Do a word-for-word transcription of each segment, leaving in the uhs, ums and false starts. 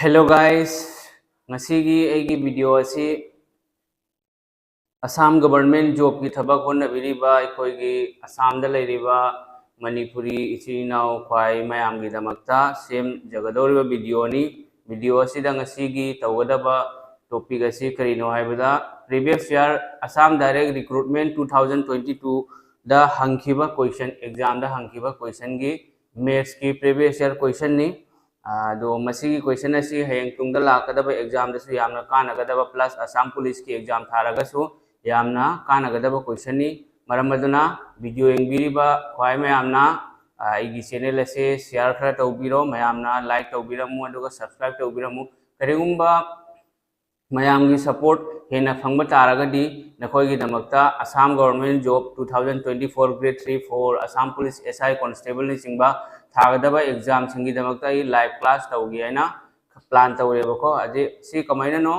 Hello guys, ꯉꯁꯤꯒꯤ ꯑꯩꯒꯤ video ꯑꯁꯤ ꯑꯁꯥꯝ government jobꯀꯤ ꯊꯕꯛ ꯍꯣꯠꯅꯕꯤꯔꯤꯕ ꯑꯩꯈꯣꯏꯒꯤ ꯑꯁꯥꯝꯗ ꯂꯩꯔꯤꯕ ꯃꯅꯤꯄꯨꯔꯤ ꯏꯆꯤꯜ ꯏꯅꯥꯎ ꯈ꯭ꯋꯥꯏ ꯃꯌꯥꯝꯒꯤꯗꯃꯛꯇ ꯁꯦꯝꯖꯒꯗꯧꯔꯤꯕ videoꯅꯤ꯫ Video ꯑꯁꯤꯗ ꯉꯁꯤꯒꯤ ꯇꯧꯒꯗꯕ topic ꯑꯁꯤ ꯀꯔꯤꯅꯣ ꯍꯥꯏꯕꯗ, previous year Assam Direct Recruitment two thousand twenty twoꯗ ꯍꯪꯈꯤꯕ question, examꯗ ꯍꯪꯈꯤꯕ questionꯒꯤ mathsꯀꯤ previous year questionꯅꯤ꯫ ꯑꯗꯣ ꯃꯁꯤꯒꯤ question ꯑꯁꯤ ꯍꯌꯦꯡ ꯇꯨꯡꯗ ꯂꯥꯛꯀꯗꯕ examꯗꯁꯨ ꯌꯥꯝꯅ ꯀꯥꯟꯅꯒꯗꯕ, plus Assam Policeꯀꯤ exam ꯊꯥꯔꯒꯁꯨ ꯌꯥꯝꯅ ꯀꯥꯟꯅꯒꯗꯕ questionꯅꯤ꯫ ꯃꯔꯝ ꯑꯗꯨꯅ video ꯌꯦꯡꯕꯤꯔꯤꯕ ꯈ꯭ꯋꯥꯏ ꯃꯌꯥꯝꯅ, ꯑ, ꯑꯩꯒꯤ channel ꯑꯁꯤ share ꯈꯔ ꯇꯧꯕꯤꯔꯣ, ꯃꯌꯥꯝꯅ like ꯇꯧꯕꯤꯔꯝꯃꯨ, ꯑꯗꯨꯒ subscribe ꯇꯧꯕꯤꯔꯝꯃꯨ꯫ ꯀꯔꯤꯒꯨꯝꯕ ꯃꯌꯥꯝꯒꯤ support ꯍꯦꯟꯅ ꯐꯪꯕ ꯇꯥꯔꯒꯗꯤ, ꯅꯈꯣꯏꯒꯤꯗꯃꯛꯇ Assam Government Job two thousand twenty four Grade three, four, Assam Police S I Constableꯅꯆꯤꯡꯕ ꯊꯥꯒꯗꯕ examꯁꯤꯡꯒꯤꯗꯃꯛꯇ ꯑꯩ live class ꯇꯧꯒꯦ ꯍꯥꯏꯅ plan ꯇꯧꯔꯦꯕꯀꯣ꯫ ꯑꯗꯩ ꯁꯤ ꯀꯃꯥꯏꯅꯅꯣ?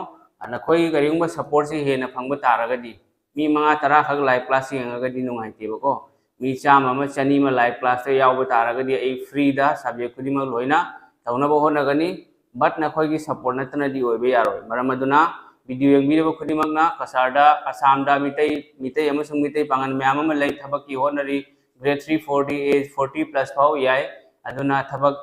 ꯅꯈꯣꯏꯒꯤ ꯀꯔꯤꯒꯨꯝꯕ supportꯁꯤ ꯍꯦꯟꯅ ꯐꯪꯕ ꯇꯥꯔꯒꯗꯤ, ꯃꯤ ꯃꯉꯥ ꯇꯔꯥ ꯈꯛ live class ꯌꯦꯡꯉꯒꯗꯤ ꯅꯨꯡꯉꯥꯏꯇꯦꯕꯀꯣ꯫ ꯃꯤ ꯆꯥꯝꯃ ꯑꯃ, ꯆꯅꯤ ꯑꯃ live classꯇ ꯌꯥꯎꯕ ꯇꯥꯔꯒꯗꯤ, ꯑꯩ freeꯗ subject ꯈꯨꯗꯤꯡꯃꯛ ꯂꯣꯏꯅ ꯇꯧꯅꯕ ꯍꯣꯠꯅꯒꯅꯤ꯫ But ꯅꯈꯣꯏꯒꯤ support ꯅꯠꯇꯅꯗꯤ ꯑꯣꯏꯕ ꯌꯥꯔꯣꯏ꯫ ꯃꯔꯝ ꯑꯗꯨꯅ video ꯌꯦꯡꯕꯤꯔꯤꯕ ꯈꯨꯗꯤꯡꯃꯛꯅ ꯀꯁꯥꯔꯗ, ꯑꯁꯥꯝꯗ ꯃꯤꯇꯩ, ꯃꯤꯇꯩ ꯑꯃꯁꯨꯡ ꯃꯤꯇꯩ ꯄꯥꯉꯜ ꯃꯌꯥꯝ ꯑꯃ ꯂꯩ, ꯊꯕꯛꯀꯤ ꯍꯣꯠꯅꯔꯤ꯫ Grade three, fourꯗꯤ age forty plus ꯐꯥꯎ ꯌꯥꯏ꯫ ꯑꯗꯨꯅ ꯊꯕꯛ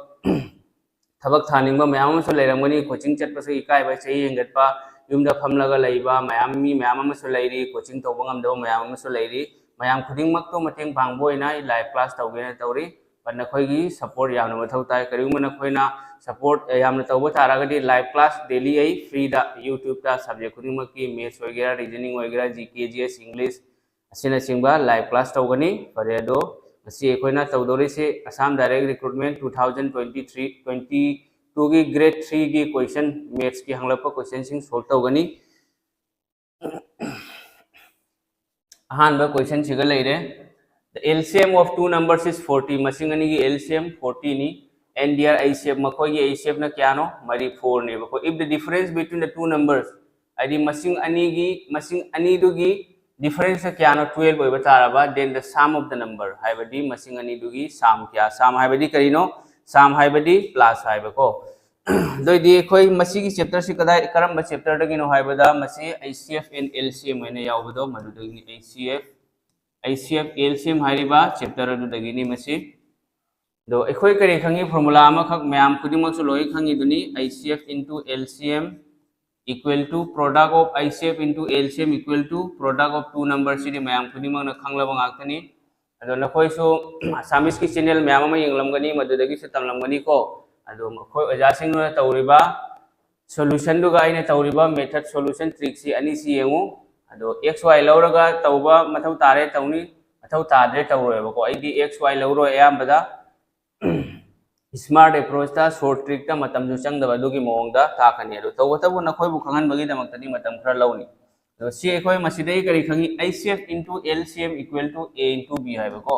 ꯊꯕꯛ ꯊꯥꯅꯤꯡꯕ ꯃꯌꯥꯝ ꯑꯃꯁꯨ ꯂꯩꯔꯝꯒꯅꯤ꯫ Coaching ꯆꯠꯄꯁꯨ ꯏꯀꯥꯏꯕ, ꯆꯍꯤ ꯍꯦꯟꯒꯠꯄ, ꯌꯨꯝꯗ ꯐꯝꯂꯒ ꯂꯩꯕ ꯃꯌꯥꯝ, ꯃꯤ ꯃꯌꯥꯝ ꯑꯃꯁꯨ ꯂꯩꯔꯤ, coaching ꯇꯧꯕ ꯉꯝꯗꯕ ꯃꯌꯥꯝ ꯑꯃꯁꯨ ꯂꯩꯔꯤ꯫ ꯃꯌꯥꯝ ꯈꯨꯗꯤꯡꯃꯛꯇꯣ ꯃꯇꯦꯡ ꯄꯥꯡꯕ ꯑꯣꯏꯅ ꯑꯩ live class ꯇꯧꯒꯦꯅ ꯇꯧꯔꯤ꯫ But ꯅꯈꯣꯏꯒꯤ support ꯌꯥꯝꯅ ꯃꯊꯧ ꯇꯥꯏ꯫ ꯀꯔꯤꯒꯨꯝꯕ ꯅꯈꯣꯏꯅ support ꯌꯥꯝꯅ ꯇꯧꯕ ꯇꯥꯔꯒꯗꯤ, live class daily ꯑꯩ freeꯗ YouTubeꯇ subject ꯈꯨꯗꯤꯡꯃꯛꯀꯤ, maths ꯑꯣꯏꯒꯦꯔꯥ, reasoning ꯑꯣꯏꯒꯦꯔꯥ, G K, G S, English, ꯑꯁꯤꯅꯆꯤꯡꯕ live class ꯇꯧꯒꯅꯤ꯫ ꯐꯔꯦ, ꯑꯗꯣ ꯉꯁꯤ ꯑꯩꯈꯣꯏꯅ ꯇꯧꯗꯧꯔꯤꯁꯤ Assam Direct Recruitment two thousand twenty three, twenty twoꯒꯤ Grade threeꯒꯤ question, mathsꯀꯤ ꯍꯪꯂꯛꯄ questionꯁꯤꯡ solve ꯇꯧꯒꯅꯤ꯫ ꯑꯍꯥꯟꯕ questionꯁꯤꯒ ꯂꯩꯔꯦ꯫ The L C M of two numbers is forty. ꯃꯁꯤꯡ ꯑꯅꯤꯒꯤ L C M fortyꯅꯤ꯫ And their H C F, ꯃꯈꯣꯏꯒꯤ H C Fꯅ ꯀꯌꯥꯅꯣ? ꯃꯔꯤꯐꯨꯅꯦꯕꯀꯣ꯫ If the difference between the two numbers, ꯍꯥꯏꯗꯤ ꯃꯁꯤꯡ ꯑꯅꯤꯒꯤ, ꯃꯁꯤꯡ ꯑꯅꯤꯗꯨꯒꯤ differenceꯅ ꯀꯌꯥꯅꯣ twelve ꯑꯣꯏꯕ ꯇꯥꯔꯕ, then the sum of the number, ꯍꯥꯏꯕꯗꯤ ꯃꯁꯤꯡ ꯑꯅꯤꯗꯨꯒꯤ sum ꯀꯌꯥ? Sum ꯍꯥꯏꯕꯗꯤ ꯀꯔꯤꯅꯣ? Sum ꯍꯥꯏꯕꯗꯤ plus ꯍꯥꯏꯕꯀꯣ꯫ ꯑꯗꯨꯑꯣꯏꯗꯤ ꯑꯩꯈꯣꯏ ꯃꯁꯤꯒꯤ ꯆꯦꯞꯇꯔꯁꯤ ꯀꯗꯥꯏ, ꯀꯔꯝꯕ ꯆꯦꯞꯇꯔꯗꯒꯤꯅꯣ ꯍꯥꯏꯕꯗ, ꯃꯁꯤ HCF and LCM ꯍꯥꯏꯅ ꯌꯥꯎꯕꯗꯣ, ꯃꯗꯨꯗꯒꯤꯅꯤ꯫ HCF, HCF, LCM ꯍꯥꯏꯔꯤꯕ ꯆꯦꯞꯇꯔ ꯑꯗꯨꯗꯒꯤꯅꯤ ꯃꯁꯤ꯫ ꯑꯗꯣ ꯑꯩꯈꯣꯏ ꯀꯔꯤ ꯈꯪꯉꯤ? ꯐꯣꯔꯃꯨꯂꯥ ꯑꯃꯈꯛ ꯃꯌꯥꯝ ꯈꯨꯗꯤꯡꯃꯛꯁꯨ ꯂꯣꯏ ꯈꯪꯉꯤꯗꯨꯅꯤ, HCF into LCM equal to product of HCF into LCM equal to product of two number, ꯁꯤꯗꯤ ꯃꯌꯥꯝ ꯈꯨꯗꯤꯡꯃꯛꯅ ꯈꯪꯂꯕ ꯉꯥꯛꯇꯅꯤ꯫ ꯑꯗꯣ ꯅꯈꯣꯏꯁꯨ ꯑꯁꯥꯃꯤꯁꯀꯤ ꯆꯦꯅꯦꯜ ꯃꯌꯥꯝ ꯑꯃ ꯌꯦꯡꯂꯝꯒꯅꯤ, ꯃꯗꯨꯗꯒꯤꯁꯨ ꯇꯝꯂꯝꯒꯅꯤꯀꯣ꯫ ꯑꯗꯣ ꯑꯩꯈꯣꯏ ꯑꯣꯖꯥꯁꯤꯡꯅ ꯇꯧꯔꯤꯕ ꯁꯣꯂꯨꯁꯟꯗꯨꯒ ꯑꯩꯅ ꯇꯧꯔꯤꯕ ꯃꯦꯊꯠ, ꯁꯣꯂꯨꯁꯟ ꯇ꯭ꯔꯤꯛꯁꯤ ꯑꯅꯤꯁꯤ ꯌꯦꯡꯉꯨ꯫ ꯑꯗꯣ X Y ꯂꯧꯔꯒ ꯇꯧꯕ ꯃꯊꯧ ꯇꯥꯔꯦ ꯇꯧꯅꯤ, ꯃꯊꯧ ꯇꯥꯗ꯭ꯔꯦ ꯇꯧꯔꯣꯏꯕꯀꯣ꯫ ꯑꯩꯗꯤ X Y ꯂꯧꯔꯣꯏ, ꯑꯌꯥꯝꯕꯗ ꯁ꯭ꯃꯥꯔꯠ ꯑꯦꯄ꯭ꯔꯣꯆꯇ, ꯁꯣꯔꯠ ꯇ꯭ꯔꯤꯛꯇ ꯃꯇꯝꯁꯨ ꯆꯪꯗꯕ ꯑꯗꯨꯒꯤ ꯃꯑꯣꯡꯗ ꯇꯥꯛꯀꯅꯤ꯫ ꯑꯗꯣ ꯇꯧꯕꯇꯕꯨ ꯅꯈꯣꯏꯕꯨ ꯈꯪꯍꯟꯕꯒꯤꯗꯃꯛꯇꯗꯤ ꯃꯇꯝ ꯈꯔ ꯂꯧꯅꯤ꯫ ꯑꯗꯣ ꯁꯤ ꯑꯩꯈꯣꯏ ꯃꯁꯤꯗꯒꯤ ꯀꯔꯤ ꯈꯪꯉꯤ? HCF into LCM equal to A into B ꯍꯥꯏꯕꯀꯣ꯫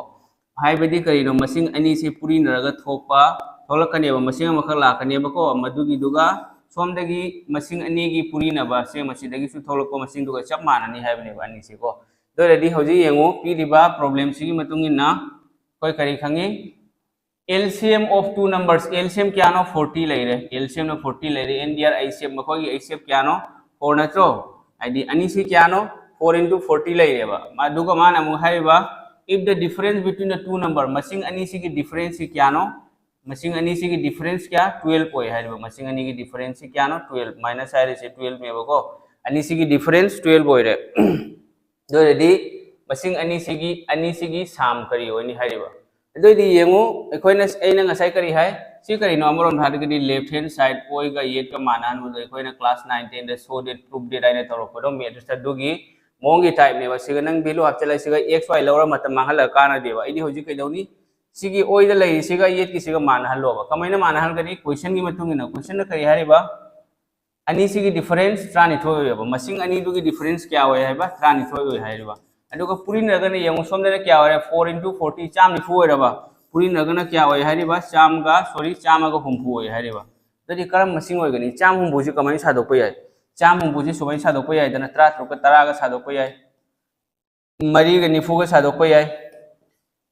ꯍꯥꯏꯕꯗꯤ ꯀꯔꯤꯅꯣ? ꯃꯁꯤꯡ ꯑꯅꯤꯁꯤ ꯄꯨꯔꯤꯅꯔꯒ ꯊꯣꯛꯄ ꯊꯣꯛꯂꯛꯀꯅꯦꯕ, ꯃꯁꯤꯡ ꯑꯃꯈꯛ ꯂꯥꯛꯀꯅꯦꯕꯀꯣ꯫ ꯃꯗꯨꯒꯤꯗꯨꯒ ꯁꯣꯝꯗꯒꯤ ꯃꯁꯤꯡ ꯑꯅꯤꯒꯤ ꯄꯨꯔꯤꯅꯕ ꯁꯦ ꯃꯁꯤꯗꯒꯤꯁꯨ ꯊꯣꯛꯂꯛꯄ ꯃꯁꯤꯡꯗꯨꯒ ꯆꯞ ꯃꯥꯟꯅꯅꯤ ꯍꯥꯏꯕꯅꯦꯕ ꯑꯅꯤꯁꯤꯀꯣ꯫ ꯑꯗꯨ ꯑꯣꯏꯔꯗꯤ ꯍꯧꯖꯤꯛ ꯌꯦꯡꯉꯨ, ꯄꯤꯔꯤꯕ ꯄ꯭ꯔꯣꯕ꯭ꯂꯦꯝꯁꯤꯒꯤ ꯃꯇꯨꯡ ꯏꯟꯅ ꯑꯩꯈꯣꯏ ꯀꯔꯤ ꯈꯪꯉꯤ? LCM of two numbers, LCM ꯀꯌꯥꯅꯣ? Forty ꯂꯩꯔꯦ, LCMꯅ forty ꯂꯩꯔꯦ, and their HCF, ꯃꯈꯣꯏꯒꯤ HCF ꯀꯌꯥꯅꯣ? Four ꯅꯠꯇ꯭ꯔꯣ? ꯍꯥꯏꯗꯤ ꯑꯅꯤꯁꯤ ꯀꯌꯥꯅꯣ? Four into forty ꯂꯩꯔꯦꯕ꯫ ꯑꯗꯨꯒ ꯃꯥꯅ ꯑꯃꯨꯛ ꯍꯥꯏꯔꯤꯕ, if the difference between the two number, ꯃꯁꯤꯡ ꯑꯅꯤꯁꯤꯒꯤ differenceꯁꯤ ꯀꯌꯥꯅꯣ? ꯃꯁꯤꯡ ꯑꯅꯤꯁꯤꯒꯤ difference ꯀꯌꯥ? Twelve ꯑꯣꯏ ꯍꯥꯏꯔꯤꯕ꯫ ꯃꯁꯤꯡ ꯑꯅꯤꯒꯤ differenceꯁꯤ ꯀꯌꯥꯅꯣ? Twelve꯫ Minus ꯍꯥꯏꯔꯤꯁꯦ twelveꯅꯦꯕꯀꯣ꯫ ꯑꯅꯤꯁꯤꯒꯤ difference twelve ꯑꯣꯏꯔꯦ꯫ ꯑꯗꯨ ꯑꯣꯏꯔꯗꯤ ꯃꯁꯤꯡ ꯑꯅꯤꯁꯤꯒꯤ, ꯑꯅꯤꯁꯤꯒꯤ sum ꯀꯔꯤ ꯑꯣꯏꯅꯤ ꯍꯥꯏꯔꯤꯕ? ꯑꯗꯨ ꯑꯣꯏꯔꯗꯤ ꯌꯦꯡꯉꯨ, ꯑꯩꯈꯣꯏꯅ, ꯑꯩꯅ ꯉꯁꯥꯏ ꯀꯔꯤ ꯍꯥꯏ? ꯁꯤ ꯀꯔꯤꯅꯣ? ꯑꯃꯔꯣꯝꯗ ꯍꯥꯏꯔꯒꯗꯤ left hand side ꯑꯣꯏꯒ ꯌꯦꯠꯀ ꯃꯥꯟꯅꯍꯟꯕꯗꯣ ꯑꯩꯈꯣꯏꯅ class nine tenꯗ show that, prove that ꯍꯥꯏꯅ ꯇꯧꯔꯛꯄꯗꯣ, maths ꯑꯗꯨꯒꯤ ꯃꯑꯣꯡꯒꯤ typeꯅꯦꯕ꯫ ꯁꯤꯒ ꯅꯪ value ꯍꯥꯞꯆꯤꯜꯂ ꯁꯤꯒ X Y ꯂꯧꯔ ꯃꯇꯝ ꯃꯥꯡꯍꯜꯂꯒ ꯀꯥꯟꯅꯗꯦꯕ꯫ ꯑꯩꯗꯤ ꯍꯧꯖꯤꯛ ꯀꯩꯗꯧꯅꯤ? ꯁꯤꯒꯤ ꯑꯣꯏꯗ ꯂꯩꯔꯤꯁꯤꯒ ꯌꯦꯠꯀꯤꯁꯤꯒ ꯃꯥꯟꯅꯍꯜꯂꯣꯕ꯫ ꯀꯃꯥꯏꯅ ꯃꯥꯟꯅꯍꯟꯒꯅꯤ? Questionꯒꯤ ꯃꯇꯨꯡ ꯏꯟꯅ꯫ Questionꯅ ꯀꯔꯤ ꯍꯥꯏꯔꯤꯕ? ꯑꯅꯤꯁꯤꯒꯤ difference ꯇꯔꯥꯅꯤꯊꯣꯏ ꯑꯣꯏꯌꯦꯕ꯫ ꯃꯁꯤꯡ ꯑꯅꯤꯗꯨꯒꯤ difference ꯀꯌꯥ ꯑꯣꯏ ꯍꯥꯏꯕ? ꯇꯔꯥꯅꯤꯊꯣꯏ ꯑꯣꯏ ꯍꯥꯏꯔꯤꯕ꯫ ꯑꯗꯨꯒ ꯄꯨꯔꯤꯅꯔꯒꯅ ꯌꯦꯡꯉꯨ, ꯁꯣꯝꯗꯅ ꯀꯌꯥ ꯑꯣꯏꯔꯦ? Four into forty, ꯆꯥꯝ ꯅꯤꯐꯨ ꯑꯣꯏꯔꯕ꯫ ꯄꯨꯔꯤꯅꯔꯒꯅ ꯀꯌꯥ ꯑꯣꯏ ꯍꯥꯏꯔꯤꯕ? ꯆꯥꯝꯒ, sorry, ꯆꯥꯝꯃꯒ ꯍꯨꯝꯐꯨ ꯑꯣꯏ ꯍꯥꯏꯔꯤꯕ꯫ ꯑꯗꯨꯗꯤ ꯀꯔꯝꯕ ꯃꯁꯤꯡ ꯑꯣꯏꯒꯅꯤ? ꯆꯥꯝ ꯍꯨꯝꯐꯨꯁꯤ ꯀꯃꯥꯏꯅ ꯁꯥꯗꯣꯛꯄ ꯌꯥꯏ? ꯆꯥꯝ ꯍꯨꯝꯐꯨꯁꯤ ꯁꯨꯃꯥꯏꯅ ꯁꯥꯗꯣꯛꯄ ꯌꯥꯏꯗꯅ, ꯇꯔꯥꯇꯔꯨꯛꯀ ꯇꯔꯥꯒ ꯁꯥꯗꯣꯛꯄ ꯌꯥꯏ, ꯃꯔꯤꯒ ꯅꯤꯐꯨꯒ ꯁꯥꯗꯣꯛꯄ ꯌꯥꯏ꯫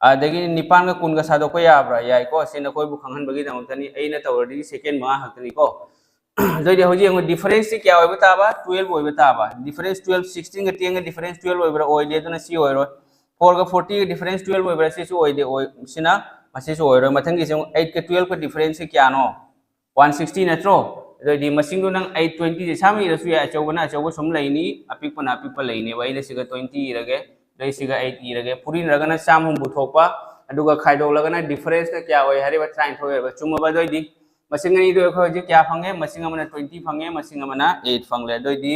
ꯑꯗꯒꯤ ꯅꯤꯄꯥꯟꯒ ꯀꯨꯟꯒ ꯁꯥꯗꯣꯛꯄ ꯌꯥꯕ꯭ꯔꯥ? ꯌꯥꯏꯀꯣ, ꯁꯤ ꯅꯈꯣꯏꯕꯨ ꯈꯪꯍꯟꯕꯒꯤꯗꯃꯛꯇꯅꯤ꯫ ꯑꯩꯅ ꯇꯧꯔꯗꯤ ꯁꯦꯀꯦꯟ ꯃꯉꯥ ꯈꯛꯇꯅꯤꯀꯣ꯫ ꯑꯗꯨꯑꯣꯏꯗꯤ ꯍꯧꯖꯤꯛ ꯌꯦꯡꯉꯨ, ꯗꯤꯐꯔꯦꯟꯁꯁꯤ ꯀꯌꯥ ꯑꯣꯏꯕ ꯇꯥꯕ? ꯇꯨꯌꯦꯜꯞ ꯑꯣꯏꯕ ꯇꯥꯕ꯫ ꯗꯤꯐꯔꯦꯟꯁ ꯇꯨꯌꯦꯜꯞ, ꯁꯤꯛꯁꯇꯤꯟꯒ ꯇꯦꯟꯒ ꯗꯤꯐꯔꯦꯟꯁ ꯇꯨꯌꯦꯜꯞ ꯑꯣꯏꯕ꯭ꯔꯥ? ꯑꯣꯏꯗꯦ, ꯑꯗꯨꯅ ꯁꯤ ꯑꯣꯏꯔꯣꯏ꯫ ꯐꯣꯔꯒ ꯐꯣꯔꯇꯤꯒ ꯗꯤꯐꯔꯦꯟꯁ ꯇꯨꯌꯦꯜꯞ ꯑꯣꯏꯕ꯭ꯔꯥ? ꯁꯤꯁꯨ ꯑꯣꯏꯗꯦ, ꯑꯣꯏ, ꯁꯤꯅ, ꯃꯁꯤꯁꯨ ꯑꯣꯏꯔꯣꯏ꯫ ꯃꯊꯪꯒꯤꯁꯦ ꯑꯃꯨꯛ ꯑꯩꯠꯀ ꯇꯨꯌꯦꯜꯞꯀ ꯗꯤꯐꯔꯦꯟꯁꯁꯤ ꯀꯌꯥꯅꯣ? ꯋꯥꯟ ꯁꯤꯛꯁꯇꯤ ꯅꯠꯇ꯭ꯔꯣ? ꯑꯗꯨꯑꯣꯏꯗꯤ ꯃꯁꯤꯡꯗꯣ ꯅꯪ ꯑꯩꯠ ꯇ꯭ꯋꯦꯟꯇꯤꯁꯦ ꯏꯁꯥꯃꯛ ꯏꯔꯁꯨ ꯌꯥꯏ, ꯑꯆꯧꯕꯅ ꯑꯆꯧꯕ ꯁꯨꯝ ꯂꯩꯅꯤ, ꯑꯄꯤꯛꯄꯅ ꯑꯄꯤꯛꯄ ꯂꯩꯅꯦꯕ꯫ ꯑꯩꯅ ꯁꯤꯒ ꯇ꯭ꯋꯦꯟꯇꯤ ꯏꯔꯒꯦ, ꯑꯗꯩ ꯁꯤꯒ ꯑꯩꯠ ꯏꯔꯒꯦ꯫ ꯐꯨꯔꯤꯟꯔꯒꯅ ꯆꯥꯝꯃ ꯍꯨꯝꯐꯨ ꯊꯣꯛꯄ, ꯑꯗꯨꯒ ꯈꯥꯏꯗꯣꯛꯂꯒꯅ ꯗꯤꯐꯔꯦꯟꯁꯅ ꯀꯌꯥ ꯑꯣꯏ ꯍꯥꯏꯔꯤꯕ? ꯇꯔꯥꯅꯤꯊꯣꯏ ꯑꯣꯏꯕ꯫ ꯆꯨꯝꯃꯕ? ꯑꯗꯨꯑꯣꯏꯗꯤ ꯃꯁꯤꯡ ꯑꯅꯤꯗꯣ ꯑꯩꯈꯣꯏ ꯍꯧꯖꯤꯛ ꯀꯌꯥ ꯐꯪꯉꯦ? ꯃꯁꯤꯡ ꯑꯃꯅ ꯇ꯭ꯋꯦꯟꯇꯤ ꯐꯪꯉꯦ, ꯃꯁꯤꯡ ꯑꯃꯅ ꯑꯩꯠ ꯐꯪꯂꯦ꯫ ꯑꯗꯨꯑꯣꯏꯗꯤ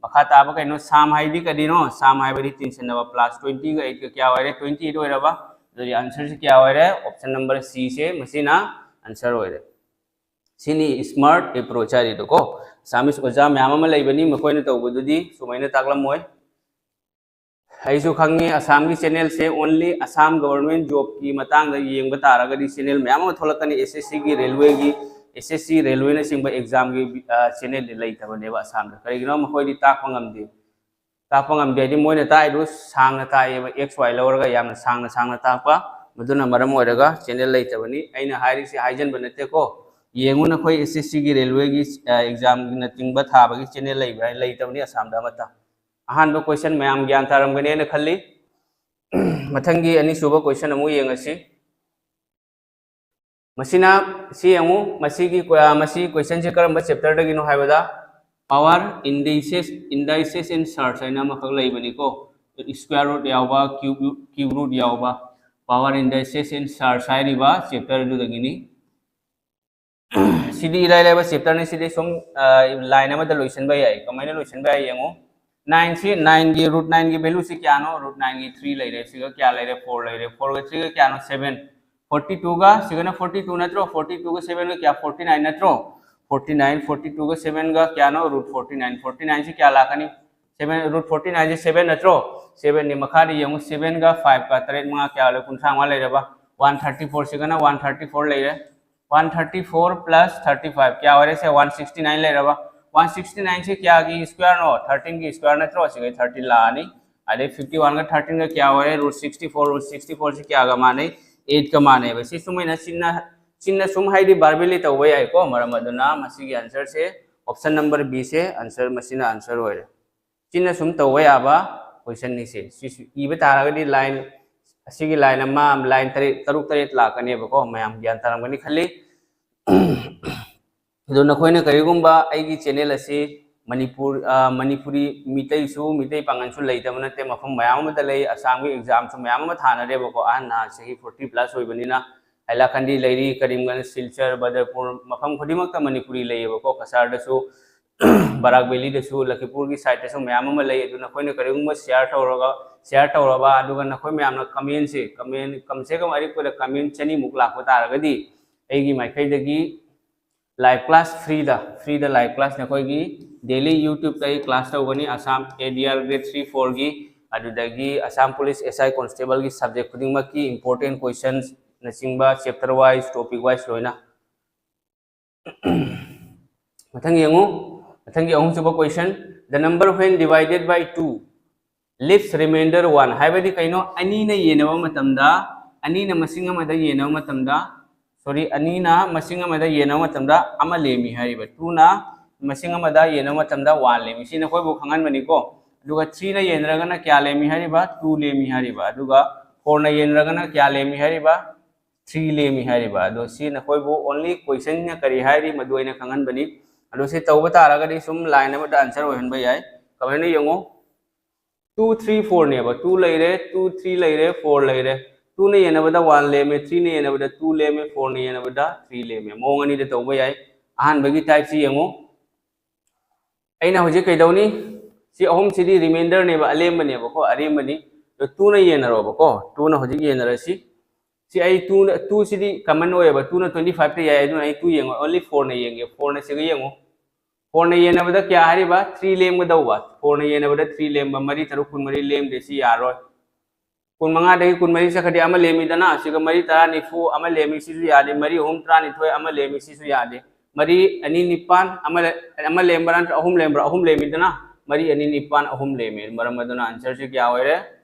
ꯃꯈꯥ ꯇꯥꯕ ꯀꯩꯅꯣ? ꯁꯝ ꯍꯥꯏꯗꯤ ꯀꯔꯤꯅꯣ? ꯁꯝ ꯍꯥꯏꯕꯗꯤ ꯇꯤꯟꯁꯤꯟꯅꯕ꯫ ꯄ꯭ꯂꯁ ꯇ꯭ꯋꯦꯟꯇꯤꯒ ꯑꯩꯠꯀ ꯀꯌꯥ ꯑꯣꯏꯔꯦ? ꯇ꯭ꯋꯦꯟꯇꯤ ꯑꯩꯠ ꯑꯣꯏꯔꯕ꯫ ꯑꯗꯨꯗꯤ ꯑꯟꯁꯔꯁꯤ ꯀꯌꯥ ꯑꯣꯏꯔꯦ? ꯑꯣꯞꯁꯟ ꯅꯝꯕꯔ ꯁꯤꯁꯦ, ꯃꯁꯤꯅ ꯑꯟꯁꯔ ꯑꯣꯏꯔꯦ꯫ ꯁꯤꯅꯤ ꯁ꯭ꯃꯥꯔꯠ ꯑꯦꯄ꯭ꯔꯣꯆ ꯍꯥꯏꯔꯤꯗꯣꯀꯣ꯫ ꯑꯁꯥꯃꯤꯁ ꯑꯣꯖꯥ ꯃꯌꯥꯝ ꯑꯃ ꯂꯩꯕꯅꯤ, ꯃꯈꯣꯏꯅ ꯇꯧꯕꯗꯨꯗꯤ ꯁꯨꯃꯥꯏꯅ ꯇꯥꯛꯂꯝꯃꯣꯏ꯫ ꯑꯩꯁꯨ ꯈꯪꯉꯤ, ꯑꯁꯥꯝꯒꯤ ꯆꯦꯅꯦꯜꯁꯦ only ꯑꯁꯥꯝ ꯒꯕꯔꯃꯦꯟ ꯖꯣꯕꯀꯤ ꯃꯇꯥꯡꯗ ꯌꯦꯡꯕ ꯇꯥꯔꯒꯗꯤ ꯆꯦꯅꯦꯜ ꯃꯌꯥꯝ ꯑꯃ ꯊꯣꯛꯂꯛꯀꯅꯤ꯫ ꯑꯦꯁ ꯑꯦꯁ ꯁꯤꯒꯤ, ꯔꯦꯜꯋꯦꯒꯤ, ꯑꯦꯁ ꯑꯦꯁ ꯁꯤ, ꯔꯦꯜꯋꯦꯅꯆꯤꯡꯕ ꯑꯦꯛꯖꯥꯝꯒꯤ, ꯑ, ꯆꯦꯅꯦꯜꯗꯤ ꯂꯩꯇꯕꯅꯦꯕ ꯑꯁꯥꯝꯗ꯫ ꯀꯔꯤꯒꯤꯅꯣ? ꯃꯈꯣꯏꯗꯤ ꯇꯥꯛꯄ ꯉꯝꯗꯦ꯫ ꯇꯥꯛꯄ ꯉꯝꯗꯦ ꯍꯥꯏꯗꯤ ꯃꯣꯏꯅ ꯇꯥꯛꯏꯗꯨ ꯁꯥꯡꯅ ꯇꯥꯛꯑꯦꯕ, ꯑꯦꯛꯁ ꯋꯥꯏ ꯂꯧꯔꯒ ꯌꯥꯝꯅ ꯁꯥꯡꯅ ꯁꯥꯡꯅ ꯇꯥꯛꯄ꯫ ꯃꯗꯨꯅ ꯃꯔꯝ ꯑꯣꯏꯔꯒ ꯆꯦꯅꯦꯜ ꯂꯩꯇꯕꯅꯤ꯫ ꯑꯩꯅ ꯍꯥꯏꯔꯤꯁꯤ ꯍꯥꯏꯖꯟꯕ ꯅꯠꯇꯦꯀꯣ꯫ ꯌꯦꯡꯉꯨ ꯅꯈꯣꯏ ꯑꯦꯁ ꯑꯦꯁ ꯁꯤꯒꯤ, ꯔꯦꯜꯋꯦꯒꯤ, ꯑ, ꯑꯦꯛꯖꯥꯝꯅꯆꯤꯡꯕ ꯊꯥꯕꯒꯤ ꯆꯦꯅꯦꯜ ꯂꯩꯕ꯭ꯔꯥ? ꯂꯩꯇꯕꯅꯤ ꯑꯁꯥꯝꯗ ꯑꯃꯠꯇ꯫ ꯑꯍꯥꯟꯕ ꯀꯣꯏꯁꯟ ꯃꯌꯥꯝ ꯒ꯭ꯌꯥꯟ ꯇꯥꯔꯝꯒꯅꯦꯅ ꯈꯜꯂꯤ꯫ ꯃꯊꯪꯒꯤ ꯑꯅꯤꯁꯨꯕ ꯀꯣꯏꯁꯟ ꯑꯃꯨꯛ ꯌꯦꯡꯉꯁꯤ꯫ ꯃꯁꯤꯅ, ꯁꯤ ꯌꯦꯡꯉꯨ, ꯃꯁꯤꯒꯤ ꯀꯣ-, ꯃꯁꯤ ꯀꯣꯏꯁꯟꯁꯦ ꯀꯔꯝꯕ ꯆꯦꯞꯇꯔꯗꯒꯤꯅꯣ ꯍꯥꯏꯕꯗ, power indices, indices and search ꯍꯥꯏꯅ ꯑꯃꯈꯛ ꯂꯩꯕꯅꯤꯀꯣ꯫ Square root ꯌꯥꯎꯕ, cube, cube root ꯌꯥꯎꯕ, power indices and search ꯍꯥꯏꯔꯤꯕ ꯆꯦꯞꯇꯔ ꯑꯗꯨꯗꯒꯤꯅꯤ꯫ ꯁꯤꯗꯤ ꯏꯔꯥꯏ ꯂꯥꯏꯕ ꯆꯦꯞꯇꯔꯅꯤ꯫ ꯁꯤꯗꯤ ꯁꯨꯝ, ꯑ, ꯂꯥꯏꯟ ꯑꯃꯗ ꯂꯣꯏꯁꯤꯟꯕ ꯌꯥꯏ꯫ ꯀꯃꯥꯏꯅ ꯂꯣꯏꯁꯤꯟꯕ ꯌꯥꯏ ꯌꯦꯡꯉꯨ꯫ ꯅꯥꯏꯟꯁꯤ, ꯅꯥꯏꯟꯒꯤ, ꯔꯨꯠ ꯅꯥꯏꯟꯒꯤ ꯚꯦꯂꯨꯁꯤ ꯀꯌꯥꯅꯣ? ꯔꯨꯠ ꯅꯥꯏꯟꯒꯤ ꯊ꯭ꯔꯤ ꯂꯩꯔꯦ, ꯁꯤꯒ ꯀꯌꯥ ꯂꯩꯔꯦ? ꯐꯣꯔ ꯂꯩꯔꯦ꯫ ꯐꯣꯔꯒ ꯊ꯭ꯔꯤꯒ ꯀꯌꯥꯅꯣ? ꯁꯚꯦꯟ꯫ ꯐꯣꯔꯇꯤ ꯇꯨꯒ, ꯁꯤꯒꯅ ꯐꯣꯔꯇꯤ ꯇꯨ ꯅꯠꯇ꯭ꯔꯣ? ꯐꯣꯔꯇꯤ ꯇꯨꯒ ꯁꯚꯦꯟꯒ ꯀꯌꯥ? ꯐꯣꯔꯇꯤ ꯅꯥꯏꯟ ꯅꯠꯇ꯭ꯔꯣ? ꯐꯣꯔꯇꯤ ꯅꯥꯏꯟ, ꯐꯣꯔꯇꯤ ꯇꯨꯒ ꯁꯚꯦꯟꯒ ꯀꯌꯥꯅꯣ? Root forty nine. ꯐꯣꯔꯇꯤ ꯅꯥꯏꯟꯁꯤ ꯀꯌꯥ ꯂꯥꯛꯀꯅꯤ? ꯁꯚꯦꯟ, ꯔꯨꯠ ꯐꯣꯔꯇꯤ ꯅꯥꯏꯟꯁꯤ ꯁꯚꯦꯟ ꯅꯠꯇ꯭ꯔꯣ? ꯁꯚꯦꯟꯅꯤ꯫ ꯃꯈꯥꯗ ꯌꯦꯡꯉꯨ, ꯁꯚꯦꯟꯒ ꯐꯥꯏꯚꯀ, ꯇꯔꯦꯠ ꯃꯉꯥ ꯀꯌꯥ ꯂꯩ? ꯀꯨꯟꯊ꯭ꯔꯥ ꯃꯉꯥ ꯂꯩꯔꯕ꯫ ꯋꯥꯟ ꯊꯥꯔꯇꯤ ꯐꯣꯔ, ꯁꯤꯒꯅ ꯋꯥꯟ ꯊꯥꯔꯇꯤ ꯐꯣꯔ ꯂꯩꯔꯦ꯫ One thirty four plus thirty five ꯀꯌꯥ ꯑꯣꯏꯔꯦ? ꯁꯦ, ꯋꯥꯟ ꯁꯤꯛꯁꯇꯤ ꯅꯥꯏꯟ ꯂꯩꯔꯕ꯫ ꯋꯥꯟ ꯁꯤꯛꯁꯇꯤ ꯅꯥꯏꯟꯁꯤ ꯀꯌꯥꯒꯤ ꯁ꯭ꯀ꯭ꯋꯥꯔꯅꯣ? ꯊꯥꯔꯇꯤꯟꯒꯤ ꯁ꯭ꯀ꯭ꯋꯥꯔ ꯅꯠꯇ꯭ꯔꯣ? ꯁꯤꯒ ꯊꯥꯔꯇꯤꯟ ꯂꯥꯛꯑꯅꯤ꯫ ꯑꯗꯩ fifty one ꯒ thirteen ꯒ ꯀꯌꯥ ꯑꯣꯏꯔꯦ? Root sixty four, root sixty four ꯁꯤ ꯀꯌꯥꯒ ꯃꯥꯟꯅꯩ? Eight ꯀ ꯃꯥꯟꯅꯩꯕ꯫ ꯁꯤ ꯁꯨꯃꯥꯏꯅ ꯆꯤꯟꯅ, ꯆꯤꯟꯅ ꯁꯨꯝ ꯍꯥꯏꯗꯤ verbally ꯇꯧꯕ ꯌꯥꯏꯀꯣ꯫ ꯃꯔꯝ ꯑꯗꯨꯅ ꯃꯁꯤꯒꯤ answer ꯁꯦ option number B ꯁꯦ answer, ꯃꯁꯤꯅ answer ꯑꯣꯏꯔꯦ꯫ ꯆꯤꯟꯅ ꯁꯨꯝ ꯇꯧꯕ ꯌꯥꯕ question ꯅꯤ ꯁꯦ꯫ ꯁꯤꯁꯨ ꯏꯕ ꯇꯥꯔꯒꯗꯤ line, ꯑꯁꯤꯒꯤ line ꯑꯃ, line ꯇꯔꯦꯠ, ꯇꯔꯨꯛ ꯇꯔꯦꯠ ꯂꯥꯛꯀꯅꯦꯕꯀꯣ꯫ ꯃꯌꯥꯝ ꯒ꯭ꯌꯥꯟ ꯇꯥꯔꯝꯒꯅꯤ ꯈꯜꯂꯤ꯫ ꯑꯗꯣ ꯅꯈꯣꯏꯅ ꯀꯔꯤꯒꯨꯝꯕ ꯑꯩꯒꯤ channel ꯑꯁꯤ ꯃꯅꯤꯄꯨꯔ, ꯑ, ꯃꯅꯤꯄꯨꯔꯤ ꯃꯤꯇꯩꯁꯨ, ꯃꯤꯇꯩ ꯄꯥꯡꯒꯜꯁꯨ ꯂꯩꯇꯕ ꯅꯠꯇꯦ, ꯃꯐꯝ ꯃꯌꯥꯝ ꯑꯃꯗ ꯂꯩ꯫ ꯑꯁꯥꯝꯒꯤ exam ꯁꯨ ꯃꯌꯥꯝ ꯑꯃ ꯊꯥꯅꯔꯦꯕꯀꯣ, ꯑꯍꯟ ꯅꯍꯥ ꯆꯍꯤ forty plus ꯑꯣꯏꯕꯅꯤꯅ꯫ ꯍꯥꯏꯂꯥꯀꯟꯗꯤ ꯂꯩꯔꯤ, ꯀꯔꯤꯝꯒꯟꯖ, ꯁꯤꯜꯆꯔ, ꯕꯗꯔꯄꯨꯔ, ꯃꯐꯝ ꯈꯨꯗꯤꯡꯃꯛꯇ ꯃꯅꯤꯄꯨꯔꯤ ꯂꯩꯌꯦꯕꯀꯣ꯫ ꯀꯁꯥꯔꯗꯁꯨ, ꯕꯔꯥꯛ ꯚꯦꯂꯤꯗꯁꯨ, ꯂꯈꯤꯄꯨꯔꯒꯤ side ꯇꯁꯨ ꯃꯌꯥꯝ ꯑꯃ ꯂꯩ꯫ ꯑꯗꯨ ꯅꯈꯣꯏꯅ ꯀꯔꯤꯒꯨꯝꯕ share ꯇꯧꯔꯒ, share ꯇꯧꯔꯕ, ꯑꯗꯨꯒ ꯅꯈꯣꯏ ꯃꯌꯥꯝꯅ comment ꯁꯦ, comment, ꯀꯝ ꯁꯦ ꯀꯝ ꯑꯔꯤꯛꯄꯗ comment ꯆꯅꯤꯃꯨꯛ ꯂꯥꯛꯄ ꯇꯥꯔꯒꯗꯤ, ꯑꯩꯒꯤ ꯃꯥꯏꯀꯩꯗꯒꯤ live class free ꯗ, free ꯗ live class ꯅꯈꯣꯏꯒꯤ daily YouTube ꯇ ꯑꯩ class ꯇꯧꯒꯅꯤ꯫ Assam A D R grade three four ꯒꯤ, ꯑꯗꯨꯗꯒꯤ Assam Police S I Constable ꯒꯤ subject ꯈꯨꯗꯤꯡꯃꯛꯀꯤ important questions ꯅꯆꯤꯡꯕ chapter wise, topic wise ꯂꯣꯏꯅ꯫ ꯃꯊꯪ ꯌꯦꯡꯉꯨ, ꯃꯊꯪꯒꯤ ꯑꯍꯨꯝꯁꯨꯕ question, the number when divided by two leaves remainder one ꯍꯥꯏꯕꯗꯤ ꯀꯩꯅꯣ? ꯑꯅꯤꯅ ꯌꯦꯟꯅꯕ ꯃꯇꯝꯗ, ꯑꯅꯤꯅ ꯃꯁꯤꯡ ꯑꯃꯗ ꯌꯦꯟꯅꯕ ꯃꯇꯝꯗ, sorry, ꯑꯅꯤꯅ ꯃꯁꯤꯡ ꯑꯃꯗ ꯌꯦꯟꯅꯕ ꯃꯇꯝꯗ ꯑꯃ ꯂꯦꯝꯃꯤ ꯍꯥꯏꯔꯤꯕ, two ꯅ ꯃꯁꯤꯡ ꯑꯃꯗ ꯌꯦꯟꯅꯕ ꯃꯇꯝꯗ one ꯂꯦꯝꯃꯤ꯫ ꯁꯤ ꯅꯈꯣꯏꯕꯨ ꯈꯪꯍꯟꯕꯅꯤꯀꯣ꯫ ꯑꯗꯨꯒ three ꯅ ꯌꯦꯟꯅꯔꯒꯅ ꯀꯌꯥ ꯂꯦꯝꯃꯤ ꯍꯥꯏꯔꯤꯕ? Two ꯂꯦꯝꯃꯤ ꯍꯥꯏꯔꯤꯕ꯫ ꯑꯗꯨꯒ four ꯅ ꯌꯦꯟꯅꯔꯒꯅ ꯀꯌꯥ ꯂꯦꯝꯃꯤ ꯍꯥꯏꯔꯤꯕ? Three ꯂꯦꯝꯃꯤ ꯍꯥꯏꯔꯤꯕ꯫ ꯑꯗꯣ ꯁꯤ ꯅꯈꯣꯏꯕꯨ only question ꯅ ꯀꯔꯤ ꯍꯥꯏꯔꯤ ꯃꯗꯨ ꯑꯩꯅ ꯈꯪꯍꯟꯕꯅꯤ꯫ ꯑꯗꯣ ꯁꯤ ꯇꯧꯕ ꯇꯥꯔꯒꯗꯤ ꯁꯨꯝ line ꯑꯃꯗ answer ꯑꯣꯏꯍꯟꯕ ꯌꯥꯏ꯫ ꯀꯃꯥꯏꯅ ꯌꯦꯡꯉꯨ, two three four ꯅꯦꯕ, two ꯂꯩꯔꯦ, two three ꯂꯩꯔꯦ, four ꯂꯩꯔꯦ꯫ Two ꯅ ꯌꯦꯟꯅꯕꯗ one ꯂꯦꯝꯃꯦ, three ꯅ ꯌꯦꯟꯅꯕꯗ two ꯂꯦꯝꯃꯦ, four ꯅ ꯌꯦꯟꯅꯕꯗ three ꯂꯦꯝꯃꯦ꯫ ꯃꯑꯣꯡ ꯑꯅꯤꯗ ꯇꯧꯕ ꯌꯥꯏ꯫ ꯑꯍꯥꯟꯕꯒꯤ type ꯁꯤ ꯌꯦꯡꯉꯨ꯫ ꯑꯩꯅ ꯍꯧꯖꯤꯛ ꯀꯩꯗꯧꯅꯤ? ꯁꯤ ꯑꯍꯨꯝꯁꯤꯗꯤ remainder ꯅꯦꯕ, ꯑꯂꯦꯝꯕꯅꯦꯕꯀꯣ, ꯑꯔꯦꯝꯕꯅꯤ꯫ ꯑꯗꯣ two ꯅ ꯌꯦꯟꯅꯔꯣꯕꯀꯣ, two ꯅ ꯍꯧꯖꯤꯛ ꯌꯦꯟꯅꯔꯁꯤ꯫ ꯁꯤ ꯑꯩ two ꯅ, two ꯁꯤꯗꯤ common ꯑꯣꯏꯌꯦꯕ, two ꯅ twenty five ꯇ ꯌꯥꯏ, ꯑꯗꯨꯅ ꯑꯩ two ꯌꯦꯡꯉꯣ, only four ꯅ ꯌꯦꯡꯒꯦ꯫ Four ꯅ ꯁꯤꯒ ꯌꯦꯡꯉꯨ꯫ Four ꯅ ꯌꯦꯟꯅꯕꯗ ꯀꯌꯥ ꯍꯥꯏꯔꯤꯕ? Three ꯂꯦꯝꯒꯗꯧꯕ꯫ Four ꯅ ꯌꯦꯟꯅꯕꯗ three ꯂꯦꯝꯕ, ꯃꯔꯤ ꯇꯔꯨꯛ ꯀꯨꯟꯃꯔꯤ ꯂꯦꯝꯗꯦ, ꯁꯤ ꯌꯥꯔꯣꯏ꯫ ꯀꯨꯟꯃꯉꯥꯗꯒꯤ ꯀꯨꯟꯃꯔꯤ ꯆꯠꯈ꯭ꯔꯗꯤ ꯑꯃ ꯂꯦꯝꯃꯤꯗꯅ, ꯁꯤꯒ ꯃꯔꯤ ꯇꯔꯥ ꯅꯤꯐꯨ ꯑꯃ ꯂꯦꯝꯃꯤ, ꯁꯤꯁꯨ ꯌꯥꯗꯦ꯫ ꯃꯔꯤ ꯑꯍꯨꯝ ꯇꯔꯥꯅꯤꯊꯣꯏ ꯑꯃ ꯂꯦꯝꯃꯤ, ꯁꯤꯁꯨ ꯌꯥꯗꯦ꯫ ꯃꯔꯤ ꯑꯅꯤ ꯅꯤꯄꯥꯟ ꯑꯃ ꯂꯦ-, ꯑꯃ ꯂꯦꯝꯕ꯭ꯔꯥ ꯅꯠꯇ꯭ꯔ ꯑꯍꯨꯝ ꯂꯦꯝꯕ꯭ꯔꯥ? ꯑꯍꯨꯝ ꯂꯦꯝꯃꯤꯗꯅ, ꯃꯔꯤ ꯑꯅꯤ ꯅꯤꯄꯥꯟ ꯑꯍꯨꯝ ꯂꯦꯝꯃꯦ꯫ ꯃꯔꯝ ꯑꯗꯨꯅ answer ꯁꯦ ꯀꯌꯥ ꯑꯣꯏꯔꯦ?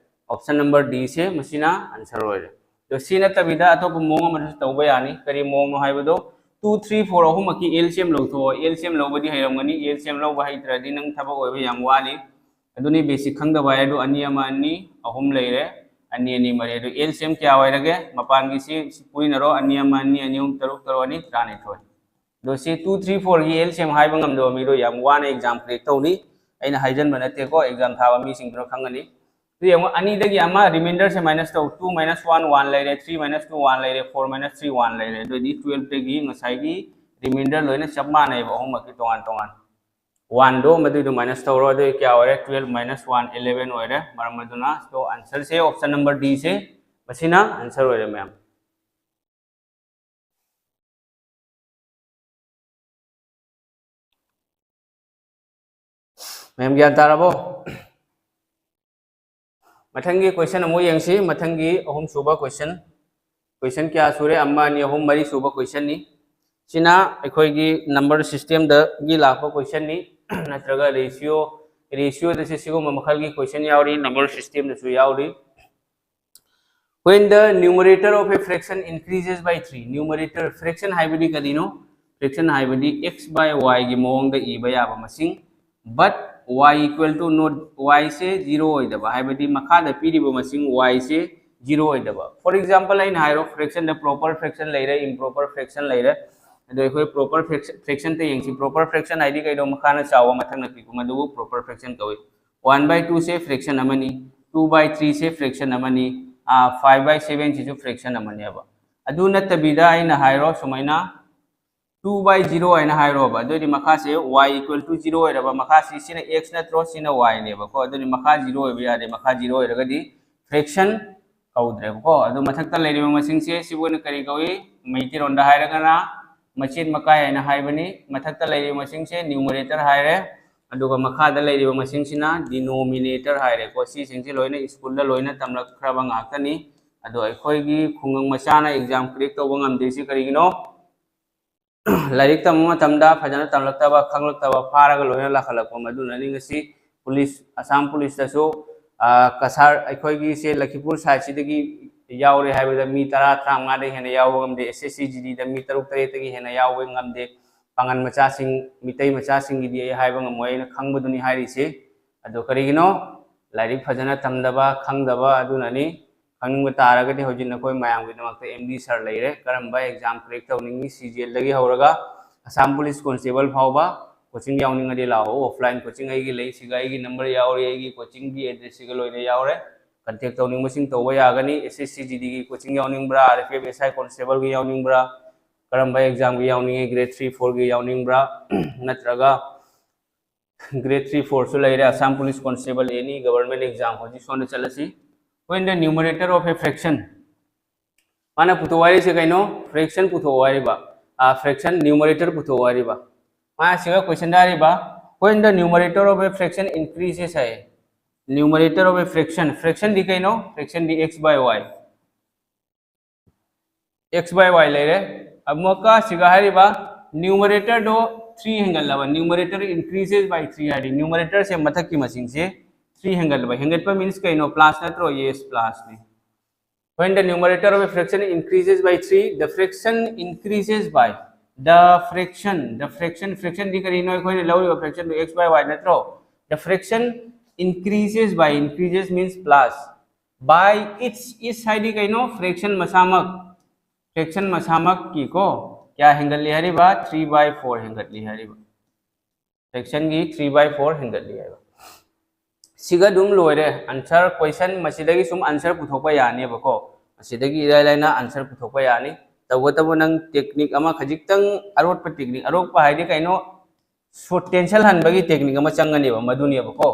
Option number D ꯁꯦ ꯃꯁꯤꯅ answer ꯑꯣꯏꯔꯦ꯫ ꯑꯗꯣ ꯁꯤ ꯅꯠꯇꯕꯤꯗ ꯑꯇꯣꯞꯄ ꯃꯑꯣꯡ ꯑꯃꯗꯁꯨ ꯇꯧꯕ ꯌꯥꯅꯤ꯫ ꯀꯔꯤ ꯃꯑꯣꯡꯅꯣ ꯍꯥꯏꯕꯗꯣ, two, three, four ꯑꯍꯨꯝꯃꯛꯀꯤ L C M ꯂꯧꯊꯣꯛꯑꯣ꯫ L C M ꯂꯧꯕꯗꯤ ꯍꯩꯔꯝꯒꯅꯤ꯫ L C M ꯂꯧꯕ ꯍꯩꯇ꯭ꯔꯗꯤ ꯅꯪ ꯊꯕꯛ ꯑꯣꯏꯕ ꯌꯥꯝ ꯋꯥꯠꯂꯤ꯫ ꯑꯗꯨꯅꯤ basic ꯈꯪꯗꯕ ꯍꯥꯏ꯫ ꯑꯗꯨ ꯑꯅꯤ ꯑꯃ ꯑꯅꯤ, ꯑꯍꯨꯝ ꯂꯩꯔꯦ, ꯑꯅꯤ ꯑꯅꯤ ꯃꯔꯤ꯫ ꯑꯗꯨ L C M ꯀꯌꯥ ꯑꯣꯏꯔꯒꯦ? ꯃꯄꯥꯟꯒꯤ ꯁꯤ, ꯁꯤ ꯄꯨꯔꯤꯅꯔꯣ, ꯑꯅꯤ ꯑꯃ ꯑꯅꯤ, ꯑꯅꯤ ꯑꯍꯨꯝ ꯇꯔꯨꯛ, ꯇꯔꯨꯛ ꯑꯅꯤ ꯇꯔꯥꯅꯤꯊꯣꯏ꯫ ꯑꯗꯣ ꯁꯤ two, three, four ꯒꯤ L C M ꯍꯥꯏꯕ ꯉꯝꯗꯕ ꯃꯤꯗꯣ ꯌꯥꯝ ꯋꯥꯅ exam crack ꯇꯧꯅꯤ꯫ ꯑꯩꯅ ꯍꯥꯏꯖꯟꯕ ꯅꯠꯇꯦꯀꯣ, exam ꯊꯥꯕ ꯃꯤꯁꯤꯡꯗꯨꯅ ꯈꯪꯒꯅꯤ꯫ ꯑꯗꯨ ꯌꯦꯡꯉꯣ, ꯑꯅꯤꯗꯒꯤ ꯑꯃ remainder ꯁꯦ minus ꯇꯧ꯫ Two minus one, one ꯂꯩꯔꯦ, three minus two, one ꯂꯩꯔꯦ, four minus three, one ꯂꯩꯔꯦ꯫ ꯑꯗꯨꯑꯣꯏꯗꯤ twelve ꯇꯒꯤ ꯉꯁꯥꯏꯒꯤ remainder ꯂꯣꯏꯅ ꯆꯞ ꯃꯥꯟꯅꯩꯕ, ꯑꯍꯨꯝꯃꯛꯀꯤ ꯇꯣꯉꯥꯟ ꯇꯣꯉꯥꯟ꯫ One ꯗꯣ ꯃꯗꯨꯏꯗꯣ minus ꯇꯧꯔꯣ, ꯑꯗꯨ ꯀꯌꯥ ꯑꯣꯏꯔꯦ? Twelve minus one, eleven ꯑꯣꯏꯔꯦ꯫ ꯃꯔꯝ ꯑꯗꯨꯅ, so, answer ꯁꯦ option number D ꯁꯦ ꯃꯁꯤꯅ answer ꯑꯣꯏꯔꯦ, ꯃꯌꯥꯝ꯫ ꯃꯌꯥꯝ ꯒ꯭ꯌꯥꯟ ꯇꯥꯔꯕꯣ? ꯃꯊꯪꯒꯤ question ꯑꯃꯨꯛ ꯌꯦꯡꯁꯤ꯫ ꯃꯊꯪꯒꯤ ꯑꯍꯨꯝꯁꯨꯕ question꯫ Question ꯀꯌꯥ ꯁꯨꯔꯦ? ꯑꯃ, ꯑꯅꯤ, ꯑꯍꯨꯝ, ꯃꯔꯤ ꯁꯨꯕ question ꯅꯤ꯫ ꯁꯤꯅ ꯑꯩꯈꯣꯏꯒꯤ number system ꯗꯒꯤ ꯂꯥꯛꯄ question ꯅꯤ, ꯅꯠꯇ꯭ꯔꯒ ratio, ratio ꯗꯁꯨ ꯁꯤꯒꯨꯝꯕ ꯃꯈꯜꯒꯤ question ꯌꯥꯎꯔꯤ, number system ꯗꯁꯨ ꯌꯥꯎꯔꯤ꯫ When the numerator of a fraction increases by three, numerator, fraction ꯍꯥꯏꯕꯗꯤ ꯀꯔꯤꯅꯣ? Fraction ꯍꯥꯏꯕꯗꯤ x by y ꯒꯤ ꯃꯑꯣꯡꯗ ꯏꯕ ꯌꯥꯕ ꯃꯁꯤꯡ, but y equal to not, y say zero ꯑꯣꯏꯗꯕ, ꯍꯥꯏꯕꯗꯤ ꯃꯈꯥꯗ ꯄꯤꯔꯤꯕ ꯃꯁꯤꯡ y ꯁꯦ zero ꯑꯣꯏꯗꯕ꯫ For example, ꯑꯩꯅ ꯍꯥꯏꯔꯣ, fraction ꯗ proper fraction ꯂꯩꯔꯦ, improper fraction ꯂꯩꯔꯦ꯫ ꯑꯗꯣ ꯑꯩꯈꯣꯏ proper fraction, fraction ꯇ ꯌꯦꯡꯁꯤ꯫ Proper fraction ꯍꯥꯏꯗꯤ ꯀꯩꯅꯣ? ꯃꯈꯥꯅ ꯆꯥꯎꯕ, ꯃꯊꯛꯅ ꯄꯤꯛꯄ, ꯃꯗꯨꯕꯨ proper fraction ꯀꯧꯏ꯫ One by two say fraction ꯑꯃꯅꯤ, two by three say fraction ꯑꯃꯅꯤ, ꯑꯥ, five by seven ꯁꯤꯁꯨ fraction ꯑꯃꯅꯦꯕ꯫ ꯑꯗꯨ ꯅꯠꯇꯕꯤꯗ ꯑꯩꯅ ꯍꯥꯏꯔꯣ ꯁꯨꯃꯥꯏꯅ, two by zero ꯍꯥꯏꯅ ꯍꯥꯏꯔꯣꯕ꯫ ꯑꯗꯨꯑꯣꯏꯗꯤ ꯃꯈꯥꯁꯦ y equal to zero ꯑꯣꯏꯔꯕ, ꯃꯈꯥꯁꯤ, ꯁꯤꯅ x ꯅꯠꯇ꯭ꯔꯣ, ꯁꯤꯅ y ꯅꯦꯕꯀꯣ꯫ ꯑꯗꯨꯗꯤ ꯃꯈꯥ zero ꯑꯣꯏꯕ ꯌꯥꯗꯦ꯫ ꯃꯈꯥ zero ꯑꯣꯏꯔꯒꯗꯤ fraction ꯀꯧꯗ꯭ꯔꯦꯕꯀꯣ꯫ ꯑꯗꯨ ꯃꯊꯛꯇ ꯂꯩꯔꯤꯕ ꯃꯁꯤꯡꯁꯦ, ꯁꯤꯕꯨ ꯑꯣꯏꯅ ꯀꯔꯤ ꯀꯧꯏ? ꯃꯩꯇꯩꯔꯣꯟꯗ ꯍꯥꯏꯔꯒꯅ ꯃꯆꯦꯠ ꯃꯀꯥꯏ ꯍꯥꯏꯅ ꯍꯥꯏꯕꯅꯤ꯫ ꯃꯊꯛꯇ ꯂꯩꯔꯤꯕ ꯃꯁꯤꯡꯁꯦ numerator ꯍꯥꯏꯔꯦ, ꯑꯗꯨꯒ ꯃꯈꯥꯗ ꯂꯩꯔꯤꯕ ꯃꯁꯤꯡꯁꯤꯅ denominator ꯍꯥꯏꯔꯦꯀꯣ꯫ ꯁꯤꯁꯤꯡꯁꯦ ꯂꯣꯏꯅ school ꯗ ꯂꯣꯏꯅ ꯇꯝꯂꯛꯈ꯭ꯔꯕ ꯉꯥꯛꯇꯅꯤ꯫ ꯑꯗꯣ ꯑꯩꯈꯣꯏꯒꯤ ꯈꯨꯡꯒꯪ ꯃꯆꯥꯅ exam crack ꯇꯧꯕ ꯉꯝꯗ꯭ꯔꯤꯁꯤ ꯀꯔꯤꯒꯤꯅꯣ? ꯂꯥꯏꯔꯤꯛ ꯇꯝꯕ ꯃꯇꯝꯗ ꯐꯖꯅ ꯇꯝꯂꯛꯇꯕ, ꯈꯪꯂꯛꯇꯕ, ꯐꯥꯔꯒ ꯂꯣꯏꯅ ꯂꯥꯛꯍꯜꯂꯛꯄ꯫ ꯃꯗꯨꯅꯅꯤ ꯉꯁꯤ ꯄꯨꯂꯤꯁ, ꯑꯁꯥꯝ ꯄꯨꯂꯤꯁꯇꯁꯨ, ꯑ, ꯀꯁꯥꯔ, ꯑꯩꯈꯣꯏꯒꯤꯁꯦ ꯂꯈꯤꯄꯨꯔ ꯁꯥꯏꯠꯁꯤꯗꯒꯤ ꯌꯥꯎꯔꯦ ꯍꯥꯏꯕꯗ ꯃꯤ ꯇꯔꯥ, ꯇꯔꯥꯃꯉꯥꯗꯒꯤ ꯍꯦꯟꯅ ꯌꯥꯎꯕ ꯉꯝꯗꯦ꯫ ꯑꯦꯁ ꯑꯦꯁ ꯁꯤ ꯖꯤ ꯗꯤꯗ ꯃꯤ ꯇꯔꯨꯛ ꯇꯔꯦꯠꯇꯒꯤ ꯍꯦꯟꯅ ꯌꯥꯎꯕ ꯉꯝꯗꯦ꯫ ꯄꯥꯉꯟ ꯃꯆꯥꯁꯤꯡ, ꯃꯤꯇꯩ ꯃꯆꯥꯁꯤꯡꯒꯤꯗꯤ ꯑꯩ ꯍꯥꯏꯕ ꯉꯝꯃꯣꯏ, ꯑꯩꯅ ꯈꯪꯕꯗꯨꯅꯤ ꯍꯥꯏꯔꯤꯁꯦ꯫ ꯑꯗꯣ ꯀꯔꯤꯒꯤꯅꯣ? ꯂꯥꯏꯔꯤꯛ ꯐꯖꯅ ꯇꯝꯗꯕ, ꯈꯪꯗꯕ ꯑꯗꯨꯅꯅꯤ꯫ ꯈꯪꯅꯤꯡꯕ ꯇꯥꯔꯒꯗꯤ ꯍꯧꯖꯤꯛ ꯅꯈꯣꯏ ꯃꯌꯥꯝꯒꯤꯗꯃꯛꯇ ꯑꯦꯝ ꯗꯤ ꯁꯥꯔ ꯂꯩꯔꯦ꯫ ꯀꯔꯝꯕ ꯑꯦꯛꯖꯥꯝ ꯀ꯭ꯔꯦꯛ ꯇꯧꯅꯤꯡꯉꯤ? ꯁꯤ ꯖꯤ ꯑꯦꯜꯗꯒꯤ ꯍꯧꯔꯒ ꯑꯁꯥꯝ ꯄꯨꯂꯤꯁ ꯀꯣꯟꯁꯇꯦꯕꯜ ꯐꯥꯎꯕ ꯀꯣꯆꯤꯡ ꯌꯥꯎꯅꯤꯡꯉꯗꯤ ꯂꯥꯛꯑꯣ꯫ ꯑꯣꯐꯂꯥꯏꯟ ꯀꯣꯆꯤꯡ ꯑꯩꯒꯤ ꯂꯩ, ꯁꯤꯒ ꯑꯩꯒꯤ ꯅꯝꯕꯔ ꯌꯥꯎꯔꯤ, ꯑꯩꯒꯤ ꯀꯣꯆꯤꯡꯒꯤ ꯑꯦꯗ꯭ꯔꯦꯁꯁꯤꯒ ꯂꯣꯏꯅ ꯌꯥꯎꯔꯦ꯫ ꯀꯟꯇꯦꯛ ꯇꯧꯅꯤꯡꯕꯁꯤꯡ ꯇꯧꯕ ꯌꯥꯒꯅꯤ꯫ ꯑꯦꯁ ꯑꯦꯁ ꯁꯤ ꯖꯤ ꯗꯤꯒꯤ ꯀꯣꯆꯤꯡ ꯌꯥꯎꯅꯤꯡꯕ꯭ꯔꯥ? R F F S I ꯀꯣꯟꯁꯇꯦꯕꯜꯒꯤ ꯌꯥꯎꯅꯤꯡꯕ꯭ꯔꯥ? ꯀꯔꯝꯕ ꯑꯦꯛꯖꯥꯝꯒꯤ ꯌꯥꯎꯅꯤꯡꯉꯤ? ꯒ꯭ꯔꯦꯗ ꯊ꯭ꯔꯤ ꯐꯣꯔꯒꯤ ꯌꯥꯎꯅꯤꯡꯕ꯭ꯔꯥ? ꯅꯠꯇ꯭ꯔꯒ ꯒ꯭ꯔꯦꯗ ꯊ꯭ꯔꯤ ꯐꯣꯔꯁꯨ ꯂꯩꯔꯦ꯫ ꯑꯁꯥꯝ ꯄꯨꯂꯤꯁ ꯀꯣꯟꯁꯇꯦꯕꯜ, ꯑꯦꯅꯤ ꯒꯕꯔꯃꯦꯟ ꯑꯦꯛꯖꯥꯝ꯫ ꯍꯧꯖꯤꯛ ꯁꯣꯝꯗ ꯆꯠꯂꯁꯤ꯫ When the numerator of a fraction, ꯃꯥꯅ ꯄꯨꯊꯣꯛꯑꯣ ꯍꯥꯏꯔꯤꯁꯦ ꯀꯩꯅꯣ? ꯐ꯭ꯔꯦꯛꯁꯟ ꯄꯨꯊꯣꯛꯑꯣ ꯍꯥꯏꯔꯤꯕ꯫ ꯐ꯭ꯔꯦꯛꯁꯟ, ꯅ꯭ꯌꯨꯃꯔꯦꯇꯔ ꯄꯨꯊꯣꯛꯑꯣ ꯍꯥꯏꯔꯤꯕ꯫ ꯃꯥ ꯁꯤꯒ ꯀꯣꯏꯁꯟꯗ ꯍꯥꯏꯔꯤꯕ, when the numerator of a fraction increases high. Numerator of a fraction, ꯐ꯭ꯔꯦꯛꯁꯟꯗꯤ ꯀꯩꯅꯣ? ꯐ꯭ꯔꯦꯛꯁꯟꯗꯤ x by y, x by y ꯂꯩꯔꯦ꯫ ꯑꯃꯨꯛꯀ ꯁꯤꯒ ꯍꯥꯏꯔꯤꯕ ꯅ꯭ꯌꯨꯃꯔꯦꯇꯔꯗꯣ three ꯍꯦꯟꯒꯠꯂꯕ, numerator increases by three ꯍꯥꯏꯗꯤ ꯅ꯭ꯌꯨꯃꯔꯦꯇꯔꯁꯦ ꯃꯊꯛꯀꯤ ꯃꯁꯤꯡꯁꯦ ꯊ꯭ꯔꯤ ꯍꯦꯟꯒꯠꯂꯕ꯫ ꯍꯦꯟꯒꯠꯄ ꯃꯤꯟꯁ ꯀꯩꯅꯣ? ꯄ꯭ꯂꯁ ꯅꯠꯇ꯭ꯔꯣ? Yes, ꯄ꯭ꯂꯁꯅꯤ꯫ When the numerator of a fraction increases by three, the fraction increases by, the fraction, the fraction, fraction ꯗꯤ ꯀꯔꯤꯅꯣ? ꯑꯩꯈꯣꯏꯅ ꯂꯧꯔꯤꯕ ꯐ꯭ꯔꯦꯛꯁꯟꯗꯣ x by y ꯅꯠꯇ꯭ꯔꯣ? The fraction increases by, increases means plus, by its, its ꯍꯥꯏꯗꯤ ꯀꯩꯅꯣ? Fraction ꯃꯁꯥꯃꯛ, fraction ꯃꯁꯥꯃꯛꯀꯤꯀꯣ꯫ ꯀꯌꯥ ꯍꯦꯟꯒꯠꯂꯤ ꯍꯥꯏꯔꯤꯕ? Three by four ꯍꯦꯟꯒꯠꯂꯤ ꯍꯥꯏꯔꯤꯕ꯫ ꯐ꯭ꯔꯦꯛꯁꯟꯒꯤ three by four ꯍꯦꯟꯒꯠꯂꯤ ꯍꯥꯏꯕ꯫ ꯁꯤꯒ ꯑꯗꯨꯝ ꯂꯣꯏꯔꯦ ꯑꯟꯁꯔ ꯀꯣꯏꯁꯟ꯫ ꯃꯁꯤꯗꯒꯤ ꯁꯨꯝ ꯑꯟꯁꯔ ꯄꯨꯊꯣꯛꯄ ꯌꯥꯅꯦꯕꯀꯣ꯫ ꯃꯁꯤꯗꯒꯤ ꯏꯔꯥꯏ ꯂꯥꯏꯅ ꯑꯟꯁꯔ ꯄꯨꯊꯣꯛꯄ ꯌꯥꯅꯤ꯫ ꯇꯧꯕꯇꯕꯨ ꯅꯪ ꯇꯦꯛꯅꯤꯛ ꯑꯃ ꯈꯖꯤꯛꯇꯪ, ꯑꯔꯣꯠꯄ ꯇꯦꯛꯅꯤꯛ, ꯑꯔꯣꯠꯄ ꯍꯥꯏꯗꯤ ꯀꯩꯅꯣ? ꯁꯣ-, ꯇꯦꯟꯁꯟ ꯍꯟꯕꯒꯤ ꯇꯦꯛꯅꯤꯛ ꯑꯃ ꯆꯪꯒꯅꯦꯕ, ꯃꯗꯨꯅꯦꯕꯀꯣ꯫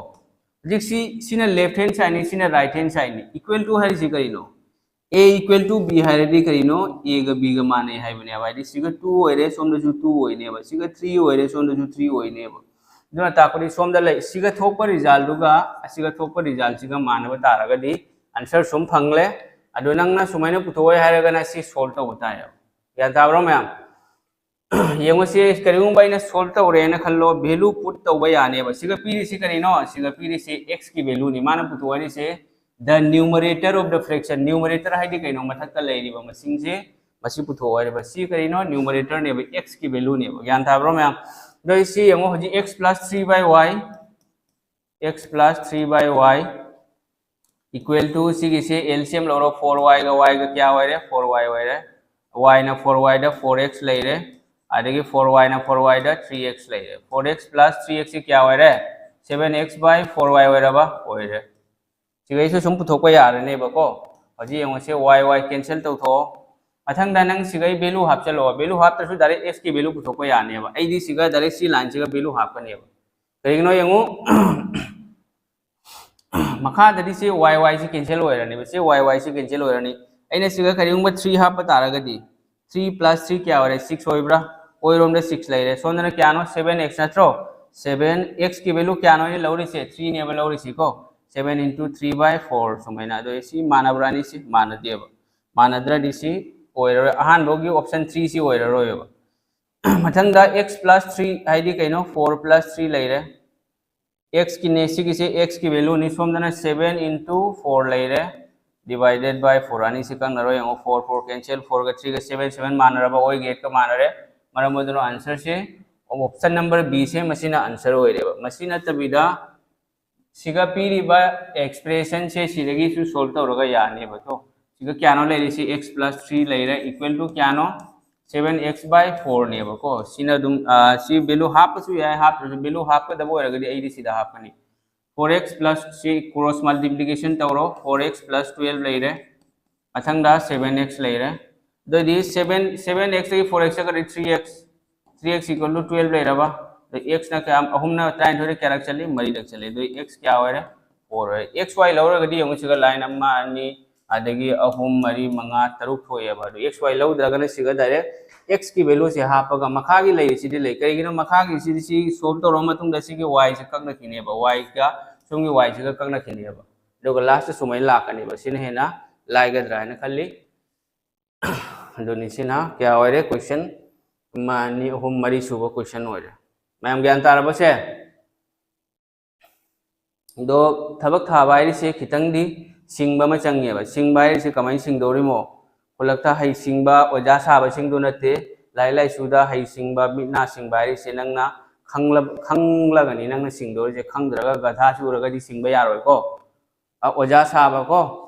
ꯍꯧꯖꯤꯛꯁꯤ, ꯁꯤꯅ ꯂꯦꯐ ꯍꯦꯟ ꯁꯥꯏꯠꯅꯤ, ꯁꯤꯅ ꯔꯥꯏꯠ ꯍꯦꯟ ꯁꯥꯏꯠꯅꯤ꯫ ꯏꯀ꯭ꯋꯦꯜ ꯇꯨ ꯍꯥꯏꯔꯤꯁꯤ ꯀꯔꯤꯅꯣ? A equal to B ꯍꯥꯏꯔꯗꯤ ꯀꯔꯤꯅꯣ? A ꯒ B ꯒ ꯃꯥꯟꯅꯩ ꯍꯥꯏꯕꯅꯦꯕ꯫ ꯍꯥꯏꯗꯤ ꯁꯤꯒ ꯇꯨ ꯑꯣꯏꯔꯦ, ꯁꯣꯝꯗꯁꯨ ꯇꯨ ꯑꯣꯏꯅꯦꯕ, ꯁꯤꯒ ꯊ꯭ꯔꯤ ꯑꯣꯏꯔꯦ, ꯁꯣꯝꯗꯁꯨ ꯊ꯭ꯔꯤ ꯑꯣꯏꯅꯦꯕ꯫ ꯑꯗꯨꯅ ꯇꯥꯛꯄꯗꯤ ꯁꯣꯝꯗ ꯂꯩ, ꯁꯤꯒ ꯊꯣꯛꯄ ꯔꯤꯖꯜꯗꯨꯒ ꯑꯁꯤꯒ ꯊꯣꯛꯄ ꯔꯤꯖꯜꯁꯤꯒ ꯃꯥꯟꯅꯕ ꯇꯥꯔꯒꯗꯤ ꯑꯟꯁꯔ ꯁꯨꯝ ꯐꯪꯂꯦ꯫ ꯑꯗꯣ ꯅꯪꯅ ꯁꯨꯃꯥꯏꯅ ꯄꯨꯊꯣꯛꯑꯣꯏ ꯍꯥꯏꯔꯒꯅ ꯁꯤ ꯁꯣꯜꯕ ꯇꯧꯕ ꯇꯥꯏꯌꯦꯕ꯫ ꯒ꯭ꯌꯥꯟ ꯇꯥꯕ꯭ꯔꯣ ꯃꯌꯥꯝ? ꯌꯦꯡꯉꯨꯁꯦ, ꯀꯔꯤꯒꯨꯝꯕ ꯑꯩꯅ ꯁꯣꯜꯕ ꯇꯧꯔꯦꯅ ꯈꯜꯂꯣ, ꯚꯦꯂꯨ ꯄꯨꯠ ꯇꯧꯕ ꯌꯥꯅꯦꯕ꯫ ꯁꯤꯒ ꯄꯤꯔꯤꯁꯤ ꯀꯔꯤꯅꯣ? ꯁꯤꯒ ꯄꯤꯔꯤꯁꯤ x ꯀꯤ ꯚꯦꯂꯨꯅꯤ꯫ ꯃꯥꯅ ꯄꯨꯊꯣꯛꯍꯜꯂꯤꯁꯦ the numerator of the fraction꯫ Numerator ꯍꯥꯏꯗꯤ ꯀꯩꯅꯣ? ꯃꯊꯛꯇ ꯂꯩꯔꯤꯕ ꯃꯁꯤꯡꯁꯦ, ꯃꯁꯤ ꯄꯨꯊꯣꯛꯑꯣ ꯍꯥꯏꯔꯤꯕ꯫ ꯁꯤ ꯀꯔꯤꯅꯣ? ꯅ꯭ꯌꯨꯃꯔꯦꯇꯔꯅꯦꯕ, x ꯀꯤ ꯚꯦꯂꯨꯅꯦꯕ꯫ ꯒ꯭ꯌꯥꯟ ꯇꯥꯕ꯭ꯔꯣ ꯃꯌꯥꯝ? ꯑꯗꯣ ꯁꯤ ꯌꯦꯡꯉꯣ, ꯍꯧꯖꯤꯛ x plus three by y x plus three by y equal to ꯁꯤꯒꯤꯁꯦ L C M ꯂꯧꯔꯣ꯫ Four y ꯒ y ꯒ ꯀꯌꯥ ꯑꯣꯏꯔꯦ? Four y ꯑꯣꯏꯔꯦ꯫ Y ꯅ four y ꯗ four x ꯂꯩꯔꯦ, ꯑꯗꯒꯤ four y ꯅ four y ꯗ three x ꯂꯩꯔꯦ꯫ Four x plus three x ꯁꯤ ꯀꯌꯥ ꯑꯣꯏꯔꯦ? Seven x by four y ꯑꯣꯏꯔꯕ? ꯑꯣꯏꯔꯦ꯫ ꯁꯤꯈꯩꯁꯨ ꯁꯨꯝ ꯄꯨꯊꯣꯛꯄ ꯌꯥꯔꯅꯦꯕꯀꯣ꯫ ꯍꯧꯖꯤꯛ ꯌꯦꯡꯉꯨꯁꯦ, y y cancel ꯇꯧꯊꯣꯛꯑꯣ꯫ ꯃꯊꯪꯗ ꯅꯪ ꯁꯤꯈꯩ ꯚꯦꯂꯨ ꯍꯥꯞꯆꯜꯂꯣ꯫ ꯚꯦꯂꯨ ꯍꯥꯞꯇ꯭ꯔꯁꯨ direct x ꯀꯤ ꯚꯦꯂꯨ ꯄꯨꯊꯣꯛꯄ ꯌꯥꯅꯦꯕ꯫ ꯑꯩꯗꯤ ꯁꯤꯒ direct ꯁꯤ ꯂꯥꯏꯟꯁꯤꯒ ꯚꯦꯂꯨ ꯍꯥꯞꯀꯅꯦꯕ꯫ ꯀꯩꯒꯤꯅꯣ ꯌꯦꯡꯉꯨ, ꯃꯈꯥꯗꯗꯤ ꯁꯤ y y ꯁꯤ cancel ꯑꯣꯏꯔꯅꯦꯕ, ꯁꯤ y y ꯁꯤ cancel ꯑꯣꯏꯔꯅꯤ꯫ ꯑꯩꯅ ꯁꯤꯒ ꯀꯔꯤꯒꯨꯝꯕ three ꯍꯥꯞꯄ ꯇꯥꯔꯒꯗꯤ, three plus three ꯀꯌꯥ ꯑꯣꯏꯔꯦ? Six ꯑꯣꯏꯕ꯭ꯔꯥ? ꯑꯣꯏꯔꯣꯝꯗ six ꯂꯩꯔꯦ, ꯁꯣꯝꯗꯅ ꯀꯌꯥꯅꯣ? Seven x ꯅꯠꯇ꯭ꯔꯣ? Seven x ꯀꯤ ꯚꯦꯂꯨ ꯀꯌꯥꯅꯣ ꯑꯩꯅ ꯂꯧꯔꯤꯁꯦ? Three ꯅꯦꯕ ꯂꯧꯔꯤꯁꯤꯀꯣ꯫ Seven into three by four ꯁꯨꯃꯥꯏꯅ꯫ ꯑꯗꯣ ꯁꯤ ꯃꯥꯟꯅꯕ꯭ꯔꯥ? ꯑꯅꯤꯁꯤ ꯃꯥꯟꯅꯗꯦꯕ꯫ ꯃꯥꯟꯅꯗ꯭ꯔꯗꯤ ꯁꯤ ꯑꯣꯏꯔꯔꯣꯏ, ꯑꯍꯥꯟꯕꯒꯤ option three ꯁꯤ ꯑꯣꯏꯔꯔꯣꯏꯕ꯫ ꯃꯊꯪꯗ x plus three ꯍꯥꯏꯗꯤ ꯀꯩꯅꯣ? Four plus three ꯂꯩꯔꯦ꯫ X ꯀꯤꯅꯦ ꯁꯤꯒꯤꯁꯦ, x ꯀꯤ ꯚꯦꯂꯨꯅꯤ꯫ ꯁꯣꯝꯗꯅ seven into four ꯂꯩꯔꯦ, divided by four꯫ ꯑꯅꯤꯁꯤ ꯀꯛꯅꯔꯣꯏ꯫ ꯌꯦꯡꯉꯣ, four four cancel, four ꯒ three ꯒ seven, seven ꯃꯥꯟꯅꯔꯕ? ꯑꯣꯏꯒ eight ꯀ ꯃꯥꯟꯅꯔꯦ꯫ ꯃꯔꯝ ꯑꯗꯨꯅ answer ꯁꯦ option number B ꯁꯦ ꯃꯁꯤꯅ answer ꯑꯣꯏꯔꯦꯕ꯫ ꯃꯁꯤ ꯅꯠꯇꯕꯤꯗ ꯁꯤꯒ ꯄꯤꯔꯤꯕ expression ꯁꯦ ꯁꯤꯗꯒꯤꯁꯨ solve ꯇꯧꯔꯒ ꯌꯥꯅꯦꯕꯀꯣ꯫ ꯁꯤꯒ ꯀꯌꯥꯅꯣ ꯂꯩꯔꯤꯁꯤ? X plus three ꯂꯩꯔꯦ, equal to ꯀꯌꯥꯅꯣ? Seven x by four ꯅꯦꯕꯀꯣ꯫ ꯁꯤꯅ ꯑꯗꯨꯝ, ꯑ, ꯁꯤ ꯚꯦꯂꯨ ꯍꯥꯞꯄꯁꯨ ꯌꯥꯏ, ꯍꯥꯞꯇ꯭ꯔꯁꯨ꯫ ꯚꯦꯂꯨ ꯍꯥꯞꯀꯗꯕ ꯑꯣꯏꯔꯒꯗꯤ ꯑꯩꯗꯤ ꯁꯤꯗ ꯍꯥꯞꯀꯅꯤ꯫ Four x plus ꯁꯤ cross multiplication ꯇꯧꯔꯣ, four x plus twelve ꯂꯩꯔꯦ꯫ ꯃꯊꯪꯗ seven x ꯂꯩꯔꯦ꯫ ꯑꯗꯨꯑꯣꯏꯗꯤ seven, seven x ꯇꯒꯤ four x ꯆꯠꯈ꯭ꯔꯗꯤ three x, three x equal to twelve ꯂꯩꯔꯕ? ꯑꯗ x ꯅ ꯀꯌꯥ? ꯑꯍꯨꯝꯅ ꯇꯔꯥꯅꯤꯊꯣꯏꯗ ꯀꯌꯥꯔꯛ ꯆꯠꯂꯤ? ꯃꯔꯤꯔꯛ ꯆꯠꯂꯤ꯫ ꯑꯗꯨ x ꯀꯌꯥ ꯑꯣꯏꯔꯦ? Four ꯑꯣꯏꯔꯦ꯫ X y ꯂꯧꯔꯒꯗꯤ ꯌꯦꯡꯉꯨ, ꯁꯤꯒ line ꯑꯃ, ꯑꯅꯤ, ꯑꯗꯒꯤ ꯑꯍꯨꯝ, ꯃꯔꯤ, ꯃꯉꯥ, ꯇꯔꯨꯛ ꯊꯣꯛꯑꯦꯕ꯫ ꯑꯗꯨ x y ꯂꯧꯗ꯭ꯔꯒꯅ ꯁꯤꯒ direct x ꯀꯤ ꯚꯦꯂꯨꯁꯦ ꯍꯥꯞꯄꯒ ꯃꯈꯥꯒꯤ ꯂꯩꯔꯤꯁꯤꯗꯤ ꯂꯩ꯫ ꯀꯔꯤꯒꯤꯅꯣ? ꯃꯈꯥꯒꯤꯁꯤꯗꯤ ꯁꯤ solve ꯇꯧꯔꯕ ꯃꯇꯨꯡꯗ ꯁꯤꯒꯤ y ꯁꯦ ꯀꯛꯅꯈꯤꯅꯦꯕ, y ꯒ ꯁꯣꯝꯒꯤ y ꯁꯤꯒ ꯀꯛꯅꯈꯤꯅꯦꯕ꯫ ꯑꯗꯨꯒ last ꯁꯨꯃꯥꯏꯅ ꯂꯥꯛꯀꯅꯦꯕ꯫ ꯁꯤꯅ ꯍꯦꯟꯅ ꯂꯥꯏꯒꯗ꯭ꯔꯥ ꯍꯥꯏꯅ ꯈꯜꯂꯤ꯫ ꯑꯗꯨꯅꯤ, ꯁꯤꯅ ꯀꯌꯥ ꯑꯣꯏꯔꯦ? Question ꯑꯃ, ꯑꯅꯤ, ꯑꯍꯨꯝ, ꯃꯔꯤ ꯁꯨꯕ ꯀꯣꯏꯁꯟ ꯑꯣꯏꯔꯦ꯫ ꯃꯌꯥꯝ ꯒ꯭ꯌꯥꯟ ꯇꯥꯔꯕꯁꯦ? ꯑꯗꯣ ꯊꯕꯛ ꯊꯥꯕ ꯍꯥꯏꯔꯤꯁꯦ ꯈꯤꯇꯪꯗꯤ ꯁꯤꯡꯕ ꯑꯃ ꯆꯪꯉꯦꯕ꯫ ꯁꯤꯡꯕ ꯍꯥꯏꯔꯤꯁꯦ ꯀꯃꯥꯏꯅ ꯁꯤꯡꯗꯧꯔꯤꯃꯣ? ꯈꯨꯜꯂꯛꯇ ꯍꯩꯁꯤꯡꯕ ꯑꯣꯖꯥ ꯁꯥꯕꯁꯤꯡꯗꯨ ꯅꯠꯇꯦ꯫ ꯂꯥꯏꯔꯤꯛ ꯂꯥꯏꯁꯨꯗ ꯍꯩꯁꯤꯡꯕ, ꯃꯤꯠ ꯅꯥ ꯁꯤꯡꯕ ꯍꯥꯏꯔꯤꯁꯦ ꯅꯪꯅ ꯈꯪꯂ-, ꯈꯪꯂꯒꯅꯤ ꯅꯪꯅ ꯁꯤꯡꯗꯧꯔꯤꯁꯦ꯫ ꯈꯪꯗ꯭ꯔꯒ ꯒꯙꯥ ꯆꯨꯔꯒꯗꯤ ꯁꯤꯡꯕ ꯌꯥꯔꯣꯏꯀꯣ꯫ ꯑ, ꯑꯣꯖꯥ ꯁꯥꯕꯀꯣ,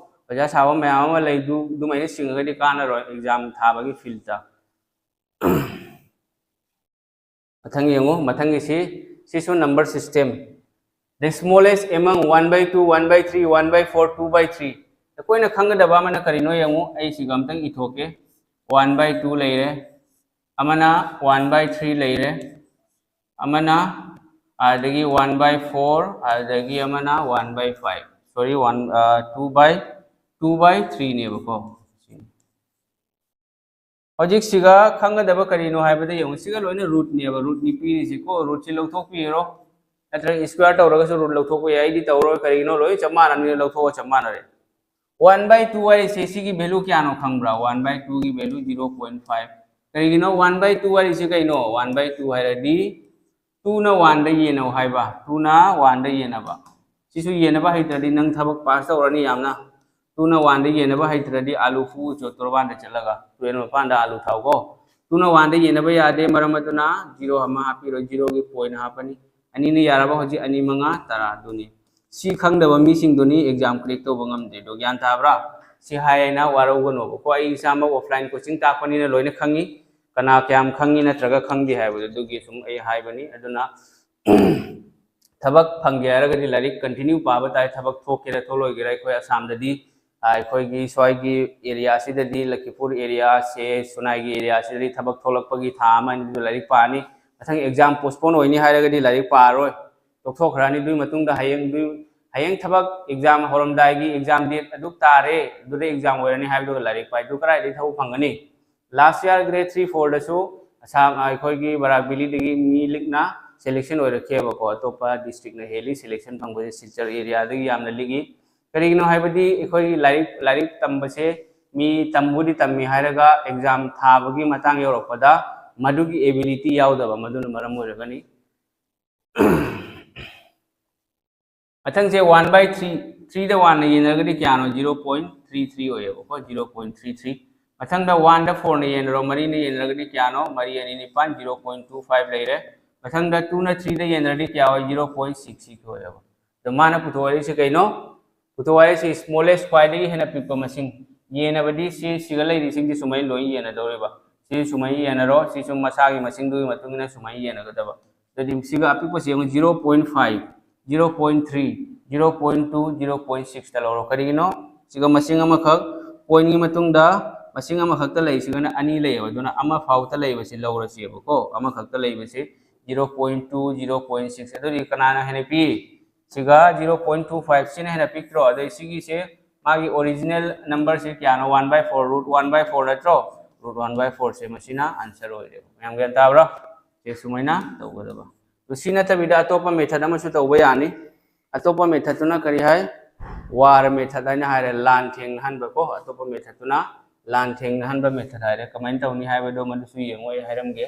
ꯑꯣꯖꯥ ꯁꯥꯕ ꯃꯌꯥꯝ ꯑꯃ ꯂꯩ, ꯑꯗꯨ, ꯑꯗꯨꯃꯥꯏꯅ ꯁꯤꯡꯉꯒꯗꯤ ꯀꯥꯟꯅꯔꯣꯏ ꯑꯦꯛꯖꯥꯝ ꯊꯥꯕꯒꯤ ꯐꯤꯜꯗ꯫ ꯃꯊꯪ ꯌꯦꯡꯉꯨ, ꯃꯊꯪꯒꯤꯁꯤ, ꯁꯤꯁꯨ number system꯫ The smallest among one by two, one by three, one by four, two by three꯫ ꯑꯩꯈꯣꯏꯅ ꯈꯪꯒꯗꯕ ꯑꯃꯅ ꯀꯔꯤꯅꯣ ꯌꯦꯡꯉꯨ, ꯑꯩ ꯁꯤꯒ ꯑꯝꯇꯪ ꯏꯊꯣꯛꯀꯦ꯫ One by two ꯂꯩꯔꯦ, ꯑꯃꯅ one by three ꯂꯩꯔꯦ, ꯑꯃꯅ ꯑꯗꯒꯤ one by four, ꯑꯗꯒꯤ ꯑꯃꯅ one by five, sorry, one, two by, two by three ꯅꯦꯕꯀꯣ꯫ ꯍꯧꯖꯤꯛ ꯁꯤꯒ ꯈꯪꯒꯗꯕ ꯀꯔꯤꯅꯣ ꯍꯥꯏꯕꯗ ꯌꯦꯡꯉꯨ, ꯁꯤꯒ ꯂꯣꯏꯅ root ꯅꯦꯕ, root ꯅꯤ ꯄꯤꯔꯤꯁꯤꯀꯣ꯫ Root ꯁꯤ ꯂꯧꯊꯣꯛꯄꯤꯔꯣ, ꯅꯠꯇ꯭ꯔꯒ square ꯇꯧꯔꯒꯁꯨ root ꯂꯧꯊꯣꯛꯄ ꯌꯥꯏ꯫ ꯑꯩꯗꯤ ꯇꯧꯔꯣꯏ, ꯀꯔꯤꯒꯤꯅꯣ? ꯂꯣꯏ ꯆꯞ ꯃꯥꯟꯅꯕꯅꯤꯅ ꯂꯧꯊꯣꯛꯑ ꯆꯞ ꯃꯥꯟꯅꯔꯦ꯫ One by two ꯍꯥꯏꯔꯤꯁꯦ ꯁꯤꯒꯤ value ꯀꯌꯥꯅꯣ ꯈꯪꯕ꯭ꯔꯥ? One by two ꯒꯤ value zero point five꯫ ꯀꯔꯤꯒꯤꯅꯣ? One by two ꯍꯥꯏꯔꯤꯁꯦ ꯀꯩꯅꯣ? One by two ꯍꯥꯏꯔꯗꯤ two ꯅ one ꯗ ꯌꯦꯟꯅꯧ ꯍꯥꯏꯕ, two ꯅ one ꯗ ꯌꯦꯟꯅꯕ꯫ ꯁꯤꯁꯨ ꯌꯦꯟꯅꯕ ꯍꯩꯇ꯭ꯔꯗꯤ ꯅꯪ ꯊꯕꯛ pass ꯇꯧꯔꯅꯤ ꯌꯥꯝꯅ꯫ Two ꯅ one ꯗ ꯌꯦꯟꯅꯕ ꯍꯩꯇ꯭ꯔꯗꯤ ꯑꯥꯂꯨ ꯐꯨ ꯆꯣꯠꯇꯣꯔꯕꯥꯟꯗ ꯆꯠꯂꯒ ꯇꯨꯔꯦꯜ ꯃꯄꯥꯟꯗ ꯑꯥꯂꯨ ꯊꯥꯎꯀꯣ꯫ Two ꯅ one ꯗ ꯌꯦꯟꯅꯕ ꯌꯥꯗꯦ, ꯃꯔꯝ ꯑꯗꯨꯅ zero ꯑꯃ ꯍꯥꯞꯄꯤꯔꯣ, zero ꯒꯤ point ꯍꯥꯞꯄꯅꯤ꯫ ꯑꯅꯤꯅ ꯌꯥꯔꯕ? ꯍꯧꯖꯤꯛ ꯑꯅꯤ ꯃꯉꯥ ꯇꯔꯥ ꯑꯗꯨꯅꯤ꯫ ꯁꯤ ꯈꯪꯗꯕ ꯃꯤꯁꯤꯡꯗꯨꯅꯤ exam crack ꯇꯧꯕ ꯉꯝꯗ꯭ꯔꯤꯗꯣ, ꯒ꯭ꯌꯥꯟ ꯇꯥꯕ꯭ꯔꯥ? ꯁꯤ ꯍꯥꯏ ꯍꯥꯏꯅ ꯋꯥꯔꯧꯒꯅꯣꯕꯀꯣ꯫ ꯑꯩ ꯏꯁꯥꯃꯛ offline coaching ꯇꯥꯛꯄꯅꯤꯅ ꯂꯣꯏꯅ ꯈꯪꯉꯤ, ꯀꯅꯥ ꯀꯌꯥꯝ ꯈꯪꯉꯤ ꯅꯠꯇ꯭ꯔꯒ ꯈꯪꯗꯦ ꯍꯥꯏꯕꯗꯨ ꯑꯗꯨꯒꯤ ꯁꯨꯝ ꯑꯩ ꯍꯥꯏꯕꯅꯤ꯫ ꯑꯗꯨꯅ ꯊꯕꯛ ꯐꯪꯒꯦ ꯍꯥꯏꯔꯒꯗꯤ ꯂꯥꯏꯔꯤꯛ continue ꯄꯥꯕ ꯇꯥꯏ꯫ ꯊꯕꯛ ꯊꯣꯛꯀꯦꯔꯥ ꯊꯣꯛꯂꯣꯏꯒꯦꯔꯥ, ꯑꯩꯈꯣꯏ ꯑꯁꯥꯝꯗꯗꯤ, ꯑ, ꯑꯩꯈꯣꯏꯒꯤ ꯁ꯭ꯋꯥꯏꯒꯤ area ꯁꯤꯗꯗꯤ, ꯂꯈꯤꯄꯨꯔ area ꯁꯦ, ꯁꯨꯅꯥꯏꯒꯤ area ꯁꯤꯗꯗꯤ ꯊꯕꯛ ꯊꯣꯛꯂꯛꯄꯒꯤ ꯊꯥ ꯑꯃ ꯑꯅꯤꯗꯨ ꯂꯥꯏꯔꯤꯛ ꯄꯥꯅꯤ꯫ ꯃꯊꯪ exam postpone ꯑꯣꯏꯅꯤ ꯍꯥꯏꯔꯒꯗꯤ ꯂꯥꯏꯔꯤꯛ ꯄꯥꯔꯣꯏ, ꯇꯣꯛꯊꯣꯛꯈ꯭ꯔꯅꯤ꯫ ꯑꯗꯨꯒꯤ ꯃꯇꯨꯡꯗ ꯍꯌꯦꯡ ꯑꯗꯨ, ꯍꯌꯦꯡ ꯊꯕꯛ exam ꯍꯧꯔꯝꯗꯥꯏꯒꯤ exam date ꯑꯗꯨ ꯇꯥꯔꯦ, ꯑꯗꯨꯗ exam ꯑꯣꯏꯔꯅꯤ ꯍꯥꯏꯕꯗꯨꯒ ꯂꯥꯏꯔꯤꯛ ꯄꯥꯏ꯫ ꯑꯗꯨ ꯀꯗꯥꯏꯗꯒꯤ ꯊꯕꯛ ꯐꯪꯒꯅꯤ? Last year grade three four ꯗꯁꯨ ꯑꯁꯥꯝ, ꯑꯩꯈꯣꯏꯒꯤ ꯕꯔꯥꯛ ꯚꯦꯂꯤꯗꯒꯤ ꯃꯤ ꯂꯤꯛꯅ selection ꯑꯣꯏꯔꯛꯈꯤꯑꯕꯀꯣ꯫ ꯑꯇꯣꯞꯄ district ꯅ ꯍꯦꯜꯂꯤ selection ꯐꯪꯕꯁꯦ, ꯁꯤꯜꯆꯔ area ꯗꯒꯤ ꯌꯥꯝꯅ ꯂꯤꯛꯏ꯫ ꯀꯔꯤꯒꯤꯅꯣ ꯍꯥꯏꯕꯗꯤ ꯑꯩꯈꯣꯏ ꯂꯥꯏꯔꯤꯛ, ꯂꯥꯏꯔꯤꯛ ꯇꯝꯕꯁꯦ ꯃꯤ ꯇꯝꯕꯨꯗꯤ ꯇꯝꯃꯤ ꯍꯥꯏꯔꯒ exam ꯊꯥꯕꯒꯤ ꯃꯇꯥꯡ ꯌꯧꯔꯛꯄꯗ ꯃꯗꯨꯒꯤ ꯑꯦꯕꯤꯂꯤꯇꯤ ꯌꯥꯎꯗꯕ, ꯃꯗꯨꯅ ꯃꯔꯝ ꯑꯣꯏꯔꯒꯅꯤ꯫ ꯃꯊꯪꯁꯦ ꯋꯥꯟ ꯕꯥꯏ ꯊ꯭ꯔꯤ, ꯊ꯭ꯔꯤꯗ ꯋꯥꯟꯅ ꯌꯦꯟꯅꯔꯒꯗꯤ ꯀꯌꯥꯅꯣ? ꯖꯤꯔꯣ ꯄꯣꯏꯟ ꯊ꯭ꯔꯤ ꯊ꯭ꯔꯤ ꯑꯣꯏꯌꯦꯕꯀꯣ, ꯖꯤꯔꯣ ꯄꯣꯏꯟ ꯊ꯭ꯔꯤ ꯊ꯭ꯔꯤ꯫ ꯃꯊꯪꯗ ꯋꯥꯟꯗ ꯐꯣꯔꯅ ꯌꯦꯟꯅꯔꯣ, ꯃꯔꯤꯅ ꯌꯦꯟꯅꯔꯒꯗꯤ ꯀꯌꯥꯅꯣ? ꯃꯔꯤ ꯑꯅꯤ ꯅꯤꯄꯥꯟ, ꯖꯤꯔꯣ ꯄꯣꯏꯟ ꯇꯨ ꯐꯥꯏꯚ ꯂꯩꯔꯦ꯫ ꯃꯊꯪꯗ ꯇꯨꯅ ꯊ꯭ꯔꯤꯗ ꯌꯦꯟꯅꯔꯗꯤ ꯀꯌꯥ ꯑꯣꯏ? ꯖꯤꯔꯣ ꯄꯣꯏꯟ ꯁꯤꯛꯁ ꯁꯤꯛꯁ ꯑꯣꯏꯌꯦꯕ꯫ ꯑꯗꯣ ꯃꯥꯅ ꯄꯨꯊꯣꯛ ꯍꯥꯏꯔꯤꯁꯦ ꯀꯩꯅꯣ? ꯄꯨꯊꯣꯛ ꯍꯥꯏꯔꯤꯁꯦ ꯁ꯭ꯃꯣꯂꯦꯁ, ꯈ꯭ꯋꯥꯏꯗꯒꯤ ꯍꯦꯟꯅ ꯄꯤꯛꯄ ꯃꯁꯤꯡ꯫ ꯌꯦꯟꯅꯕꯗꯤ ꯁꯤ ꯁꯤꯒ ꯂꯩꯔꯤꯁꯤꯡꯁꯤ ꯁꯨꯃꯥꯏꯅ ꯂꯣꯏ ꯌꯦꯟꯅꯗꯧꯔꯤꯕ꯫ ꯁꯤ ꯁꯨꯃꯥꯏꯅ ꯌꯦꯟꯅꯔꯣ, ꯁꯤ ꯁꯨꯝ ꯃꯁꯥꯒꯤ ꯃꯁꯤꯡꯗꯨꯒꯤ ꯃꯇꯨꯡ ꯏꯟꯅ ꯁꯨꯃꯥꯏꯅ ꯌꯦꯟꯅꯒꯗꯕ꯫ ꯑꯗꯨꯗꯤ ꯁꯤꯒ ꯑꯄꯤꯛꯄꯁꯤ ꯌꯦꯡꯉꯨ, zero point five, zero point three, zero point two, zero point six ꯂꯧꯔꯣ꯫ ꯀꯔꯤꯒꯤꯅꯣ? ꯁꯤꯒ ꯃꯁꯤꯡ ꯑꯃꯈꯛ, ꯄꯣꯏꯟꯒꯤ ꯃꯇꯨꯡꯗ ꯃꯁꯤꯡ ꯑꯃꯈꯛꯇ ꯂꯩꯔꯤꯁꯤꯒꯅ ꯑꯅꯤ ꯂꯩꯌꯦꯕ, ꯑꯗꯨꯅ ꯑꯃ ꯐꯥꯎꯕꯇ ꯂꯩꯕꯁꯤ ꯂꯧꯔꯁꯦꯕꯀꯣ꯫ ꯑꯃꯈꯛꯇ ꯂꯩꯕꯁꯤ zero point two, zero point six. ꯑꯗꯨꯗꯤ ꯀꯅꯥꯅ ꯍꯦꯟꯅ ꯄꯤ? ꯁꯤꯒ ꯖꯤꯔꯣ ꯄꯣꯏꯟ ꯇꯨ ꯐꯥꯏꯚ ꯁꯤꯅ ꯍꯦꯟꯅ ꯄꯤꯛꯇ꯭ꯔꯣ? ꯑꯗꯩ ꯁꯤꯒꯤꯁꯦ ꯃꯥꯒꯤ ꯑꯣꯔꯤꯖꯤꯅꯦꯜ ꯅꯝꯕꯔꯁꯦ ꯀꯌꯥꯅꯣ? One by four, root one by four ꯅꯠꯇ꯭ꯔꯣ? ꯔꯨꯠ ꯋꯥꯟ ꯕꯥꯏ ꯐꯣꯔꯁꯦ ꯃꯁꯤꯅ ꯑꯟꯁꯔ ꯑꯣꯏꯔꯦꯕ꯫ ꯃꯌꯥꯝ ꯒ꯭ꯌꯥꯟ ꯇꯥꯕ꯭ꯔꯥ? ꯁꯦ ꯁꯨꯃꯥꯏꯅ ꯇꯧꯒꯗꯕ꯫ ꯑꯗꯨ ꯁꯤ ꯅꯠꯇꯕꯤꯗ ꯑꯇꯣꯞꯄ ꯃꯦꯊꯠ ꯑꯃꯁꯨ ꯇꯧꯕ ꯌꯥꯅꯤ꯫ ꯑꯇꯣꯞꯄ ꯃꯦꯊꯠꯇꯨꯅ ꯀꯔꯤ ꯍꯥꯏ? ꯋꯥꯔ ꯃꯦꯊꯠ ꯍꯥꯏꯅ ꯍꯥꯏꯔꯦ, ꯂꯥꯟ ꯊꯦꯡꯅꯍꯟꯕꯀꯣ꯫ ꯑꯇꯣꯞꯄ ꯃꯦꯊꯠꯇꯨꯅ ꯂꯥꯟ ꯊꯦꯡꯅꯍꯟꯕ ꯃꯦꯊꯠ ꯍꯥꯏꯔꯦ꯫ ꯀꯃꯥꯏꯅ ꯇꯧꯅꯤ ꯍꯥꯏꯕꯗꯣ ꯃꯗꯨꯁꯨ ꯌꯦꯡꯉꯣ, ꯑꯩ ꯍꯥꯏꯔꯝꯒꯦ꯫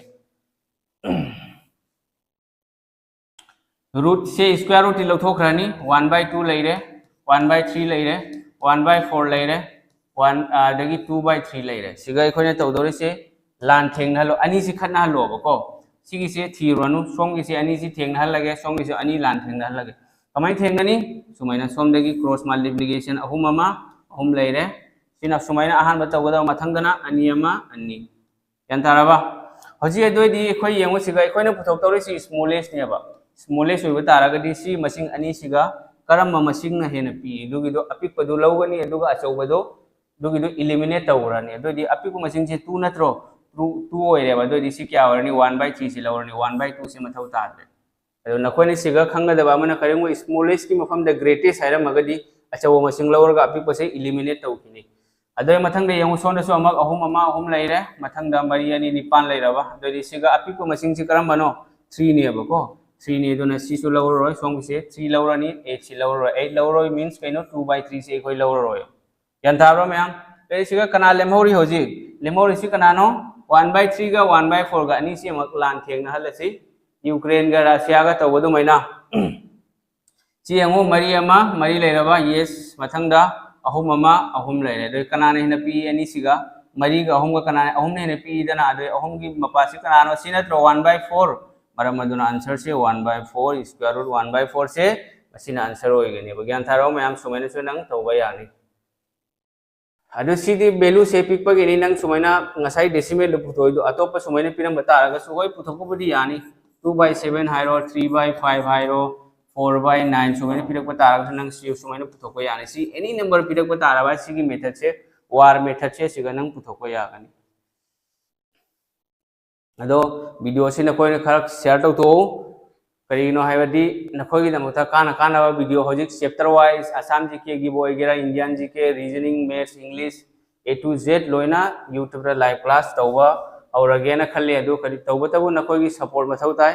ꯔꯨꯠꯁꯦ, ꯁ꯭ꯀ꯭ꯋꯥꯔ ꯔꯨꯠꯇꯤ ꯂꯧꯊꯣꯛꯈ꯭ꯔꯅꯤ꯫ ꯋꯥꯟ ꯕꯥꯏ ꯇꯨ ꯂꯩꯔꯦ, ꯋꯥꯟ ꯕꯥꯏ ꯊ꯭ꯔꯤ ꯂꯩꯔꯦ, ꯋꯥꯟ ꯕꯥꯏ ꯐꯣꯔ ꯂꯩꯔꯦ, ꯋꯥꯟ, ꯑꯗꯒꯤ ꯇꯨ ꯕꯥꯏ ꯊ꯭ꯔꯤ ꯂꯩꯔꯦ꯫ ꯁꯤꯒ ꯑꯩꯈꯣꯏꯅ ꯇꯧꯗꯧꯔꯤꯁꯦ ꯂꯥꯟ ꯊꯦꯡꯅꯍꯜꯂꯣ, ꯑꯅꯤꯁꯤ ꯈꯠꯅꯍꯜꯂꯣꯕꯀꯣ꯫ ꯁꯤꯒꯤꯁꯦ ꯊꯤꯔꯨꯔꯅꯨ, ꯁꯣꯝꯒꯤꯁꯦ ꯑꯅꯤꯁꯤ ꯊꯦꯡꯅꯍꯜꯂꯒꯦ, ꯁꯣꯝꯒꯤꯁꯦ ꯑꯅꯤ ꯂꯥꯟ ꯊꯦꯡꯅꯍꯜꯂꯒꯦ꯫ ꯀꯃꯥꯏꯅ ꯊꯦꯡꯒꯅꯤ? ꯁꯨꯃꯥꯏꯅ ꯁꯣꯝꯗꯒꯤ ꯀ꯭ꯔꯣꯁ ꯃꯜꯇꯤꯄ꯭ꯂꯤꯀꯦꯁꯟ ꯑꯍꯨꯝ ꯑꯃ, ꯑꯍꯨꯝ ꯂꯩꯔꯦ꯫ ꯁꯤꯅ ꯁꯨꯃꯥꯏꯅ ꯑꯍꯥꯟꯕ ꯇꯧꯒꯗꯕ, ꯃꯊꯪꯗꯅ ꯑꯅꯤ ꯑꯃ, ꯑꯅꯤ꯫ ꯒ꯭ꯌꯥꯟ ꯇꯥꯔꯕ? ꯍꯧꯖꯤꯛ ꯑꯗꯨꯑꯣꯏꯗꯤ ꯑꯩꯈꯣꯏ ꯌꯦꯡꯉꯨ, ꯁꯤꯒ ꯑꯩꯈꯣꯏꯅ ꯄꯨꯊꯣꯛꯇꯧꯔꯤꯁꯤ ꯁ꯭ꯃꯣꯂꯦꯁꯅꯦꯕ꯫ ꯁ꯭ꯃꯣꯂꯦꯁ ꯑꯣꯏꯕ ꯇꯥꯔꯒꯗꯤ ꯁꯤ ꯃꯁꯤꯡ ꯑꯅꯤꯁꯤꯒ ꯀꯔꯝꯕ ꯃꯁꯤꯡꯅ ꯍꯦꯟꯅ ꯄꯤ? ꯑꯗꯨꯒꯤꯗꯣ ꯑꯄꯤꯛꯄꯗꯨ ꯂꯧꯒꯅꯤ, ꯑꯗꯨꯒ ꯑꯆꯧꯕꯗꯣ, ꯑꯗꯨꯒꯤꯗꯣ ꯏꯂꯤꯃꯤꯅꯦꯠ ꯇꯧꯈ꯭ꯔꯅꯤ꯫ ꯑꯗꯨꯑꯣꯏꯗꯤ ꯑꯄꯤꯛꯄ ꯃꯁꯤꯡꯁꯦ ꯇꯨ ꯅꯠꯇ꯭ꯔꯣ? ꯇꯨ, ꯇꯨ ꯑꯣꯏꯔꯦꯕ꯫ ꯑꯗꯨꯑꯣꯏꯗꯤ ꯁꯤ ꯀꯌꯥ ꯑꯣꯏꯔꯅꯤ? ꯋꯥꯟ ꯕꯥꯏ ꯊ꯭ꯔꯤꯁꯤ ꯂꯧꯔꯅꯤ, ꯋꯥꯟ ꯕꯥꯏ ꯇꯨꯁꯤ ꯃꯊꯧ ꯇꯥꯗ꯭ꯔꯦ꯫ ꯑꯗꯣ ꯅꯈꯣꯏꯅ ꯁꯤꯒ ꯈꯪꯒꯗꯕ ꯑꯃꯅ, ꯀꯔꯤꯒꯨꯝꯕ ꯁ꯭ꯃꯣꯂꯦꯁꯀꯤ ꯃꯐꯝꯗ ꯒ꯭ꯔꯦꯇꯦꯁ ꯍꯥꯏꯔꯝꯃꯒꯗꯤ ꯑꯆꯧꯕ ꯃꯁꯤꯡ ꯂꯧꯔꯒ ꯑꯄꯤꯛꯄꯁꯦ ꯏꯂꯤꯃꯤꯅꯦꯠ ꯇꯧꯈꯤꯅꯤ꯫ ꯑꯗꯨꯒꯤ ꯃꯊꯪꯗ ꯌꯦꯡꯉꯨ, ꯁꯣꯝꯗꯁꯨ ꯑꯃꯨꯛ ꯑꯍꯨꯝ ꯑꯃ, ꯑꯍꯨꯝ ꯂꯩꯔꯦ, ꯃꯊꯪꯗ ꯃꯔꯤ ꯑꯅꯤ ꯅꯤꯄꯥꯟ ꯂꯩꯔꯕ꯫ ꯑꯗꯨꯗꯤ ꯁꯤꯒ ꯑꯄꯤꯛꯄ ꯃꯁꯤꯡꯁꯤ ꯀꯔꯝꯕꯅꯣ? ꯊ꯭ꯔꯤꯅꯦꯕꯀꯣ꯫ ꯊ꯭ꯔꯤꯅꯤ, ꯑꯗꯨꯅ ꯁꯤꯁꯨ ꯂꯧꯔꯔꯣꯏ, ꯁꯣꯝꯒꯤꯁꯦ ꯊ꯭ꯔꯤ ꯂꯧꯔꯅꯤ, ꯑꯩꯠꯁꯤ ꯂꯧꯔꯔꯣꯏ꯫ ꯑꯩꯠ ꯂꯧꯔꯔꯣꯏ ꯃꯤꯟꯁ ꯀꯩꯅꯣ? ꯇꯨ ꯕꯥꯏ ꯊ꯭ꯔꯤꯁꯦ ꯑꯩꯈꯣꯏ ꯂꯧꯔꯔꯣꯏ꯫ ꯒ꯭ꯌꯥꯟ ꯇꯥꯕ꯭ꯔꯣ ꯃꯌꯥꯝ? ꯑꯗꯩ ꯁꯤꯒ ꯀꯅꯥ ꯂꯦꯝꯍꯧꯔꯤ ꯍꯧꯖꯤꯛ? ꯂꯦꯝꯍꯧꯔꯤꯁꯤ ꯀꯅꯥꯅꯣ? One by three ꯒ one by four ꯒ ꯑꯅꯤꯁꯤ ꯑꯃꯨꯛ ꯂꯥꯟ ꯊꯦꯡꯅꯍꯜꯂꯁꯤ, ꯌꯨꯀ꯭ꯔꯦꯟꯒ ꯔꯁꯤꯌꯥꯒ ꯇꯧꯕ ꯑꯗꯨꯃꯥꯏꯅ꯫ ꯁꯤ ꯌꯦꯡꯉꯨ, ꯃꯔꯤ ꯑꯃ, ꯃꯔꯤ ꯂꯩꯔꯕ, yes꯫ ꯃꯊꯪꯗ ꯑꯍꯨꯝ ꯑꯃ, ꯑꯍꯨꯝ ꯂꯩꯔꯦ꯫ ꯑꯗꯨ ꯀꯅꯥꯅ ꯍꯦꯟꯅ ꯄꯤꯛꯏ? ꯑꯅꯤꯁꯤꯒ ꯃꯔꯤꯒ ꯑꯍꯨꯝꯒ ꯀꯅꯥꯅ, ꯑꯍꯨꯝꯅ ꯍꯦꯟꯅ ꯄꯤꯛꯏꯗꯅ? ꯑꯗꯨ ꯑꯍꯨꯝꯒꯤ ꯃꯄꯥꯁꯤ ꯀꯅꯥꯅꯣ? ꯁꯤ ꯅꯠꯇ꯭ꯔꯣ? One by four꯫ ꯃꯔꯝ ꯑꯗꯨꯅ answer say one by four, square root one by four ꯁꯦ ꯃꯁꯤꯅ answer ꯑꯣꯏꯒꯅꯦꯕ꯫ ꯒ꯭ꯌꯥꯟ ꯇꯥꯔꯕ ꯃꯌꯥꯝ? ꯁꯨꯃꯥꯏꯅꯁꯨ ꯅꯪ ꯇꯧꯕ ꯌꯥꯅꯤ꯫ ꯑꯗꯨ ꯁꯤꯗꯤ value ꯁꯦ ꯄꯤꯛꯄꯒꯤꯅꯤ꯫ ꯅꯪ ꯁꯨꯃꯥꯏꯅ ꯉꯁꯥꯏ decimal ꯗ ꯄꯨꯊꯣꯛꯏꯗꯣ ꯑꯇꯣꯞꯄ ꯁꯨꯃꯥꯏꯅ ꯄꯤꯔꯝꯕ ꯇꯥꯔꯒꯁꯨ, ꯍꯣꯏ, ꯄꯨꯊꯣꯛꯄꯕꯨꯗꯤ ꯌꯥꯅꯤ꯫ Two by seven ꯍꯥꯏꯔꯣ, three by five ꯍꯥꯏꯔꯣ, four by nine ꯁꯨꯃꯥꯏꯅ ꯄꯤꯔꯛꯄ ꯇꯥꯔꯒꯁꯨ ꯅꯪ ꯁꯤ ꯁꯨꯃꯥꯏꯅ ꯄꯨꯊꯣꯛꯄ ꯌꯥꯅꯤ꯫ ꯁꯤ any number ꯄꯤꯔꯛꯄ ꯇꯥꯔꯕ, ꯁꯤꯒꯤ method ꯁꯦ, war method ꯁꯦ, ꯁꯤꯒ ꯅꯪ ꯄꯨꯊꯣꯛꯄ ꯌꯥꯒꯅꯤ꯫ ꯑꯗꯣ video ꯁꯤ ꯅꯈꯣꯏꯅ ꯈꯔ share ꯇꯧꯊꯣꯛꯎ꯫ ꯀꯔꯤꯒꯤꯅꯣ ꯍꯥꯏꯕꯗꯤ ꯅꯈꯣꯏꯒꯤꯗꯃꯛꯇ ꯀꯥꯟꯅ ꯀꯥꯟꯅꯕ video, ꯍꯧꯖꯤꯛ chapter wise Assam G K ꯒꯤꯕꯨ ꯑꯣꯏꯒꯦꯔꯥ, Indian G K, reasoning, maths, English, A to Z ꯂꯣꯏꯅ YouTube ꯇ live class ꯇꯧꯕ ꯍꯧꯔꯒꯦꯅ ꯈꯜꯂꯤ꯫ ꯑꯗꯨ ꯀꯔꯤ ꯇꯧꯕꯇꯕꯨ ꯅꯈꯣꯏꯒꯤ support ꯃꯊꯧ ꯇꯥꯏ꯫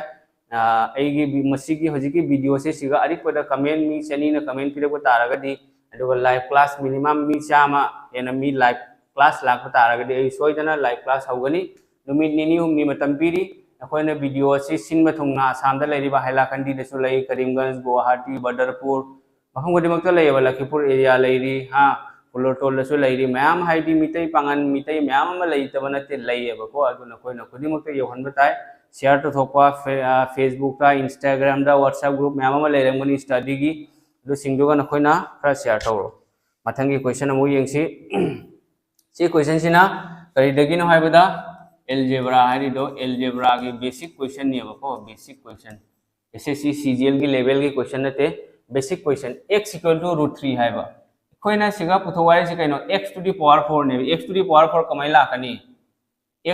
ꯑꯥ, ꯑꯩꯒꯤ ꯚꯤ-, ꯃꯁꯤꯒꯤ ꯍꯧꯖꯤꯛꯀꯤ video ꯁꯦ ꯁꯤꯒ ꯑꯔꯤꯛꯄꯗ comment ꯃꯤ ꯆꯅꯤꯅ comment ꯄꯤꯔꯛꯄ ꯇꯥꯔꯒꯗꯤ, ꯑꯗꯨꯒ live class minimum ꯃꯤ ꯆꯥꯝꯃ ꯍꯦꯟꯅ ꯃꯤ live class ꯂꯥꯛꯄ ꯇꯥꯔꯒꯗꯤ, ꯑꯩ ꯁꯣꯏꯗꯅ live class ꯍꯧꯒꯅꯤ꯫ ꯅꯨꯃꯤꯠ ꯅꯤꯅꯤ ꯍꯨꯝꯅꯤ ꯃꯇꯝ ꯄꯤꯔꯤ꯫ ꯑꯩꯈꯣꯏꯅ video ꯑꯁꯤ ꯁꯤꯟꯕ ꯊꯨꯡꯅ ꯑꯁꯥꯝꯗ ꯂꯩꯔꯤꯕ, ꯍꯥꯏꯂꯥꯀꯟꯗꯤꯗꯁꯨ ꯂꯩ, ꯀꯔꯤꯝꯒꯟꯖ, ꯒꯨꯋꯥꯍꯥꯇꯤ, ꯕꯗꯔꯄꯨꯔ, ꯃꯐꯝ ꯈꯨꯗꯤꯡꯃꯛꯇ ꯂꯩꯌꯦꯕ, ꯂꯈꯤꯄꯨꯔ area ꯂꯩꯔꯤ, ꯍꯥ, ꯀꯨꯂꯣꯇꯣꯜꯗꯁꯨ ꯂꯩꯔꯤ, ꯃꯌꯥꯝ, ꯍꯥꯏꯗꯤ ꯃꯤꯇꯩ ꯄꯥꯉꯟ, ꯃꯤꯇꯩ ꯃꯌꯥꯝ ꯑꯃ ꯂꯩꯇꯕ ꯅꯠꯇꯦ, ꯂꯩꯌꯦꯕꯀꯣ꯫ ꯑꯗꯨꯅ ꯑꯩꯈꯣꯏꯅ ꯈꯨꯗꯤꯡꯃꯛꯇ ꯌꯧꯍꯟꯕ ꯇꯥꯏ꯫ Share ꯇꯧꯊꯣꯛꯄ, ꯐꯦ-, ꯑ, Facebook ꯇ, Instagram ꯗ, WhatsApp group ꯃꯌꯥꯝ ꯑꯃ ꯂꯩꯔꯝꯒꯅꯤ study ꯒꯤ, ꯑꯗꯨꯁꯤꯡꯗꯨꯒ ꯅꯈꯣꯏꯅ ꯈꯔ share ꯇꯧꯔꯣ꯫ ꯃꯊꯪꯒꯤ question ꯑꯃꯨꯛ ꯌꯦꯡꯁꯤ꯫ ꯁꯤ question ꯁꯤꯅ ꯀꯔꯤꯗꯒꯤꯅꯣ ꯍꯥꯏꯕꯗ, algebra ꯍꯥꯏꯔꯤꯗꯣ algebra ꯒꯤ basic question ꯅꯦꯕꯀꯣ, basic question꯫ S S C C G L ꯒꯤ level ꯒꯤ question ꯅꯠꯇꯦ, basic question, x equal to root three ꯍꯥꯏꯕ꯫ ꯑꯩꯈꯣꯏꯅ ꯁꯤꯒ ꯄꯨꯊꯣꯛ ꯍꯥꯏꯔꯤꯁꯤ ꯀꯩꯅꯣ? X to the power four ꯅꯦꯕ꯫ X to the power four ꯀꯃꯥꯏꯅ ꯂꯥꯛꯀꯅꯤ?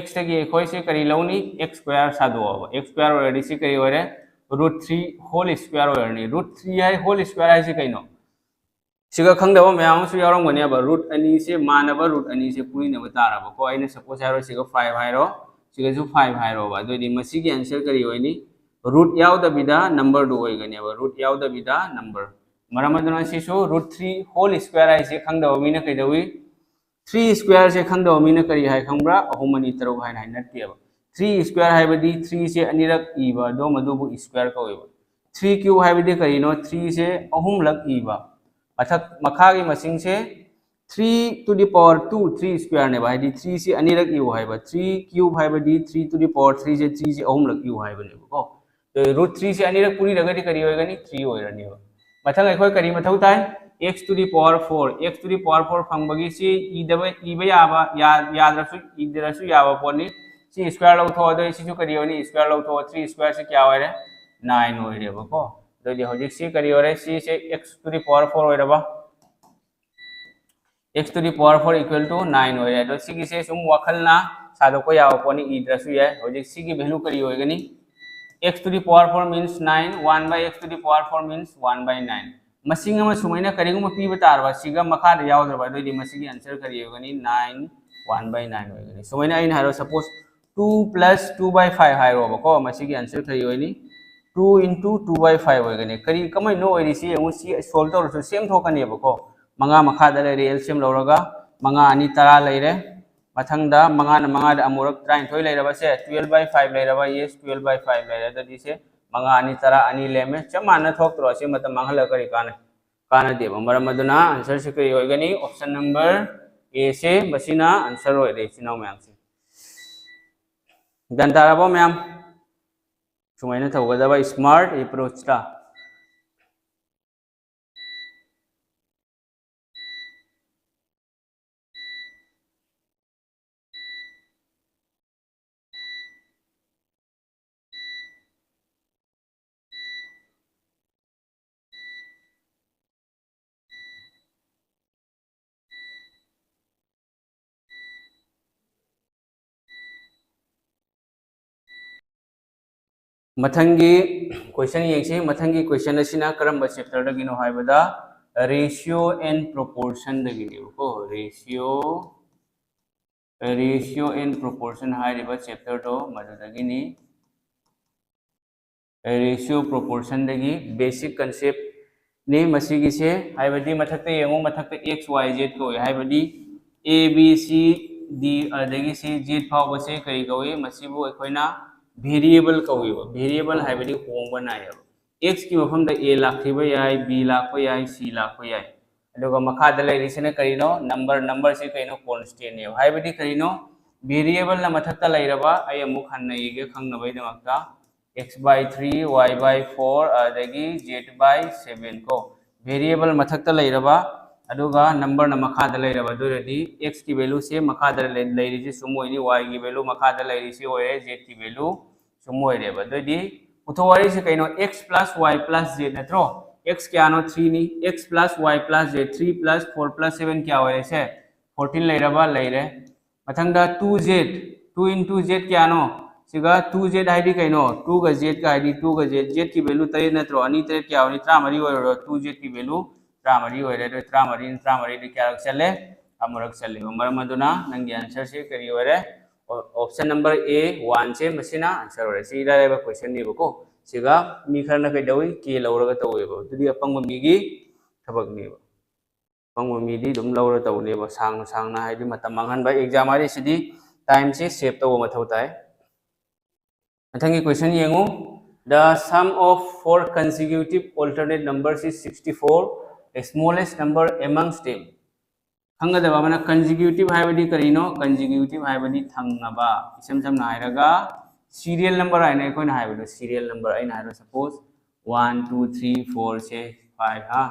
X ꯇꯒꯤ ꯑꯩꯈꯣꯏꯁꯦ ꯀꯔꯤ ꯂꯧꯅꯤ? X square ꯁꯥꯗꯣꯛꯑꯕ꯫ X square ꯑꯣꯏꯔꯗꯤ ꯁꯤ ꯀꯔꯤ ꯑꯣꯏꯔꯦ? Root three whole square ꯑꯣꯏꯔꯅꯤ꯫ Root three ꯍꯥꯏ, whole square ꯍꯥꯏꯁꯤ ꯀꯩꯅꯣ? ꯁꯤꯒ ꯈꯪꯗꯕ ꯃꯌꯥꯝ ꯑꯃꯁꯨ ꯌꯥꯎꯔꯝꯒꯅꯦꯕ꯫ Root ꯑꯅꯤꯁꯦ ꯃꯥꯟꯅꯕ root ꯑꯅꯤꯁꯦ ꯄꯨꯔꯤꯅꯕ ꯇꯥꯔꯕꯀꯣ꯫ ꯑꯩꯅ suppose ꯍꯥꯏꯔꯣ, ꯁꯤꯒ five ꯍꯥꯏꯔꯣ, ꯁꯤꯒꯁꯨ five ꯍꯥꯏꯔꯣꯕ꯫ ꯑꯗꯨꯑꯣꯏꯗꯤ ꯃꯁꯤꯒꯤ answer ꯀꯔꯤ ꯑꯣꯏꯅꯤ? Root ꯌꯥꯎꯗꯕꯤꯗ number ꯗꯨ ꯑꯣꯏꯒꯅꯦꯕ, root ꯌꯥꯎꯗꯕꯤꯗ number꯫ ꯃꯔꯝ ꯑꯗꯨꯅ ꯁꯤꯁꯨ root three whole square ꯍꯥꯏꯁꯦ ꯈꯪꯗꯕ ꯃꯤꯅ ꯀꯩꯗꯧꯏ? ꯊ꯭ꯔꯤ ꯁ꯭ꯀ꯭ꯋꯦꯔꯁꯦ ꯈꯪꯗꯕ ꯃꯤꯅ ꯀꯔꯤ ꯍꯥꯏ ꯈꯪꯕ꯭ꯔꯥ? ꯑꯍꯨꯝ ꯑꯅꯤ ꯇꯔꯨꯛ ꯍꯥꯏꯅ ꯍꯥꯏ, ꯅꯠꯇꯦꯕ꯫ ꯊ꯭ꯔꯤ ꯁ꯭ꯀ꯭ꯋꯦꯔ ꯍꯥꯏꯕꯗꯤ ꯊ꯭ꯔꯤꯁꯦ ꯑꯅꯤꯔꯛ ꯏꯕ ꯑꯗꯣ ꯃꯗꯨꯕꯨ ꯁ꯭ꯀ꯭ꯋꯦꯔ ꯀꯧꯋꯦꯕ꯫ ꯊ꯭ꯔꯤ ꯀ꯭ꯌꯨꯕ ꯍꯥꯏꯕꯗꯤ ꯀꯔꯤꯅꯣ? ꯊ꯭ꯔꯤꯁꯦ ꯑꯍꯨꯝꯂꯛ ꯏꯕ꯫ ꯃꯊꯛ ꯃꯈꯥꯒꯤ ꯃꯁꯤꯡꯁꯦ three to the power two, three ꯁ꯭ꯀ꯭ꯋꯦꯔꯅꯦꯕ, ꯍꯥꯏꯗꯤ ꯊ꯭ꯔꯤꯁꯤ ꯑꯅꯤꯔꯛ ꯏꯌꯨ ꯍꯥꯏꯕ꯫ ꯊ꯭ꯔꯤ ꯀ꯭ꯌꯨꯕ ꯍꯥꯏꯕꯗꯤ three to the power threeꯁꯦ, ꯊ꯭ꯔꯤꯁꯤ ꯑꯍꯨꯝꯂꯛ ꯏꯌꯨ ꯍꯥꯏꯕꯅꯦꯕꯀꯣ꯫ ꯔꯨꯠ ꯊ꯭ꯔꯤꯁꯤ ꯑꯅꯤꯔꯛ ꯄꯨꯔꯤꯔꯒꯗꯤ ꯀꯔꯤ ꯑꯣꯏꯒꯅꯤ? ꯊ꯭ꯔꯤ ꯑꯣꯏꯔꯅꯦꯕ꯫ ꯃꯊꯪ ꯑꯩꯈꯣꯏ ꯀꯔꯤ ꯃꯊꯧ ꯇꯥꯏ? X to the power four, X to the power four ꯐꯪꯕꯒꯤ ꯁꯤ ꯏꯗꯕ, ꯏꯕ ꯌꯥꯕ, ꯌꯥ-, ꯌꯥꯗ꯭ꯔꯁꯨ, ꯏꯗ꯭ꯔꯁꯨ ꯌꯥꯕ ꯄꯣꯠꯅꯤ꯫ ꯁꯤ ꯁ꯭ꯀ꯭ꯋꯦꯔ ꯂꯧꯊꯣꯛꯑꯗꯣꯏ, ꯁꯤꯁꯨ ꯀꯔꯤ ꯑꯣꯏꯅꯤ? ꯁ꯭ꯀ꯭ꯋꯦꯔ ꯂꯧꯊꯣꯛꯑꯣ, ꯊ꯭ꯔꯤ ꯁ꯭ꯀ꯭ꯋꯦꯔꯁꯤ ꯀꯌꯥ ꯑꯣꯏꯔꯦ? ꯅꯥꯏꯟ ꯑꯣꯏꯔꯦꯕꯀꯣ꯫ ꯑꯗꯨꯗꯤ ꯍꯧꯖꯤꯛꯁꯤ ꯀꯔꯤ ꯑꯣꯏꯔꯦ? ꯁꯤꯁꯦ X to the power four ꯑꯣꯏꯔꯕ? X to the power four equal to nine ꯑꯣꯏꯔꯦ꯫ ꯑꯗꯣ ꯁꯤꯒꯤꯁꯦ ꯁꯨꯝ ꯋꯥꯈꯜꯅ ꯁꯥꯗꯣꯛꯄ ꯌꯥꯕ ꯄꯣꯠꯅꯤ, ꯏꯗ꯭ꯔꯁꯨ ꯌꯥꯏ꯫ ꯍꯧꯖꯤꯛ ꯁꯤꯒꯤ value ꯀꯔꯤ ꯑꯣꯏꯒꯅꯤ? X to the power four means nine, one by X to the power four means one by nine꯫ ꯃꯁꯤꯡ ꯑꯃ ꯁꯨꯃꯥꯏꯅ ꯀꯔꯤꯒꯨꯝꯕ ꯄꯤꯕ ꯇꯥꯔꯕ, ꯁꯤꯒ ꯃꯈꯥꯗ ꯌꯥꯎꯗ꯭ꯔꯕ, ꯑꯗꯨꯑꯣꯏꯗꯤ ꯃꯁꯤꯒꯤ answer ꯀꯔꯤ ꯑꯣꯏꯒꯅꯤ? Nine, one by nine ꯑꯣꯏꯒꯅꯤ꯫ ꯁꯨꯃꯥꯏꯅ ꯑꯩꯅ ꯍꯥꯏꯔꯣ, suppose two plus two by five ꯍꯥꯏꯔꯣꯕꯀꯣ, ꯃꯁꯤꯒꯤ answer ꯀꯔꯤ ꯑꯣꯏꯅꯤ? Two into two by five ꯑꯣꯏꯒꯅꯤ꯫ ꯀꯔꯤ, ꯀꯃꯥꯏꯅ ꯑꯣꯏꯔꯤꯁꯤ ꯌꯦꯡꯉꯨ, ꯁꯤ solve ꯇꯧꯔꯁꯨ same ꯊꯣꯛꯀꯅꯦꯕꯀꯣ꯫ ꯃꯉꯥ ꯃꯈꯥꯗ ꯂꯩꯔꯦ, L C M ꯂꯧꯔꯒ ꯃꯉꯥ ꯑꯅꯤ ꯇꯔꯥ ꯂꯩꯔꯦ꯫ ꯃꯊꯪꯗ ꯃꯉꯥꯅ ꯃꯉꯥꯗ ꯑꯃꯨꯔꯛ ꯇꯔꯥꯅꯤꯊꯣꯏ ꯂꯩꯔꯕꯁꯦ, twelve by five ꯂꯩꯔꯕ, yes, twelve by five ꯂꯩꯔꯦ꯫ ꯑꯗꯨꯗꯤ ꯁꯦ ꯃꯉꯥ ꯑꯅꯤ ꯇꯔꯥ, ꯑꯅꯤ ꯂꯦꯝꯃꯦ꯫ ꯆꯞ ꯃꯥꯟꯅ ꯊꯣꯛꯇ꯭ꯔꯣ? ꯑꯁꯤ ꯃꯇꯝ ꯃꯥꯡꯍꯜꯂꯒ ꯀꯔꯤ ꯀꯥꯟꯅꯩ? ꯀꯥꯟꯅꯗꯦꯕ꯫ ꯃꯔꯝ ꯑꯗꯨꯅ answer ꯁꯤ ꯀꯔꯤ ꯑꯣꯏꯒꯅꯤ? Option number A ꯁꯦ ꯃꯁꯤꯅ answer ꯑꯣꯏꯔꯦ, ꯏꯆꯤꯟ ꯏꯅꯥꯎ ꯃꯌꯥꯝꯁꯦ꯫ ꯒ꯭ꯌꯥꯟ ꯇꯥꯔꯕꯣ ꯃꯌꯥꯝ? ꯁꯨꯃꯥꯏꯅ ꯇꯧꯒꯗꯕ smart approach ꯇ꯫ ꯃꯊꯪꯒꯤ question ꯌꯦꯡꯁꯤ꯫ ꯃꯊꯪꯒꯤ question ꯑꯁꯤꯅ ꯀꯔꯝꯕ chapter ꯗꯒꯤꯅꯣ ꯍꯥꯏꯕꯗ, Ratio and Proportion ꯗꯒꯤꯅꯦꯕꯀꯣ꯫ Ratio, Ratio and Proportion ꯍꯥꯏꯔꯤꯕ chapter ꯗꯣ ꯃꯗꯨꯗꯒꯤꯅꯤ꯫ Ratio Proportion ꯗꯒꯤ basic concept ꯅꯤ ꯃꯁꯤꯒꯤꯁꯦ, ꯍꯥꯏꯕꯗꯤ ꯃꯊꯛꯇ ꯌꯦꯡꯉꯨ, ꯃꯊꯛꯇ X, Y, Z ꯀꯧꯏ, ꯍꯥꯏꯕꯗꯤ A B C D ꯑꯗꯒꯤ ꯁꯤ Z ꯐꯥꯎꯕꯁꯦ ꯀꯔꯤ ꯀꯧꯏ? ꯃꯁꯤꯕꯨ ꯑꯩꯈꯣꯏꯅ variable ꯀꯧꯏꯕ꯫ Variable ꯍꯥꯏꯕꯗꯤ ꯍꯣꯡꯕ ꯅꯥꯏꯌꯦꯕ꯫ X ꯀꯤ ꯃꯐꯝꯗ A ꯂꯥꯛꯈꯤꯕ ꯌꯥꯏ, B ꯂꯥꯛꯄ ꯌꯥꯏ, C ꯂꯥꯛꯄ ꯌꯥꯏ꯫ ꯑꯗꯨꯒ ꯃꯈꯥꯗ ꯂꯩꯔꯤꯁꯤꯅ ꯀꯔꯤꯅꯣ? Number, number ꯁꯤ ꯀꯩꯅꯣ? Constant ꯅꯦꯕ꯫ ꯍꯥꯏꯕꯗꯤ ꯀꯔꯤꯅꯣ? Variable ꯅ ꯃꯊꯛꯇ ꯂꯩꯔꯕ, ꯑꯩ ꯑꯃꯨꯛ ꯍꯟꯅ ꯏꯒꯦ ꯈꯪꯅꯕꯒꯤꯗꯃꯛꯇ, x by three, y by four ꯑꯗꯒꯤ z by seven ꯀꯣ꯫ Variable ꯃꯊꯛꯇ ꯂꯩꯔꯕ ꯑꯗꯨꯒ number ꯅ ꯃꯈꯥꯗ ꯂꯩꯔꯕ, ꯑꯗꯨ ꯑꯣꯏꯔꯗꯤ x ꯀꯤ value ꯁꯦ ꯃꯈꯥꯗ ꯂꯩ-, ꯂꯩꯔꯤꯁꯤ ꯁꯨꯝ ꯑꯣꯏꯅꯤ, y ꯒꯤ value ꯃꯈꯥꯗ ꯂꯩꯔꯤꯁꯤ ꯑꯣꯏꯔꯦ, z ꯀꯤ value ꯁꯨꯝ ꯑꯣꯏꯔꯦꯕ꯫ ꯑꯗꯨꯑꯣꯏꯗꯤ ꯄꯨꯊꯣꯛ ꯋꯥꯔꯤꯁꯤ ꯀꯩꯅꯣ? X plus y plus z ꯅꯠꯇ꯭ꯔꯣ? X ꯀꯌꯥꯅꯣ? Three ꯅꯤ꯫ X plus y plus z, three plus four plus seven ꯀꯌꯥ ꯑꯣꯏꯔꯦ? ꯁꯦ fourteen ꯂꯩꯔꯕ? ꯂꯩꯔꯦ꯫ ꯃꯊꯪꯗ two z, two into z ꯀꯌꯥꯅꯣ? ꯁꯤꯒ two z ꯍꯥꯏꯗꯤ ꯀꯩꯅꯣ? Two ꯒ z ꯀ ꯍꯥꯏꯗꯤ two ꯒ z, z ꯀꯤ value ꯇꯔꯦꯠ ꯅꯠꯇ꯭ꯔꯣ? ꯑꯅꯤ ꯇꯔꯦꯠ ꯀꯌꯥ ꯑꯣꯏꯅꯤ? ꯇꯔꯥꯃꯔꯤ ꯑꯣꯏꯔꯣ꯫ Two z ꯀꯤ value ꯇꯔꯥꯃꯔꯤ ꯑꯣꯏꯔꯦ꯫ ꯑꯗꯨ ꯇꯔꯥꯃꯔꯤ, ꯇꯔꯥꯃꯔꯤꯗ ꯀꯌꯥꯔꯛ ꯆꯠꯂꯦ? ꯑꯃꯨꯔꯛ ꯆꯠꯂꯦꯕ꯫ ꯃꯔꯝ ꯑꯗꯨꯅ ꯅꯪꯒꯤ answer ꯁꯦ ꯀꯔꯤ ꯑꯣꯏꯔꯦ? ꯑꯣ-, option number A one ꯁꯦ ꯃꯁꯤꯅ answer ꯑꯣꯏꯔꯦ꯫ ꯁꯤ ꯏꯔꯥꯏ ꯂꯥꯏꯕ question ꯅꯦꯕꯀꯣ꯫ ꯁꯤꯒ ꯃꯤ ꯈꯔꯅ ꯀꯩꯗꯧꯏ? K ꯂꯧꯔꯒ ꯇꯧꯋꯦꯕ꯫ ꯑꯗꯨꯗꯤ ꯑꯄꯪꯕ ꯃꯤꯒꯤ ꯊꯕꯛꯅꯦꯕ꯫ ꯑꯄꯪꯕ ꯃꯤꯗꯤ ꯑꯗꯨꯝ ꯂꯧꯔ ꯇꯧꯅꯦꯕ꯫ ꯁꯥꯡꯅ ꯁꯥꯡꯅ ꯍꯥꯏꯗꯤ ꯃꯇꯝ ꯃꯥꯡꯍꯟꯕ꯫ Exam ꯍꯥꯏꯔꯤꯁꯤꯗꯤ time ꯁꯦ save ꯇꯧꯕ ꯃꯊꯧ ꯇꯥꯏ꯫ ꯃꯊꯪꯒꯤ question ꯌꯦꯡꯉꯨ꯫ The sum of four consecutive alternate numbers is sixty-four, the smallest number amongst them. ꯈꯪꯒꯗꯕ ꯑꯃꯅ, consecutive ꯍꯥꯏꯕꯗꯤ ꯀꯔꯤꯅꯣ? Consecutive ꯍꯥꯏꯕꯗꯤ ꯊꯪꯅꯕ꯫ ꯏꯁꯝ ꯁꯝꯅ ꯍꯥꯏꯔꯒ serial number ꯍꯥꯏꯅ ꯑꯩꯈꯣꯏꯅ ꯍꯥꯏꯕꯗꯣ, serial number ꯑꯩꯅ ꯍꯥꯏꯔꯣ, suppose one, two, three, four ꯁꯦ five ꯍꯥ,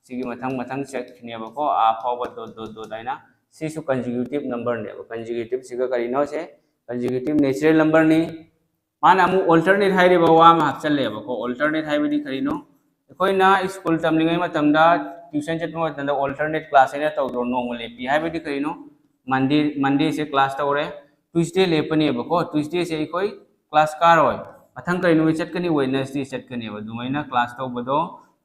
ꯁꯤꯒꯤ ꯃꯊꯪ ꯃꯊꯪ ꯆꯠꯈꯤꯅꯦꯕꯀꯣ, ꯑꯥ ꯐꯥꯎꯕ dot dot dot ꯍꯥꯏꯅ꯫ ꯁꯤꯁꯨ consecutive number ꯅꯦꯕ꯫ Consecutive ꯁꯤꯒ ꯀꯔꯤꯅꯣ? ꯁꯦ consecutive natural number ꯅꯤ꯫ ꯃꯥꯅ ꯑꯃꯨꯛ alternate ꯍꯥꯏꯔꯤꯕ ꯋꯥ ꯑꯃ ꯍꯥꯞꯆꯜꯂꯦꯕꯀꯣ꯫ Alternate ꯍꯥꯏꯕꯗꯤ ꯀꯔꯤꯅꯣ? ꯑꯩꯈꯣꯏꯅ school ꯇꯝꯂꯤꯉꯩ ꯃꯇꯝꯗ, tuition ꯆꯠꯄ ꯃꯇꯝꯗ alternate class ꯍꯥꯏꯅ ꯇꯧꯗ꯭ꯔꯣ? ꯅꯣꯡꯃ ꯂꯦꯞꯄꯤ ꯍꯥꯏꯕꯗꯤ ꯀꯔꯤꯅꯣ? Monday, Monday ꯁꯦ class ꯇꯧꯔꯦ, Tuesday ꯂꯦꯞꯄꯅꯦꯕꯀꯣ꯫ Tuesday ꯁꯦ ꯑꯩꯈꯣꯏ class ꯀꯥꯔꯣꯏ꯫ ꯃꯊꯪ ꯀꯔꯤ ꯅꯨꯃꯤꯠ ꯆꯠꯀꯅꯤ? Wednesday ꯆꯠꯀꯅꯦꯕ꯫ ꯑꯗꯨꯃꯥꯏꯅ class ꯇꯧꯕꯗꯣ,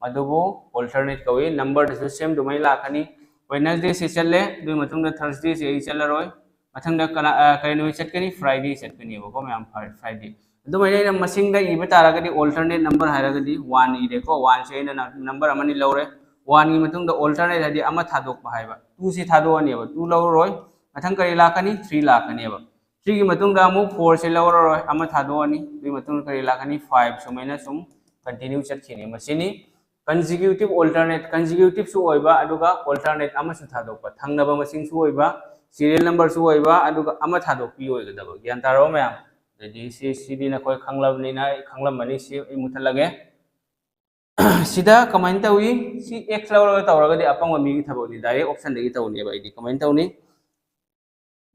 ꯑꯗꯨꯕꯨ alternate ꯀꯧꯏ꯫ Number ꯗꯁꯨ same ꯑꯗꯨꯃꯥꯏꯅ ꯂꯥꯛꯀꯅꯤ꯫ Wednesday ꯁꯦ ꯆꯠꯂꯦ, ꯑꯗꯨꯒꯤ ꯃꯇꯨꯡꯗ Thursday ꯁꯦ ꯑꯩ ꯆꯠꯂꯔꯣꯏ꯫ ꯃꯊꯪꯗ ꯀꯅꯥ, ꯑ, ꯀꯔꯤ ꯅꯨꯃꯤꯠ ꯆꯠꯀꯅꯤ? Friday ꯆꯠꯀꯅꯦꯕꯀꯣ, ꯃꯌꯥꯝ꯫ Fri-, Friday꯫ ꯑꯗꯨꯃꯥꯏꯅ ꯑꯩꯅ ꯃꯁꯤꯡꯗ ꯏꯕ ꯇꯥꯔꯒꯗꯤ, alternate number ꯍꯥꯏꯔꯒꯗꯤ one ꯏꯔꯦꯀꯣ꯫ One ꯁꯦ ꯑꯩꯅ ꯅ-, number ꯑꯃꯅꯤ ꯂꯧꯔꯦ꯫ Oneꯒꯤ ꯃꯇꯨꯡꯗ alternate ꯍꯥꯏꯗꯤ ꯑꯃ ꯊꯥꯗꯣꯛꯄ ꯍꯥꯏꯕ, twoꯁꯤ ꯊꯥꯗꯣꯛꯑꯅꯦꯕ, two ꯂꯧꯔꯔꯣꯏ꯫ ꯃꯊꯪ ꯀꯔꯤ ꯂꯥꯛꯀꯅꯤ? Three ꯂꯥꯛꯀꯅꯦꯕ꯫ Threeꯒꯤ ꯃꯇꯨꯡꯗ ꯑꯃꯨꯛ fourꯁꯦ ꯂꯧꯔꯔꯣꯏ, ꯑꯃ ꯊꯥꯗꯣꯛꯑꯅꯤ꯫ ꯑꯗꯨꯒꯤ ꯃꯇꯨꯡꯗ ꯀꯔꯤ ꯂꯥꯛꯀꯅꯤ? Five꯫ ꯁꯨꯃꯥꯏꯅ ꯁꯨꯝ continue ꯆꯠꯈꯤꯅꯤ꯫ ꯃꯁꯤꯅꯤ consecutive alternate, consecutiveꯁꯨ ꯑꯣꯏꯕ ꯑꯗꯨꯒ alternate ꯑꯃꯁꯨ ꯊꯥꯗꯣꯛꯄ, ꯊꯪꯅꯕ ꯃꯁꯤꯡꯁꯨ ꯑꯣꯏꯕ, serial numberꯁꯨ ꯑꯣꯏꯕ ꯑꯗꯨꯒ ꯑꯃ ꯊꯥꯗꯣꯛꯄꯤ ꯑꯣꯏꯒꯗꯕ꯫ ꯒ꯭ꯌꯥꯟ ꯇꯥꯔꯕ ꯃꯌꯥꯝ? ꯑꯗꯩꯗꯤ ꯁꯤ, ꯁꯤꯗꯤ ꯅꯈꯣꯏ ꯈꯪꯂꯕꯅꯤꯅ, ꯑꯩ ꯈꯪꯂꯝꯃꯅꯤ꯫ ꯁꯤ ꯑꯩ ꯃꯨꯠꯊꯠꯂꯒꯦ꯫ ꯁꯤꯗ ꯀꯃꯥꯏꯅ ꯇꯧꯏ? ꯁꯤ X ꯂꯧꯔꯒ ꯇꯧꯔꯒꯗꯤ ꯑꯄꯪꯕ ꯃꯤꯒꯤ ꯊꯕꯛꯅꯤ, direct optionꯗꯒꯤ ꯇꯧꯅꯦꯕ꯫ ꯑꯩꯗꯤ ꯀꯃꯥꯏꯅ ꯇꯧꯅꯤ?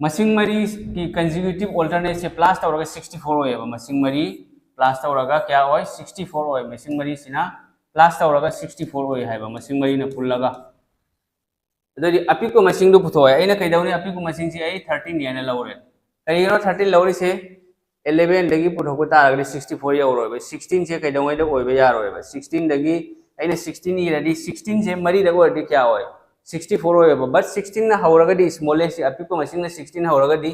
ꯃꯁꯤꯡ ꯃꯔꯤꯒꯤ consecutive alternateꯁꯦ plus ꯇꯧꯔꯒ sixty four ꯑꯣꯏꯌꯦꯕ꯫ ꯃꯁꯤꯡ ꯃꯔꯤ plus ꯇꯧꯔꯒ ꯀꯌꯥ ꯑꯣꯏ? Sixty four ꯑꯣꯏ꯫ ꯃꯁꯤꯡ ꯃꯔꯤꯁꯤꯅ plus ꯇꯧꯔꯒ sixty four ꯑꯣꯏ ꯍꯥꯏꯕ, ꯃꯁꯤꯡ ꯃꯔꯤꯅ ꯄꯨꯜꯂꯒ꯫ ꯑꯗꯨꯗꯤ ꯑꯄꯤꯛꯄ ꯃꯁꯤꯡꯗꯣ ꯄꯨꯊꯣꯛꯑꯦ꯫ ꯑꯩꯅ ꯀꯩꯗꯧꯅꯤ? ꯑꯄꯤꯛꯄ ꯃꯁꯤꯡꯁꯤ ꯑꯩ thirteen ꯍꯥꯏꯅ ꯂꯧꯔꯦ꯫ ꯀꯔꯤꯒꯤꯅꯣ thirteen ꯂꯧꯔꯤꯁꯦ? Elevenꯗꯒꯤ ꯄꯨꯊꯣꯛꯄ ꯇꯥꯔꯒꯗꯤ sixty four ꯌꯧꯔꯣꯏꯕ꯫ Sixteenꯁꯦ ꯀꯩꯗꯧꯉꯩꯗ ꯑꯣꯏꯕ ꯌꯥꯔꯣꯏꯕ? Sixteenꯗꯒꯤ ꯑꯩꯅ sixteen ꯏꯔꯗꯤ, sixteenꯁꯦ ꯃꯔꯤꯗ ꯑꯣꯏꯔꯗꯤ ꯀꯌꯥ ꯑꯣꯏ? Sixty four ꯑꯣꯏꯌꯦꯕ꯫ But sixteenꯅ ꯍꯧꯔꯒꯗꯤ, smallestꯁꯤ, ꯑꯄꯤꯛꯄ ꯃꯁꯤꯡꯅ sixteen ꯍꯧꯔꯒꯗꯤ,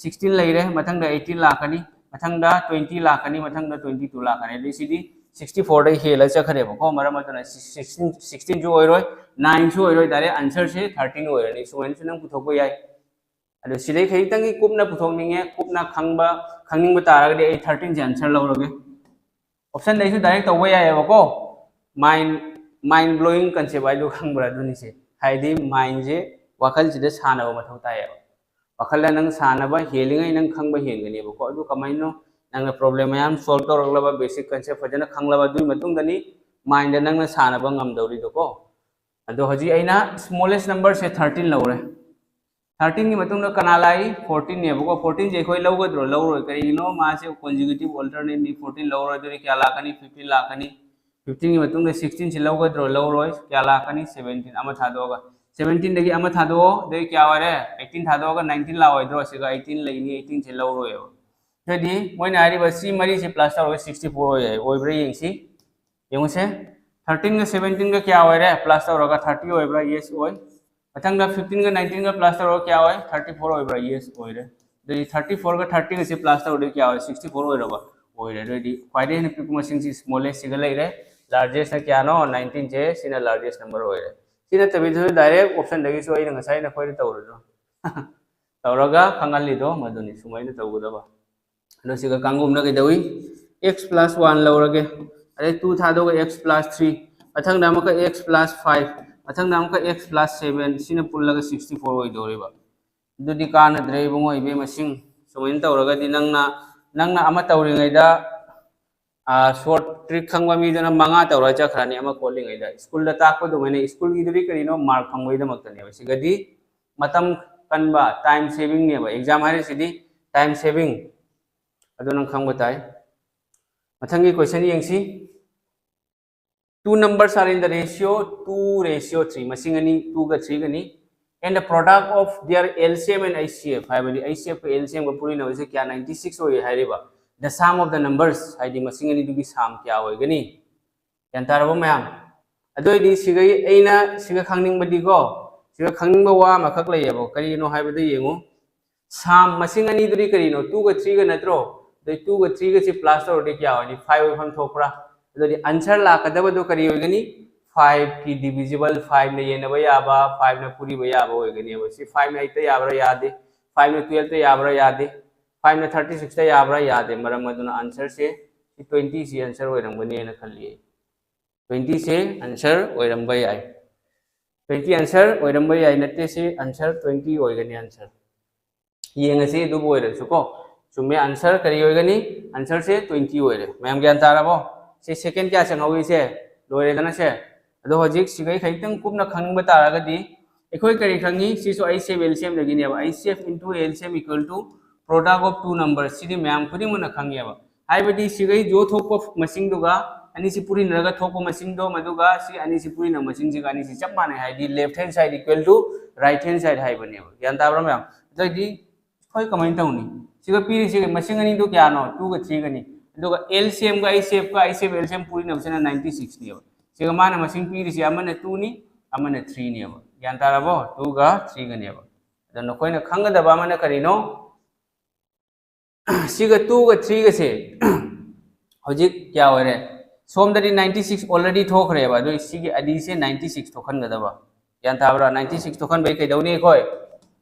sixteen ꯂꯩꯔꯦ, ꯃꯊꯪꯗ eighteen ꯂꯥꯛꯀꯅꯤ, ꯃꯊꯪꯗ twenty ꯂꯥꯛꯀꯅꯤ, ꯃꯊꯪꯗ twenty two ꯂꯥꯛꯀꯅꯤ꯫ ꯑꯗꯩ ꯁꯤꯗꯤ sixty fourꯗꯒꯤ ꯍꯦꯜꯂ ꯆꯠꯈ꯭ꯔꯦꯕꯀꯣ꯫ ꯃꯔꯝ ꯑꯗꯨꯅ sixteen, sixteenꯁꯨ ꯑꯣꯏꯔꯣꯏ, nineꯁꯨ ꯑꯣꯏꯔꯣꯏ, direct answerꯁꯦ thirteen ꯑꯣꯏꯔꯅꯤ꯫ ꯁꯨꯃꯥꯏꯅꯁꯨ ꯅꯪ ꯄꯨꯊꯣꯛꯄ ꯌꯥꯏ꯫ ꯑꯗꯣ ꯁꯤꯗꯩ ꯈꯖꯤꯛꯇꯪꯗꯤ ꯀꯨꯞꯅ ꯄꯨꯊꯣꯛꯅꯤꯡꯉꯦ, ꯀꯨꯞꯅ ꯈꯪꯕ, ꯈꯪꯅꯤꯡꯕ ꯇꯥꯔꯒꯗꯤ ꯑꯩ thirteenꯁꯦ answer ꯂꯧꯔꯒꯦ꯫ Optionꯗꯩꯁꯨ direct ꯇꯧꯕ ꯌꯥꯏꯑꯕꯀꯣ꯫ Mind, mind blowing concept ꯍꯥꯏꯗꯨ ꯈꯪꯕ꯭ꯔꯥ? ꯑꯗꯨꯅꯤꯁꯦ꯫ ꯍꯥꯏꯗꯤ mindꯁꯦ ꯋꯥꯈꯜꯁꯤꯗ ꯁꯥꯟꯅꯕ ꯃꯊꯧ ꯇꯥꯏꯌꯦꯕ꯫ ꯋꯥꯈꯜꯗ ꯅꯪ ꯁꯥꯟꯅꯕ ꯍꯦꯜꯂꯤꯉꯩ ꯅꯪ ꯈꯪꯕ ꯍꯦꯟꯒꯅꯦꯕꯀꯣ꯫ ꯑꯗꯨ ꯀꯃꯥꯏꯅꯣ? ꯅꯪꯅ problem ꯃꯌꯥꯝ solve ꯇꯧꯔꯛꯂꯕ, basic concept ꯐꯖꯅ ꯈꯪꯂꯕ, ꯑꯗꯨꯒꯤ ꯃꯇꯨꯡꯗꯅꯤ mindꯗ ꯅꯪꯅ ꯁꯥꯟꯅꯕ ꯉꯝꯗꯧꯔꯤꯗꯣꯀꯣ꯫ ꯑꯗꯣ ꯍꯧꯖꯤꯛ ꯑꯩꯅ smallest numberꯁꯦ thirteen ꯂꯧꯔꯦ꯫ Thirteenꯒꯤ ꯃꯇꯨꯡꯗ ꯀꯅꯥ ꯂꯥꯛꯏ? Fourteenꯅꯦꯕꯀꯣ꯫ Fourteenꯁꯦ ꯑꯩꯈꯣꯏ ꯂꯧꯒꯗ꯭ꯔꯣ? ꯂꯧꯔꯣꯏ꯫ ꯀꯔꯤꯒꯤꯅꯣ? ꯃꯥꯁꯦ consecutive alternateꯅꯤ꯫ Fourteen ꯂꯧꯔꯣꯏ꯫ ꯑꯗꯨꯗꯤ ꯀꯌꯥ ꯂꯥꯛꯀꯅꯤ? Fifteen ꯂꯥꯛꯀꯅꯤ꯫ Fifteenꯒꯤ ꯃꯇꯨꯡꯗ sixteenꯁꯦ ꯂꯧꯒꯗ꯭ꯔꯣ? ꯂꯧꯔꯣꯏ꯫ ꯀꯌꯥ ꯂꯥꯛꯀꯅꯤ? Seventeen꯫ ꯑꯃ ꯊꯥꯗꯣꯛꯑꯒ, seventeenꯗꯒꯤ ꯑꯃ ꯊꯥꯗꯣꯛꯑꯣ꯫ ꯑꯗꯩ ꯀꯌꯥ ꯑꯣꯏꯔꯦ? Eighteen ꯊꯥꯗꯣꯛꯑꯒ nineteen ꯂꯥꯛꯑꯣꯏꯗ꯭ꯔꯣ? ꯁꯤꯒ eighteen ꯂꯩꯅꯤ, eighteenꯁꯦ ꯂꯧꯔꯣꯏꯕ꯫ ꯑꯗꯨꯗꯤ ꯃꯣꯏꯅ ꯍꯥꯏꯔꯤꯕ ꯁꯤ ꯃꯔꯤꯁꯦ plus ꯇꯧꯔꯒ sixty four ꯑꯣꯏ ꯍꯥꯏ꯫ ꯑꯣꯏꯕ꯭ꯔꯥ ꯌꯦꯡꯁꯤ꯫ ꯌꯦꯡꯉꯨꯁꯦ, thirteenꯒ seventeenꯒ ꯀꯌꯥ ꯑꯣꯏꯔꯦ? Plus ꯇꯧꯔꯒ thirty ꯑꯣꯏꯕ꯭ꯔꯥ? Yes ꯑꯣꯏ꯫ ꯃꯊꯪꯗ fifteenꯒ nineteenꯒ plus ꯇꯧꯔꯒ ꯀꯌꯥ ꯑꯣꯏ? Thirty four ꯑꯣꯏꯕ꯭ꯔꯥ? Yes ꯑꯣꯏꯔꯦ꯫ ꯑꯗꯨꯗꯤ thirty fourꯒ thirteenꯒꯁꯦ plus ꯇꯧꯔꯗꯤ ꯀꯌꯥ ꯑꯣꯏ? Sixty four ꯑꯣꯏꯔꯕ? ꯑꯣꯏꯔꯦ꯫ ꯑꯗꯨꯗꯤ ꯈ꯭ꯋꯥꯏꯗꯒꯤ ꯍꯦꯟꯅ ꯄꯤꯛꯄ ꯃꯁꯤꯡꯁꯤ smallestꯁꯤꯒ ꯂꯩꯔꯦ꯫ ꯂꯥꯔꯖꯦꯁꯅ ꯀꯌꯥꯅꯣ? ꯅꯥꯏꯟꯇꯤꯟꯁꯦ ꯁꯤꯅ ꯂꯥꯔꯖꯦꯁ ꯅꯝꯕꯔ ꯑꯣꯏꯔꯦ꯫ ꯁꯤ ꯅꯠꯇꯕꯤꯗꯁꯨ ꯗꯥꯏꯔꯦꯛ ꯑꯣꯞꯁꯟꯗꯒꯤꯁꯨ ꯑꯩꯅ ꯉꯁꯥꯏ ꯅꯈꯣꯏꯗ ꯇꯧꯔꯁꯨ ꯇꯧꯔꯒ ꯈꯪꯍꯜꯂꯤꯗꯣ ꯃꯗꯨꯅꯤ ꯁꯨꯃꯥꯏꯅ ꯇꯧꯒꯗꯕ꯫ ꯑꯗꯣ ꯁꯤꯒ ꯀꯥꯡꯒꯨꯝꯅ ꯀꯩꯗꯧꯏ? X plus one ꯂꯧꯔꯒꯦ꯫ ꯑꯗꯩ two ꯊꯥꯗꯣꯛꯑꯒ x plus three, ꯃꯊꯪꯗ ꯑꯃꯨꯛꯀ x plus five, ꯃꯊꯪꯗ ꯑꯃꯨꯛꯀ x plus seven, ꯁꯤꯅ ꯄꯨꯜꯂꯒ sixty four ꯑꯣꯏꯗꯧꯔꯤꯕ꯫ ꯑꯗꯨꯗꯤ ꯀꯥꯟꯅꯗ꯭ꯔꯦ ꯏꯕꯨꯡꯉꯣ ꯏꯕꯦꯝꯃꯁꯤꯡ꯫ ꯁꯨꯃꯥꯏꯅ ꯇꯧꯔꯒꯗꯤ ꯅꯪꯅ ꯅꯪꯅ ꯑꯃ ꯇꯧꯔꯤꯉꯩꯗ ꯁꯣꯔꯠ ꯇ꯭ꯔꯤꯛ ꯈꯪꯕ ꯃꯤꯗꯨꯅ ꯃꯉꯥ ꯇꯧꯔ ꯆꯠꯈ꯭ꯔꯅꯤ ꯑꯃ ꯈꯣꯠꯂꯤꯉꯩꯗ꯫ ꯁ꯭ꯀꯨꯜꯗ ꯇꯥꯛꯄ ꯑꯗꯨꯃꯥꯏꯅ ꯁ꯭ꯀꯨꯜꯒꯤꯗꯨꯗꯤ ꯀꯔꯤꯅꯣ? ꯃꯥꯔꯛ ꯐꯪꯕꯒꯤꯗꯃꯛꯇꯅꯦꯕ꯫ ꯁꯤꯒꯗꯤ ꯃꯇꯝ ꯀꯟꯕ, ꯇꯥꯏꯝ ꯁꯦꯚꯤꯡꯅꯦꯕ꯫ ꯑꯦꯛꯖꯥꯝ ꯍꯥꯏꯔꯤꯁꯤꯗꯤ ꯇꯥꯏꯝ ꯁꯦꯚꯤꯡ꯫ ꯑꯗꯨ ꯅꯪ ꯈꯪꯕ ꯇꯥꯏ꯫ ꯃꯊꯪꯒꯤ ꯀꯣꯏꯁꯟ ꯌꯦꯡꯁꯤ꯫ Two numbers are in the ratio two ratio three. ꯃꯁꯤꯡ ꯑꯅꯤ, two ꯒ three ꯒꯅꯤ꯫ And the product of their L C M and H C F, ꯍꯥꯏꯕꯗꯤ H C F ꯀ L C M ꯒ ꯄꯨꯔꯤꯅꯕꯁꯦ ꯀꯌꯥ? Ninety six ꯑꯣꯏ ꯍꯥꯏꯔꯤꯕ꯫ The sum of the numbers, ꯍꯥꯏꯗꯤ ꯃꯁꯤꯡ ꯑꯅꯤꯗꯨꯒꯤ ꯁꯥꯝ ꯀꯌꯥ ꯑꯣꯏꯒꯅꯤ? ꯒ꯭ꯌꯥꯟ ꯇꯥꯔꯕꯣ ꯃꯌꯥꯝ? ꯑꯗꯨ ꯑꯣꯏꯗꯤ ꯁꯤꯒ ꯑꯩꯅ ꯁꯤꯒ ꯈꯪꯅꯤꯡꯕꯗꯤꯀꯣ, ꯁꯤꯒ ꯈꯪꯅꯤꯡꯕ ꯋꯥ ꯑꯃꯈꯛ ꯂꯩꯌꯦꯕ꯫ ꯀꯔꯤꯅꯣ ꯍꯥꯏꯕꯗ ꯌꯦꯡꯉꯨ, ꯁꯥꯝ ꯃꯁꯤꯡ ꯑꯅꯤꯗꯨꯗꯤ ꯀꯔꯤꯅꯣ? Two ꯒ three ꯒ ꯅꯠꯇ꯭ꯔꯣ? ꯑꯗꯩ two ꯒ three ꯒꯁꯤ plus ꯇꯧꯔꯗꯤ ꯀꯌꯥ ꯑꯣꯏꯅꯤ? Five ꯑꯣꯏꯐꯝ ꯊꯣꯛꯄ꯭ꯔꯥ? ꯑꯗꯨꯗꯤ answer ꯂꯥꯛꯀꯗꯕꯗꯣ ꯀꯔꯤ ꯑꯣꯏꯒꯅꯤ? Five ꯀꯤ divisible, five ꯅ ꯌꯦꯟꯅꯕ ꯌꯥꯕ, five ꯅ ꯄꯨꯔꯤꯕ ꯌꯥꯕ ꯑꯣꯏꯒꯅꯦꯕ꯫ ꯁꯤ five ꯅ eight ꯇ ꯌꯥꯕ꯭ꯔꯥ? ꯌꯥꯗꯦ꯫ Five ꯅ twelve ꯇ ꯌꯥꯕ꯭ꯔꯥ? ꯌꯥꯗꯦ꯫ Five ꯅ thirty six ꯇ ꯌꯥꯕ꯭ꯔꯥ? ꯌꯥꯗꯦ꯫ ꯃꯔꯝ ꯑꯗꯨꯅ answer ꯁꯦ ꯁꯤ twenty ꯁꯤ answer ꯑꯣꯏꯔꯝꯒꯅꯤꯅ ꯈꯜꯂꯤ ꯑꯩ꯫ Twenty ꯁꯦ answer ꯑꯣꯏꯔꯝꯕ ꯌꯥꯏ꯫ Twenty answer ꯑꯣꯏꯔꯝꯕ ꯌꯥꯏ, ꯅꯠꯇꯦ, ꯁꯤ answer twenty ꯑꯣꯏꯒꯅꯤ answer꯫ ꯌꯦꯡꯉꯁꯤ ꯑꯗꯨꯕꯨ ꯑꯣꯏꯔꯁꯨꯀꯣ꯫ ꯆꯨꯝꯃꯦ, answer ꯀꯔꯤ ꯑꯣꯏꯒꯅꯤ? Answer ꯁꯦ twenty ꯑꯣꯏꯔꯦ꯫ ꯃꯌꯥꯝ ꯒ꯭ꯌꯥꯟ ꯇꯥꯔꯕꯣ? ꯁꯤ second ꯀꯌꯥ ꯆꯪꯍꯧꯏꯁꯦ? ꯂꯣꯏꯔꯦꯗꯅ ꯁꯦ꯫ ꯑꯗꯣ ꯍꯧꯖꯤꯛ ꯁꯤꯒꯩ ꯈꯤꯇꯪ ꯀꯨꯞꯅ ꯈꯪꯅꯤꯡꯕ ꯇꯥꯔꯒꯗꯤ ꯑꯩꯈꯣꯏ ꯀꯔꯤ ꯈꯪꯉꯤ? ꯁꯤꯁꯨ H C F L C M ꯗꯒꯤꯅꯦꯕ꯫ H C F into L C M equal to product of two numbers, ꯁꯤꯗꯤ ꯃꯌꯥꯝ ꯈꯨꯗꯤꯡꯃꯛꯅ ꯈꯪꯉꯦꯕ꯫ ꯍꯥꯏꯕꯗꯤ ꯁꯤꯒꯩ ꯖꯣ ꯊꯣꯛꯄ ꯃꯁꯤꯡꯗꯨꯒ ꯑꯅꯤꯁꯤ ꯄꯨꯔꯤꯅꯔꯒ ꯊꯣꯛꯄ ꯃꯁꯤꯡꯗꯣ, ꯃꯗꯨꯒ ꯁꯤ ꯑꯅꯤꯁꯤ ꯄꯨꯔꯤꯅꯕ ꯃꯁꯤꯡꯁꯤꯒ ꯑꯅꯤꯁꯤ ꯆꯞ ꯃꯥꯟꯅꯩ, ꯍꯥꯏꯗꯤ left hand side equal to right hand side ꯍꯥꯏꯕꯅꯦꯕ꯫ ꯒ꯭ꯌꯥꯟ ꯇꯥꯕ꯭ꯔꯥ ꯃꯌꯥꯝ? ꯑꯗꯨꯑꯣꯏꯗꯤ ꯑꯩꯈꯣꯏ ꯀꯃꯥꯏꯅ ꯇꯧꯅꯤ? ꯁꯤꯒ ꯄꯤꯔꯤꯁꯤ ꯃꯁꯤꯡ ꯑꯅꯤꯗꯨ ꯀꯌꯥꯅꯣ? Two ꯒ three ꯒꯅꯤ꯫ ꯑꯗꯨꯒ L C M ꯒ H C F ꯀ, H C F L C M ꯄꯨꯔꯤꯅꯕꯁꯤꯅ ninety six ꯅꯦꯕ꯫ ꯁꯤꯒ ꯃꯥꯅ ꯃꯁꯤꯡ ꯄꯤꯔꯤꯁꯤ ꯑꯃꯅ two ꯅꯤ, ꯑꯃꯅ three ꯅꯦꯕ꯫ ꯒ꯭ꯌꯥꯟ ꯇꯥꯔꯕꯣ? Two ꯒ three ꯒꯅꯦꯕ꯫ ꯑꯗꯣ ꯅꯈꯣꯏꯅ ꯈꯪꯒꯗꯕ ꯑꯃꯅ ꯀꯔꯤꯅꯣ? ꯁꯤꯒ two ꯒ three ꯒꯁꯦ ꯍꯧꯖꯤꯛ ꯀꯌꯥ ꯑꯣꯏꯔꯦ? ꯁꯣꯝꯗꯗꯤ ninety six already ꯊꯣꯛꯈ꯭ꯔꯦꯕ, ꯑꯗꯨ ꯁꯤꯒꯤ ꯑꯅꯤꯁꯦ ninety six ꯊꯣꯛꯍꯟꯒꯗꯕ꯫ ꯒ꯭ꯌꯥꯟ ꯇꯥꯕ꯭ꯔꯥ? Ninety six ꯊꯣꯛꯍꯟꯕꯩ ꯀꯩꯗꯧꯅꯤ ꯑꯩꯈꯣꯏ?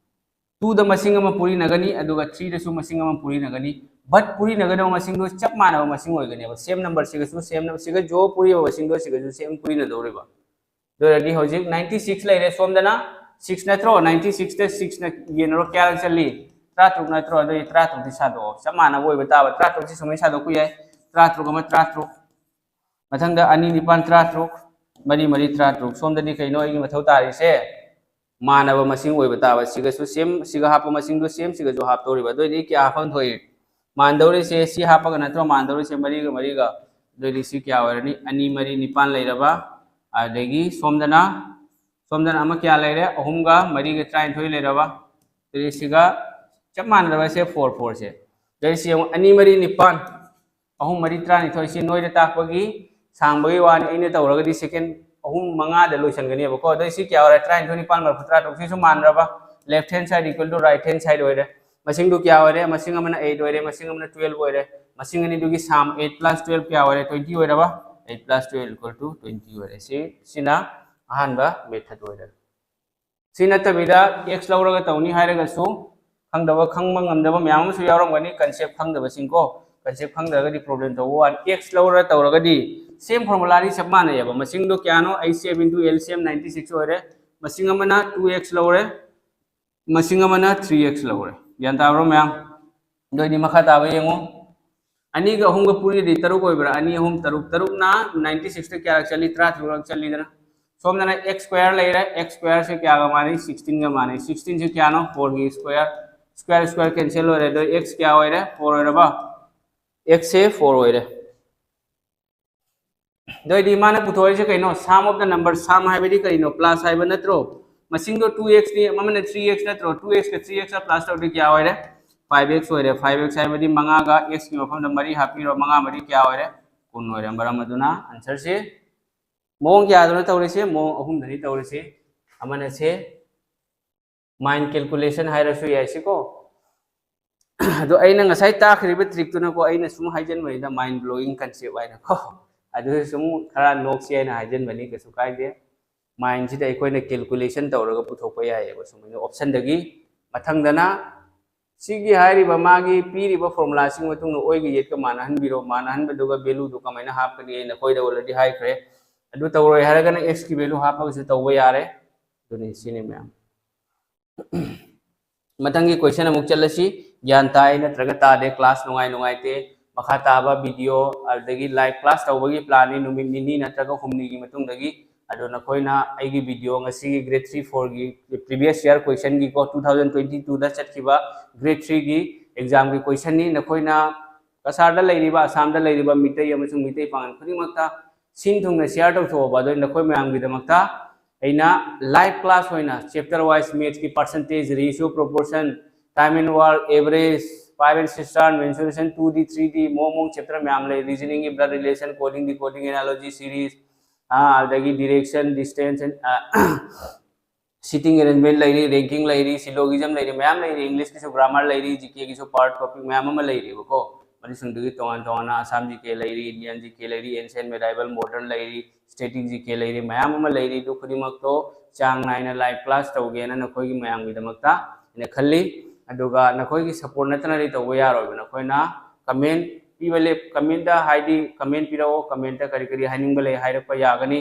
Twoꯗ ꯃꯁꯤꯡ ꯑꯃ ꯄꯨꯔꯤꯅꯒꯅꯤ, ꯑꯗꯨꯒ threeꯗꯁꯨ ꯃꯁꯤꯡ ꯑꯃ ꯄꯨꯔꯤꯅꯒꯅꯤ꯫ But ꯄꯨꯔꯤꯅꯒꯗꯕ ꯃꯁꯤꯡꯗꯣ ꯆꯞ ꯃꯥꯟꯅꯕ ꯃꯁꯤꯡ ꯑꯣꯏꯒꯅꯦꯕ꯫ Same number ꯁꯤꯒꯁꯨ same number ꯁꯤꯒ ꯖꯣ ꯄꯨꯔꯤꯕ ꯃꯁꯤꯡꯗꯣ ꯁꯤꯒꯁꯨ same ꯄꯨꯔꯤꯅꯗꯧꯔꯤꯕ꯫ ꯑꯗꯨ ꯑꯣꯏꯔꯗꯤ ꯍꯧꯖꯤꯛ ninety six ꯂꯩꯔꯦ, ꯁꯣꯝꯗꯅ six ꯅꯠꯇ꯭ꯔꯣ? Ninety sixꯇ sixꯅ ꯌꯦꯟꯅꯔꯣ, ꯀꯌꯥ ꯆꯠꯂꯤ? ꯇꯔꯥꯇꯔꯨꯛ ꯅꯠꯇ꯭ꯔꯣ? ꯑꯗꯨꯗꯤ ꯇꯔꯥꯇꯔꯨꯛꯇꯤ ꯁꯥꯗꯣꯛꯑꯣ, ꯆꯞ ꯃꯥꯟꯅꯕ ꯑꯣꯏꯕ ꯇꯥꯕ꯫ ꯇꯔꯥꯇꯔꯨꯛꯁꯤ ꯁꯨꯃꯥꯏꯅ ꯁꯥꯗꯣꯛꯄ ꯌꯥꯏ, ꯇꯔꯥꯇꯔꯨꯛ ꯑꯃ ꯇꯔꯥꯇꯔꯨꯛ, ꯃꯊꯪꯗ ꯑꯅꯤ ꯅꯤꯄꯥꯟ ꯇꯔꯥꯇꯔꯨꯛ, ꯃꯔꯤ ꯃꯔꯤ ꯇꯔꯥꯇꯔꯨꯛ꯫ ꯁꯣꯝꯗꯗꯤ ꯀꯩꯅꯣ ꯑꯩꯒꯤ ꯃꯊꯧ ꯇꯥꯔꯤꯁꯦ? ꯃꯥꯟꯅꯕ ꯃꯁꯤꯡ ꯑꯣꯏꯕ ꯇꯥꯕ꯫ ꯁꯤꯒꯁꯨ same, ꯁꯤꯒ ꯍꯥꯞꯄ ꯃꯁꯤꯡꯗꯣ same, ꯁꯤꯒꯁꯨ ꯍꯥꯞꯇꯧꯔꯤꯕ꯫ ꯑꯗꯨ ꯑꯣꯏꯗꯤ ꯀꯌꯥ ꯍꯥꯞꯐꯝ ꯊꯣꯛꯏ? ꯃꯥꯟꯗꯧꯔꯤꯁꯦ ꯁꯤ ꯍꯥꯞꯄꯒ ꯅꯠꯇ꯭ꯔꯣ ꯃꯥꯟꯗꯧꯔꯤꯁꯦ? ꯃꯔꯤꯒ ꯃꯔꯤꯒ꯫ ꯑꯗꯨ ꯑꯣꯏꯗꯤ ꯁꯤ ꯀꯌꯥ ꯑꯣꯏꯔꯅꯤ? ꯑꯅꯤ ꯃꯔꯤ ꯅꯤꯄꯥꯟ ꯂꯩꯔꯕ꯫ ꯑꯗꯒꯤ ꯁꯣꯝꯗꯅ, ꯁꯣꯝꯗꯅ ꯑꯃ ꯀꯌꯥ ꯂꯩꯔꯦ? ꯑꯍꯨꯝꯒ ꯃꯔꯤꯒ ꯇꯔꯥꯅꯤꯊꯣꯏ ꯂꯩꯔꯕ꯫ ꯑꯗꯨꯗꯤ ꯁꯤꯒ ꯆꯞ ꯃꯥꯟꯅꯔꯕ ꯁꯦ four fourꯁꯦ꯫ ꯑꯗꯩ ꯁꯤ ꯌꯦꯡꯉꯨ, ꯑꯅꯤ ꯃꯔꯤ ꯅꯤꯄꯥꯟ, ꯑꯍꯨꯝ ꯃꯔꯤ ꯇꯔꯥꯅꯤꯊꯣꯏ꯫ ꯁꯤ ꯅꯣꯏꯗ ꯇꯥꯛꯄꯒꯤ ꯁꯥꯡꯕꯒꯤ ꯋꯥꯅꯤ꯫ ꯑꯩꯅ ꯇꯧꯔꯒꯗꯤ second ꯑꯍꯨꯝ ꯃꯉꯥꯗ ꯂꯣꯏꯁꯟꯒꯅꯦꯕꯀꯣ꯫ ꯑꯗꯩ ꯁꯤ ꯀꯌꯥ ꯑꯣꯏꯔꯦ? ꯇꯔꯥꯅꯤꯊꯣꯏ ꯅꯤꯄꯥꯟ ꯃꯔꯐꯨ ꯇꯔꯥꯇꯔꯨꯛ꯫ ꯁꯤꯁꯨ ꯃꯥꯟꯅꯔꯕ, left hand side equal to right hand side ꯑꯣꯏꯔꯦ꯫ ꯃꯁꯤꯡꯗꯨ ꯀꯌꯥ ꯑꯣꯏꯔꯦ? ꯃꯁꯤꯡ ꯑꯃꯅ eight ꯑꯣꯏꯔꯦ, ꯃꯁꯤꯡ ꯑꯃꯅ twelve ꯑꯣꯏꯔꯦ꯫ ꯃꯁꯤꯡ ꯑꯅꯤꯗꯨꯒꯤ sum eight plus twelve ꯀꯌꯥ ꯑꯣꯏꯔꯦ? Twenty ꯑꯣꯏꯔꯕ? Eight plus twelve equal to twenty ꯑꯣꯏꯔꯦ꯫ ꯁꯤ, ꯁꯤꯅ ꯑꯍꯥꯟꯕ method ꯑꯣꯏꯔꯦ꯫ ꯁꯤ ꯅꯠꯇꯕꯤꯗ x ꯂꯧꯔꯒ ꯇꯧꯅꯤ ꯍꯥꯏꯔꯒꯁꯨ ꯈꯪꯗꯕ, ꯈꯪꯕ ꯉꯝꯗꯕ ꯃꯌꯥꯝ ꯑꯃꯁꯨ ꯌꯥꯎꯔꯝꯒꯅꯤ, concept ꯈꯪꯗꯕꯁꯤꯡꯀꯣ꯫ Concept ꯈꯪꯗ꯭ꯔꯒꯗꯤ problem ꯇꯧꯕ ꯋꯥꯅꯤ꯫ X ꯂꯧꯔ ꯇꯧꯔꯒꯗꯤ same formulaꯗꯤ ꯆꯞ ꯃꯥꯟꯅꯩꯑꯕ꯫ ꯃꯁꯤꯡꯗꯣ ꯀꯌꯥꯅꯣ? H C F into L C M ninety six ꯑꯣꯏꯔꯦ꯫ ꯃꯁꯤꯡ ꯑꯃꯅ two x ꯂꯧꯔꯦ, ꯃꯁꯤꯡ ꯑꯃꯅ three x ꯂꯧꯔꯦ꯫ ꯒ꯭ꯌꯥꯟ ꯇꯥꯕ꯭ꯔꯣ ꯃꯌꯥꯝ? ꯑꯗꯨ ꯑꯣꯏꯗꯤ ꯃꯈꯥ ꯇꯥꯕ ꯌꯦꯡꯉꯨ꯫ ꯑꯅꯤꯒ ꯑꯍꯨꯝꯒ ꯄꯨꯔꯤꯗꯤ ꯇꯔꯨꯛ ꯑꯣꯏꯕ꯭ꯔꯥ? ꯑꯅꯤ ꯑꯍꯨꯝ ꯇꯔꯨꯛ, ꯇꯔꯨꯛꯅ ninety sixꯇ ꯀꯌꯥꯔꯛ ꯆꯠꯂꯤ? ꯇꯔꯥꯇꯔꯨꯛꯂꯛ ꯆꯠꯂꯤꯗꯅ꯫ ꯁꯣꯝꯗꯅ x square ꯂꯩꯔꯦ, x squareꯁꯦ ꯀꯌꯥꯒ ꯃꯥꯟꯅꯩ? Sixteenꯒ ꯃꯥꯟꯅꯩ꯫ Sixteenꯁꯦ ꯀꯌꯥꯅꯣ? Fourꯒꯤ square, square square cancel ꯑꯣꯏꯔꯦ꯫ ꯑꯗꯣ x ꯀꯌꯥ ꯑꯣꯏꯔꯦ? Four ꯑꯣꯏꯔꯕ? Xꯁꯦ four ꯑꯣꯏꯔꯦ꯫ ꯑꯗꯨ ꯑꯣꯏꯗꯤ ꯃꯥꯅ ꯄꯨꯊꯣꯛꯏꯁꯦ ꯀꯩꯅꯣ? Sum of the number, sum ꯍꯥꯏꯕꯗꯤ ꯀꯩꯅꯣ? Plus ꯍꯥꯏꯕ ꯅꯠꯇ꯭ꯔꯣ? ꯃꯁꯤꯡꯗꯣ two xꯅꯤ, ꯑꯃꯅ three x ꯅꯠꯇ꯭ꯔꯣ? Two xꯀ three xꯀ plus ꯇꯧꯔꯗꯤ ꯀꯌꯥ ꯑꯣꯏꯔꯦ? Five x ꯑꯣꯏꯔꯦ꯫ Five x ꯍꯥꯏꯕꯗꯤ ꯃꯉꯥꯒ xꯀꯤ ꯃꯐꯝꯗ ꯃꯔꯤ ꯍꯥꯞꯄꯤꯔꯣ, ꯃꯉꯥ ꯃꯔꯤ ꯀꯌꯥ ꯑꯣꯏꯔꯦ? ꯀꯨꯟ ꯑꯣꯏꯔꯦ꯫ ꯃꯔꯝ ꯑꯗꯨꯅ answerꯁꯦ ꯃꯑꯣꯡ ꯀꯌꯥꯗꯅꯣ ꯇꯧꯔꯤꯁꯦ? ꯃꯑꯣꯡ ꯑꯍꯨꯝꯗꯅꯤ ꯇꯧꯔꯤꯁꯦ꯫ ꯑꯃꯅꯁꯦ mind calculation ꯍꯥꯏꯔꯁꯨ ꯌꯥꯏ ꯁꯤꯀꯣ꯫ ꯑꯗꯣ ꯑꯩꯅ ꯉꯁꯥꯏ ꯇꯥꯛꯈ꯭ꯔꯤꯕ trickꯇꯨꯅꯀꯣ, ꯑꯩꯅ ꯁꯨꯝ ꯍꯥꯏꯖꯟꯕꯅꯤꯗ, mind blowing concept ꯍꯥꯏꯅꯀꯣ꯫ ꯑꯗꯨꯁꯨ ꯁꯨꯝ ꯈꯔ ꯅꯣꯛꯁꯤ ꯍꯥꯏꯅ ꯍꯥꯏꯖꯟꯕꯅꯤ, ꯀꯩꯁꯨ ꯀꯥꯏꯗꯦ꯫ ꯃꯥꯏꯟꯁꯤꯗ ꯑꯩꯈꯣꯏꯅ ꯀꯦꯜꯀꯨꯂꯦꯁꯟ ꯇꯧꯔꯒ ꯄꯨꯊꯣꯛꯄ ꯌꯥꯏꯌꯦꯕ ꯁꯨꯃꯥꯏꯅ ꯑꯣꯞꯁꯟꯗꯒꯤ꯫ ꯃꯊꯪꯗꯅ ꯁꯤꯒꯤ ꯍꯥꯏꯔꯤꯕ ꯃꯥꯒꯤ ꯄꯤꯔꯤꯕ ꯐꯣꯔꯃꯨꯂꯥꯁꯤꯒꯤ ꯃꯇꯨꯡꯗ ꯑꯣꯏꯒ ꯌꯦꯠꯀ ꯃꯥꯟꯅꯍꯟꯕꯤꯔꯣ, ꯃꯥꯟꯅꯍꯟꯕꯗꯨꯒ ꯚꯦꯂꯨꯗꯨ ꯀꯃꯥꯏꯅ ꯍꯥꯞꯀꯅꯤ ꯑꯩꯅ ꯑꯩꯈꯣꯏꯗ ꯑꯣꯜꯔꯦꯗꯤ ꯍꯥꯏꯈ꯭ꯔꯦ꯫ ꯑꯗꯨ ꯇꯧꯔꯣꯏ ꯍꯥꯏꯔꯒꯅ ꯑꯦꯛꯁꯀꯤ ꯚꯦꯂꯨ ꯍꯥꯞꯄꯒꯁꯨ ꯇꯧꯕ ꯌꯥꯔꯦ꯫ ꯑꯗꯨꯅꯤ ꯁꯤꯅꯤ ꯃꯌꯥꯝ꯫ ꯃꯊꯪꯒꯤ ꯀꯣꯏꯁꯟ ꯑꯃꯨꯛ ꯆꯠꯂꯁꯤ꯫ ꯒ꯭ꯌꯥꯟ ꯇꯥꯏ ꯅꯠꯇ꯭ꯔꯒ ꯇꯥꯗꯦ, ꯀ꯭ꯂꯥꯁ ꯅꯨꯡꯉꯥꯏ ꯅꯨꯡꯉꯥꯏꯇꯦ, ꯃꯈꯥ ꯇꯥꯕ ꯚꯤꯗꯤꯑꯣ ꯑꯗꯒꯤ ꯂꯥꯏꯚ ꯀ꯭ꯂꯥꯁ ꯇꯧꯕꯒꯤ ꯄ꯭ꯂꯥꯟꯅꯤ ꯅꯨꯃꯤꯠ ꯅꯤꯅꯤ ꯅꯠꯇ꯭ꯔꯒ ꯍꯨꯝꯅꯤꯒꯤ ꯃꯇꯨꯡꯗꯒꯤ꯫ ꯑꯗꯣ ꯅꯈꯣꯏꯅ ꯑꯩꯒꯤ ꯚꯤꯗꯤꯑꯣ ꯉꯁꯤꯒꯤ ꯒ꯭ꯔꯦꯗ ꯊ꯭ꯔꯤ ꯐꯣꯔꯒꯤ ꯄ꯭ꯔꯤꯚꯤꯌꯁ ꯌꯥꯔ ꯀꯣꯏꯁꯟꯒꯤꯀꯣ, ꯇꯨ ꯊꯥꯎꯖꯟ ꯇ꯭ꯋꯦꯟꯇꯤ ꯇꯨꯗ ꯆꯠꯈꯤꯕ ꯒ꯭ꯔꯦꯗ ꯊ꯭ꯔꯤꯒꯤ ꯑꯦꯛꯖꯥꯝꯒꯤ ꯀꯣꯏꯁꯟꯅꯤ꯫ ꯅꯈꯣꯏꯅ ꯀꯁꯥꯔꯗ ꯂꯩꯔꯤꯕ, ꯑꯁꯥꯝꯗ ꯂꯩꯔꯤꯕ ꯃꯤꯇꯩ ꯑꯃꯁꯨꯡ ꯃꯤꯇꯩ ꯄꯥꯉꯜ ꯈꯨꯗꯤꯡꯃꯛꯇ ꯁꯤꯟ ꯊꯨꯡꯅ ꯁꯤꯌꯥꯔ ꯇꯧꯊꯣꯛꯑꯕ꯫ ꯑꯗꯣ ꯅꯈꯣꯏ ꯃꯌꯥꯝꯒꯤꯗꯃꯛꯇ ꯑꯩꯅ ꯂꯥꯏꯚ ꯀ꯭ꯂꯥꯁ ꯑꯣꯏꯅ ꯆꯦꯞꯇꯔ ꯋꯥꯏꯁ ꯃꯦꯠꯁꯀꯤ percentage, ratio, proportion, time and work, average, five and six term, mensuration, two D, three D, ꯃꯑꯣꯡ ꯃꯑꯣꯡ ꯆꯦꯞꯇꯔ ꯃꯌꯥꯝ ꯂꯩ꯫ ꯔꯤꯖꯅꯤꯡꯒꯤ blood relation, coding, decoding, analogy series, ꯑꯗꯒꯤ ꯗꯤꯔꯦꯛꯁꯟ, ꯗꯤꯁꯇꯦꯟꯁ, ꯁꯤꯇꯤꯡ ꯑꯦꯔꯦꯟꯖꯃꯦꯟ ꯂꯩꯔꯤ, ranking ꯂꯩꯔꯤ, ꯁꯤꯂꯣꯒꯤꯖꯝ ꯂꯩꯔꯤ, ꯃꯌꯥꯝ ꯂꯩꯔꯤ꯫ ꯏꯪꯂꯤꯁꯀꯤꯁꯨ ꯒ꯭ꯔꯥꯃꯔ ꯂꯩꯔꯤ, ꯖꯤꯀꯦꯒꯤꯁꯨ ꯄꯥꯔꯠ ꯇꯣꯄꯤꯛ ꯃꯌꯥꯝ ꯑꯃ ꯂꯩꯔꯤꯕꯀꯣ꯫ ꯃꯗꯨꯁꯤꯡꯗꯨꯒꯤ ꯇꯣꯉꯥꯟ ꯇꯣꯉꯥꯟꯅ ꯑꯁꯥꯝ ꯖꯤꯀꯦ ꯂꯩꯔꯤ, ꯏꯟꯗꯤꯌꯟ ꯖꯤꯀꯦ ꯂꯩꯔꯤ, ꯑꯦꯟꯁꯤꯌꯟ ꯃꯦꯗꯥꯏꯕꯜ ꯃꯣꯗꯔꯟ ꯂꯩꯔꯤ, ꯁ꯭ꯇꯦꯇꯤꯛ ꯖꯤꯀꯦ ꯂꯩꯔꯤ, ꯃꯌꯥꯝ ꯑꯃ ꯂꯩꯔꯤ꯫ ꯑꯗꯨ ꯈꯨꯗꯤꯡꯃꯛꯇꯣ ꯆꯥꯡ ꯅꯥꯏꯅ ꯂꯥꯏꯚ ꯀ꯭ꯂꯥꯁ ꯇꯧꯒꯦꯅ ꯅꯈꯣꯏꯒꯤ ꯃꯌꯥꯝꯒꯤꯗꯃꯛꯇ ꯑꯩꯅ ꯈꯜꯂꯤ꯫ ꯑꯗꯨꯒ ꯅꯈꯣꯏꯒꯤ ꯁꯄꯣꯔꯠ ꯅꯠꯇꯅꯗꯤ ꯇꯧꯕ ꯌꯥꯔꯣꯏꯕ꯫ ꯅꯈꯣꯏꯅ ꯀꯃꯦꯟ ꯄꯤꯕ ꯂꯦꯞ-, ꯀꯃꯦꯟꯗ ꯍꯥꯏꯗꯤ ꯀꯃꯦꯟ ꯄꯤꯔꯛꯑꯣ, ꯀꯃꯦꯟꯇ ꯀꯔꯤ ꯀꯔꯤ ꯍꯥꯏꯅꯤꯡꯕ ꯂꯩ ꯍꯥꯏꯔꯛꯄ ꯌꯥꯒꯅꯤ꯫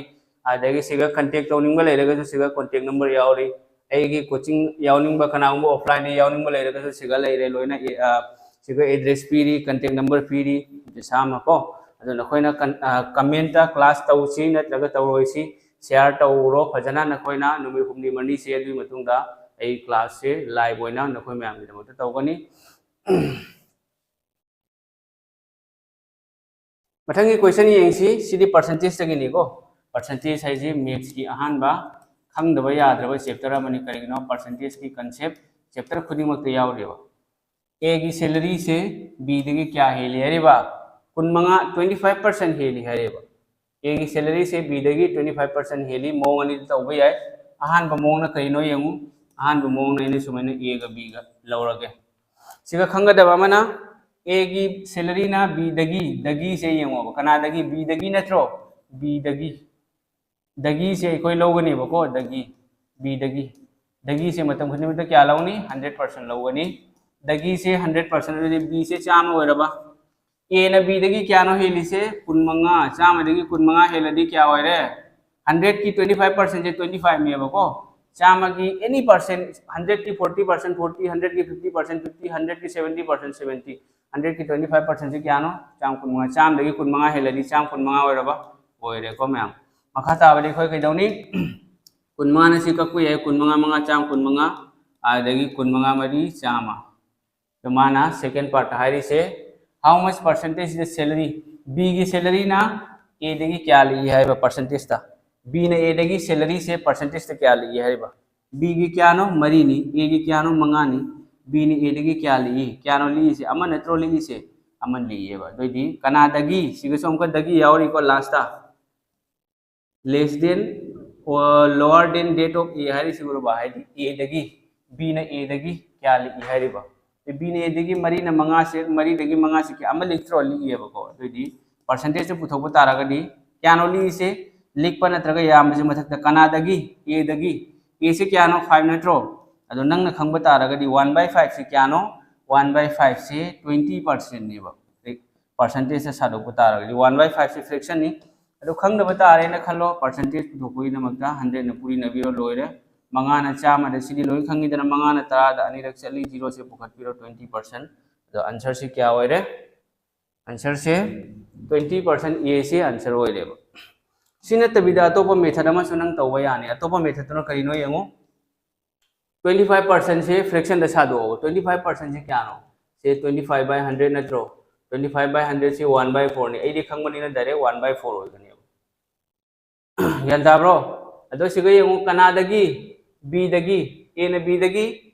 ꯑꯗꯒꯤ ꯁꯤꯒ ꯀꯟꯇꯦꯛ ꯇꯧꯅꯤꯡꯕ ꯂꯩꯔꯒꯁꯨ ꯁꯤꯒ ꯀꯣꯟꯇꯦꯛ ꯅꯝꯕꯔ ꯌꯥꯎꯔꯤ꯫ ꯑꯩꯒꯤ ꯀꯣꯆꯤꯡ ꯌꯥꯎꯅꯤꯡꯕ, ꯀꯅꯥꯒꯨꯝꯕ ꯑꯣꯐꯂꯥꯏꯟꯗ ꯌꯥꯎꯅꯤꯡꯕ ꯂꯩꯔꯒꯁꯨ ꯁꯤꯒ ꯂꯩꯔꯦ ꯂꯣꯏꯅ꯫ ꯑꯦ, ꯑ, ꯁꯤꯒ ꯑꯦꯗ꯭ꯔꯦꯁ ꯄꯤꯔꯤ, ꯀꯟꯇꯦꯛ ꯅꯝꯕꯔ ꯄꯤꯔꯤ, ꯄꯩꯁꯥ ꯑꯃ ꯀꯣ꯫ ꯑꯗꯣ ꯅꯈꯣꯏꯅ ꯀꯟ-, ꯑ, ꯀꯃꯦꯟꯇ ꯀ꯭ꯂꯥꯁ ꯇꯧꯁꯤ ꯅꯠꯇ꯭ꯔꯒ ꯇꯧꯔꯣꯏꯁꯤ ꯁꯤꯌꯥꯔ ꯇꯧꯔꯣ ꯐꯖꯅ꯫ ꯅꯈꯣꯏꯅ ꯅꯨꯃꯤꯠ ꯍꯨꯝꯅꯤ ꯃꯔꯤꯅꯤꯁꯦ, ꯑꯗꯨꯒꯤ ꯃꯇꯨꯡꯗ ꯑꯩ ꯀ꯭ꯂꯥꯁꯁꯦ ꯂꯥꯏꯚ ꯑꯣꯏꯅ ꯅꯈꯣꯏ ꯃꯌꯥꯝꯒꯤꯗꯃꯛꯇ ꯇꯧꯒꯅꯤ꯫ ꯃꯊꯪꯒꯤ ꯀꯣꯏꯁꯟ ꯌꯦꯡꯁꯤ꯫ ꯁꯤꯗꯤ ꯄꯔꯁꯦꯟꯇꯦꯖꯇꯒꯤꯅꯤꯀꯣ꯫ ꯄꯔꯁꯦꯟꯇꯦꯖ ꯍꯥꯏꯁꯤ ꯃꯦꯠꯁꯀꯤ ꯑꯍꯥꯟꯕ ꯈꯪꯗꯕ ꯌꯥꯗ꯭ꯔꯕ ꯆꯦꯞꯇꯔ ꯑꯃꯅꯤ꯫ ꯀꯔꯤꯒꯤꯅꯣ? ꯄꯔꯁꯦꯟꯇꯦꯖꯀꯤ ꯀꯟꯁꯦꯞ ꯆꯦꯞꯇꯔ ꯈꯨꯗꯤꯡꯃꯛꯇ ꯌꯥꯎꯔꯤꯕ꯫ ꯑꯦꯒꯤ ꯁꯦꯂꯔꯤꯁꯦ ꯕꯤꯗꯒꯤ ꯀꯌꯥ ꯍꯦꯜꯂꯤ ꯍꯥꯏꯔꯤꯕ? ꯀꯨꯟꯃꯉꯥ, twenty five percent ꯍꯦꯜꯂꯤ ꯍꯥꯏꯔꯤꯕ꯫ ꯑꯦꯒꯤ ꯁꯦꯂꯔꯤꯁꯦ ꯕꯤꯗꯒꯤ twenty five percent ꯍꯦꯜꯂꯤ꯫ ꯃꯑꯣꯡ ꯑꯅꯤꯗ ꯇꯧꯕ ꯌꯥꯏ꯫ ꯑꯍꯥꯟꯕ ꯃꯑꯣꯡꯅ ꯀꯔꯤꯅꯣ ꯌꯦꯡꯉꯨ꯫ ꯑꯍꯥꯟꯕ ꯃꯑꯣꯡꯅ ꯑꯩꯅ ꯁꯨꯃꯥꯏꯅ ꯑꯦꯒ ꯕꯤꯒ ꯂꯧꯔꯒꯦ꯫ ꯁꯤꯒ ꯈꯪꯒꯗꯕ ꯑꯃꯅ ꯑꯦꯒꯤ ꯁꯦꯂꯔꯤꯅ ꯕꯤꯗꯒꯤ, ꯗꯒꯤꯁꯦ ꯌꯦꯡꯉꯣꯕ, ꯀꯅꯥꯗꯒꯤ? ꯕꯤꯗꯒꯤ ꯅꯠꯇ꯭ꯔꯣ? ꯕꯤꯗꯒꯤ꯫ ꯗꯒꯤꯁꯦ ꯑꯩꯈꯣꯏ ꯂꯧꯒꯅꯦꯕꯀꯣ, ꯗꯒꯤ, ꯕꯤꯗꯒꯤ꯫ ꯗꯒꯤꯁꯦ ꯃꯇꯝ ꯈꯨꯗꯤꯡꯃꯛꯇ ꯀꯌꯥ ꯂꯧꯅꯤ? ꯍꯟꯗ꯭ꯔꯦꯠ ꯄꯥꯔꯁꯦꯟ ꯂꯧꯒꯅꯤ꯫ ꯗꯒꯤꯁꯦ ꯍꯟꯗ꯭ꯔꯦꯠ ꯄꯥꯔꯁꯦꯟ ꯑꯗꯨꯗꯤ ꯕꯤꯁꯦ ꯆꯥꯝꯃ ꯑꯣꯏꯔꯕ꯫ ꯑꯦꯅ ꯕꯤꯗꯒꯤ ꯀꯌꯥꯅꯣ ꯍꯦꯜꯂꯤꯁꯦ? ꯀꯨꯟꯃꯉꯥ꯫ ꯆꯥꯝꯃꯗꯒꯤ ꯀꯨꯟꯃꯉꯥ ꯍꯦꯜꯂꯗꯤ ꯀꯌꯥ ꯑꯣꯏꯔꯦ? ꯍꯟꯗ꯭ꯔꯦꯠꯀꯤ ꯇ꯭ꯋꯦꯟꯇꯤ ꯐꯥꯏꯚ ꯄꯥꯔꯁꯦꯟꯁꯦ ꯇ꯭ꯋꯦꯟꯇꯤ ꯐꯥꯏꯚꯅꯦꯕꯀꯣ꯫ ꯆꯥꯝꯃꯒꯤ ꯑꯦꯅꯤ ꯄꯥꯔꯁꯦꯟ, ꯍꯟꯗ꯭ꯔꯦꯠꯀꯤ ꯐꯣꯔꯇꯤ ꯄꯥꯔꯁꯦꯟ ꯐꯣꯔꯇꯤ, ꯍꯟꯗ꯭ꯔꯦꯠꯀꯤ ꯐꯤꯐꯇꯤ ꯄꯥꯔꯁꯦꯟ ꯐꯤꯐꯇꯤ, ꯍꯟꯗ꯭ꯔꯦꯠꯀꯤ ꯁꯕꯦꯟꯇꯤ ꯄꯥꯔꯁꯦꯟ ꯁꯕꯦꯟꯇꯤ, ꯍꯟꯗ꯭ꯔꯦꯠꯀꯤ ꯇ꯭ꯋꯦꯟꯇꯤ ꯐꯥꯏꯚ ꯄꯥꯔꯁꯦꯟꯁꯦ ꯀꯌꯥꯅꯣ? ꯆꯥꯝ ꯀꯨꯟꯃꯉꯥ꯫ ꯆꯥꯝꯃꯗꯒꯤ ꯀꯨꯟꯃꯉꯥ ꯍꯦꯜꯂꯗꯤ ꯆꯥꯝ ꯀꯨꯟꯃꯉꯥ ꯑꯣꯏꯔꯕ? ꯑꯣꯏꯔꯦꯀꯣ ꯃꯌꯥꯝ꯫ ꯃꯈꯥ ꯇꯥꯕꯗꯤ ꯑꯩꯈꯣꯏ ꯀꯩꯗꯧꯅꯤ? ꯀꯨꯟꯃꯉꯥꯅ ꯁꯤ ꯀꯛꯄ ꯌꯥꯏ, ꯀꯨꯟꯃꯉꯥ ꯃꯉꯥ ꯆꯥꯝ ꯀꯨꯟꯃꯉꯥ, ꯑꯗꯒꯤ ꯀꯨꯟꯃꯉꯥ ꯃꯔꯤ ꯆꯥꯝꯃ꯫ ꯑꯗꯣ ꯃꯥꯅ second part ꯍꯥꯏꯔꯤꯁꯦ, how much percentage is the salary? ꯕꯤꯒꯤ ꯁꯦꯂꯔꯤꯅ ꯑꯦꯗꯒꯤ ꯀꯌꯥ ꯂꯤꯛꯏ ꯍꯥꯏꯕ ꯄꯥꯔꯁꯦꯟꯇꯦꯖꯇ? ꯕꯤꯅ ꯑꯦꯗꯒꯤ ꯁꯦꯂꯔꯤꯁꯦ ꯄꯥꯔꯁꯦꯟꯇꯦꯖꯇ ꯀꯌꯥ ꯂꯤꯛꯏ ꯍꯥꯏꯔꯤꯕ? ꯕꯤꯒꯤ ꯀꯌꯥꯅꯣ? ꯃꯔꯤꯅꯤ꯫ ꯑꯦꯒꯤ ꯀꯌꯥꯅꯣ? ꯃꯉꯥꯅꯤ꯫ ꯕꯤꯅ ꯑꯦꯗꯒꯤ ꯀꯌꯥ ꯂꯤꯛꯏ? ꯀꯌꯥꯅꯣ ꯂꯤꯛꯏꯁꯦ? ꯑꯃ ꯅꯠꯇ꯭ꯔꯣ ꯂꯤꯛꯏꯁꯦ? ꯑꯃ ꯂꯤꯛꯑꯦꯕ꯫ ꯑꯗꯨꯑꯣꯏꯗꯤ ꯀꯅꯥꯗꯒꯤ? ꯁꯤꯒꯁꯨ ꯑꯃꯨꯛꯀ ꯗꯒꯤ ꯌꯥꯎꯔꯤꯀꯣ last. Less than or lower than that of A ꯍꯥꯏꯔꯤꯁꯤ ꯎꯔꯕ? ꯍꯥꯏꯗꯤ ꯑꯦꯗꯒꯤ, ꯕꯤꯅ ꯑꯦꯗꯒꯤ ꯀꯌꯥ ꯂꯤꯛꯏ ꯍꯥꯏꯔꯤꯕ? ꯕꯤꯅ ꯑꯦꯗꯒꯤ ꯃꯔꯤꯅ ꯃꯉꯥꯁꯦ, ꯃꯔꯤꯗꯒꯤ ꯃꯉꯥꯁꯦ ꯀꯌꯥ ꯑꯃ ꯂꯤꯛꯇ꯭ꯔꯣ? ꯂꯤꯛꯏꯑꯕꯀꯣ꯫ ꯑꯗꯨꯑꯣꯏꯗꯤ ꯄꯥꯔꯁꯦꯟꯇꯦꯖꯇ ꯄꯨꯊꯣꯛꯄ ꯇꯥꯔꯒꯗꯤ ꯀꯌꯥꯅꯣ ꯂꯤꯛꯏꯁꯦ? ꯂꯤꯛꯄ ꯅꯠꯇ꯭ꯔꯒ ꯌꯥꯝꯕꯁꯦ ꯃꯊꯛꯇ ꯀꯅꯥꯗꯒꯤ? ꯑꯦꯗꯒꯤ꯫ ꯑꯦꯁꯦ ꯀꯌꯥꯅꯣ? ꯐꯥꯏꯚ ꯅꯠꯇ꯭ꯔꯣ? ꯑꯗꯣ ꯅꯪꯅ ꯈꯪꯕ ꯇꯥꯔꯒꯗꯤ ꯋꯥꯟ ꯕꯥꯏ ꯐꯥꯏꯚꯁꯦ ꯀꯌꯥꯅꯣ? ꯋꯥꯟ ꯕꯥꯏ ꯐꯥꯏꯚꯁꯦ ꯇ꯭ꯋꯦꯟꯇꯤ ꯄꯥꯔꯁꯦꯟꯅꯦꯕ꯫ ꯄꯥꯔꯁꯦꯟꯇꯦꯖꯇ ꯁꯥꯗꯣꯛꯄ ꯇꯥꯔꯒꯗꯤ ꯋꯥꯟ ꯕꯥꯏ ꯐꯥꯏꯚꯁꯦ ꯐ꯭ꯔꯦꯛꯁꯟꯅꯤ꯫ ꯑꯗꯣ ꯈꯪꯗꯕ ꯇꯥꯔꯦꯅ ꯈꯜꯂꯣ, ꯄꯥꯔꯁꯦꯟꯇꯦꯖ ꯄꯨꯊꯣꯛꯄꯒꯤꯗꯃꯛꯇ ꯍꯟꯗ꯭ꯔꯦꯠꯅ ꯄꯨꯔꯤꯅꯕꯤꯔꯣ, ꯂꯣꯏꯔꯦ꯫ ꯃꯉꯥꯅ ꯆꯥꯝꯃꯗ, ꯁꯤꯗꯤ ꯂꯣꯏ ꯈꯪꯉꯤꯗꯅ, ꯃꯉꯥꯅ ꯇꯔꯥꯗ ꯑꯅꯤꯔꯛ ꯆꯠꯂꯤ, ꯖꯤꯔꯣꯁꯦ ꯄꯨꯈꯠꯄꯤꯔꯣ, ꯇ꯭ꯋꯦꯟꯇꯤ ꯄꯥꯔꯁꯦꯟ꯫ ꯑꯗꯣ ꯑꯟꯁꯔꯁꯤ ꯀꯌꯥ ꯑꯣꯏꯔꯦ? ꯑꯟꯁꯔꯁꯦ ꯇ꯭ꯋꯦꯟꯇꯤ ꯄꯥꯔꯁꯦꯟ ꯑꯦꯁꯤ ꯑꯟꯁꯔ ꯑꯣꯏꯔꯦꯕ꯫ ꯁꯤ ꯅꯠꯇꯕꯤꯗ ꯑꯇꯣꯞꯄ ꯃꯦꯊꯠ ꯑꯃꯁꯨ ꯅꯪ ꯇꯧꯕ ꯌꯥꯅꯤ꯫ ꯑꯇꯣꯞꯄ ꯃꯦꯊꯠꯇꯨꯅ ꯀꯔꯤꯅꯣ ꯌꯦꯡꯉꯨ꯫ ꯇ꯭ꯋꯦꯟꯇꯤ ꯐꯥꯏꯚ ꯄꯥꯔꯁꯦꯟꯁꯦ ꯐ꯭ꯔꯦꯛꯁꯟꯗ ꯁꯥꯗꯣꯛꯑꯣ꯫ ꯇ꯭ꯋꯦꯟꯇꯤ ꯐꯥꯏꯚ ꯄꯥꯔꯁꯦꯟꯁꯦ ꯀꯌꯥꯅꯣ? ꯁꯦ, twenty five by hundred ꯅꯠꯇ꯭ꯔꯣ? Twenty five by hundred ꯁꯤ one by four ꯅꯤ꯫ ꯑꯩꯗꯤ ꯈꯪꯕꯅꯤꯅ direct one by four ꯑꯣꯏꯒꯅꯦꯕ꯫ ꯒ꯭ꯌꯥꯟ ꯇꯥꯕ꯭ꯔꯣ? ꯑꯗꯣ ꯁꯤꯒ ꯌꯦꯡꯉꯨ, ꯀꯅꯥꯗꯒꯤ? ꯕꯤꯗꯒꯤ꯫ ꯑꯦꯅ ꯕꯤꯗꯒꯤ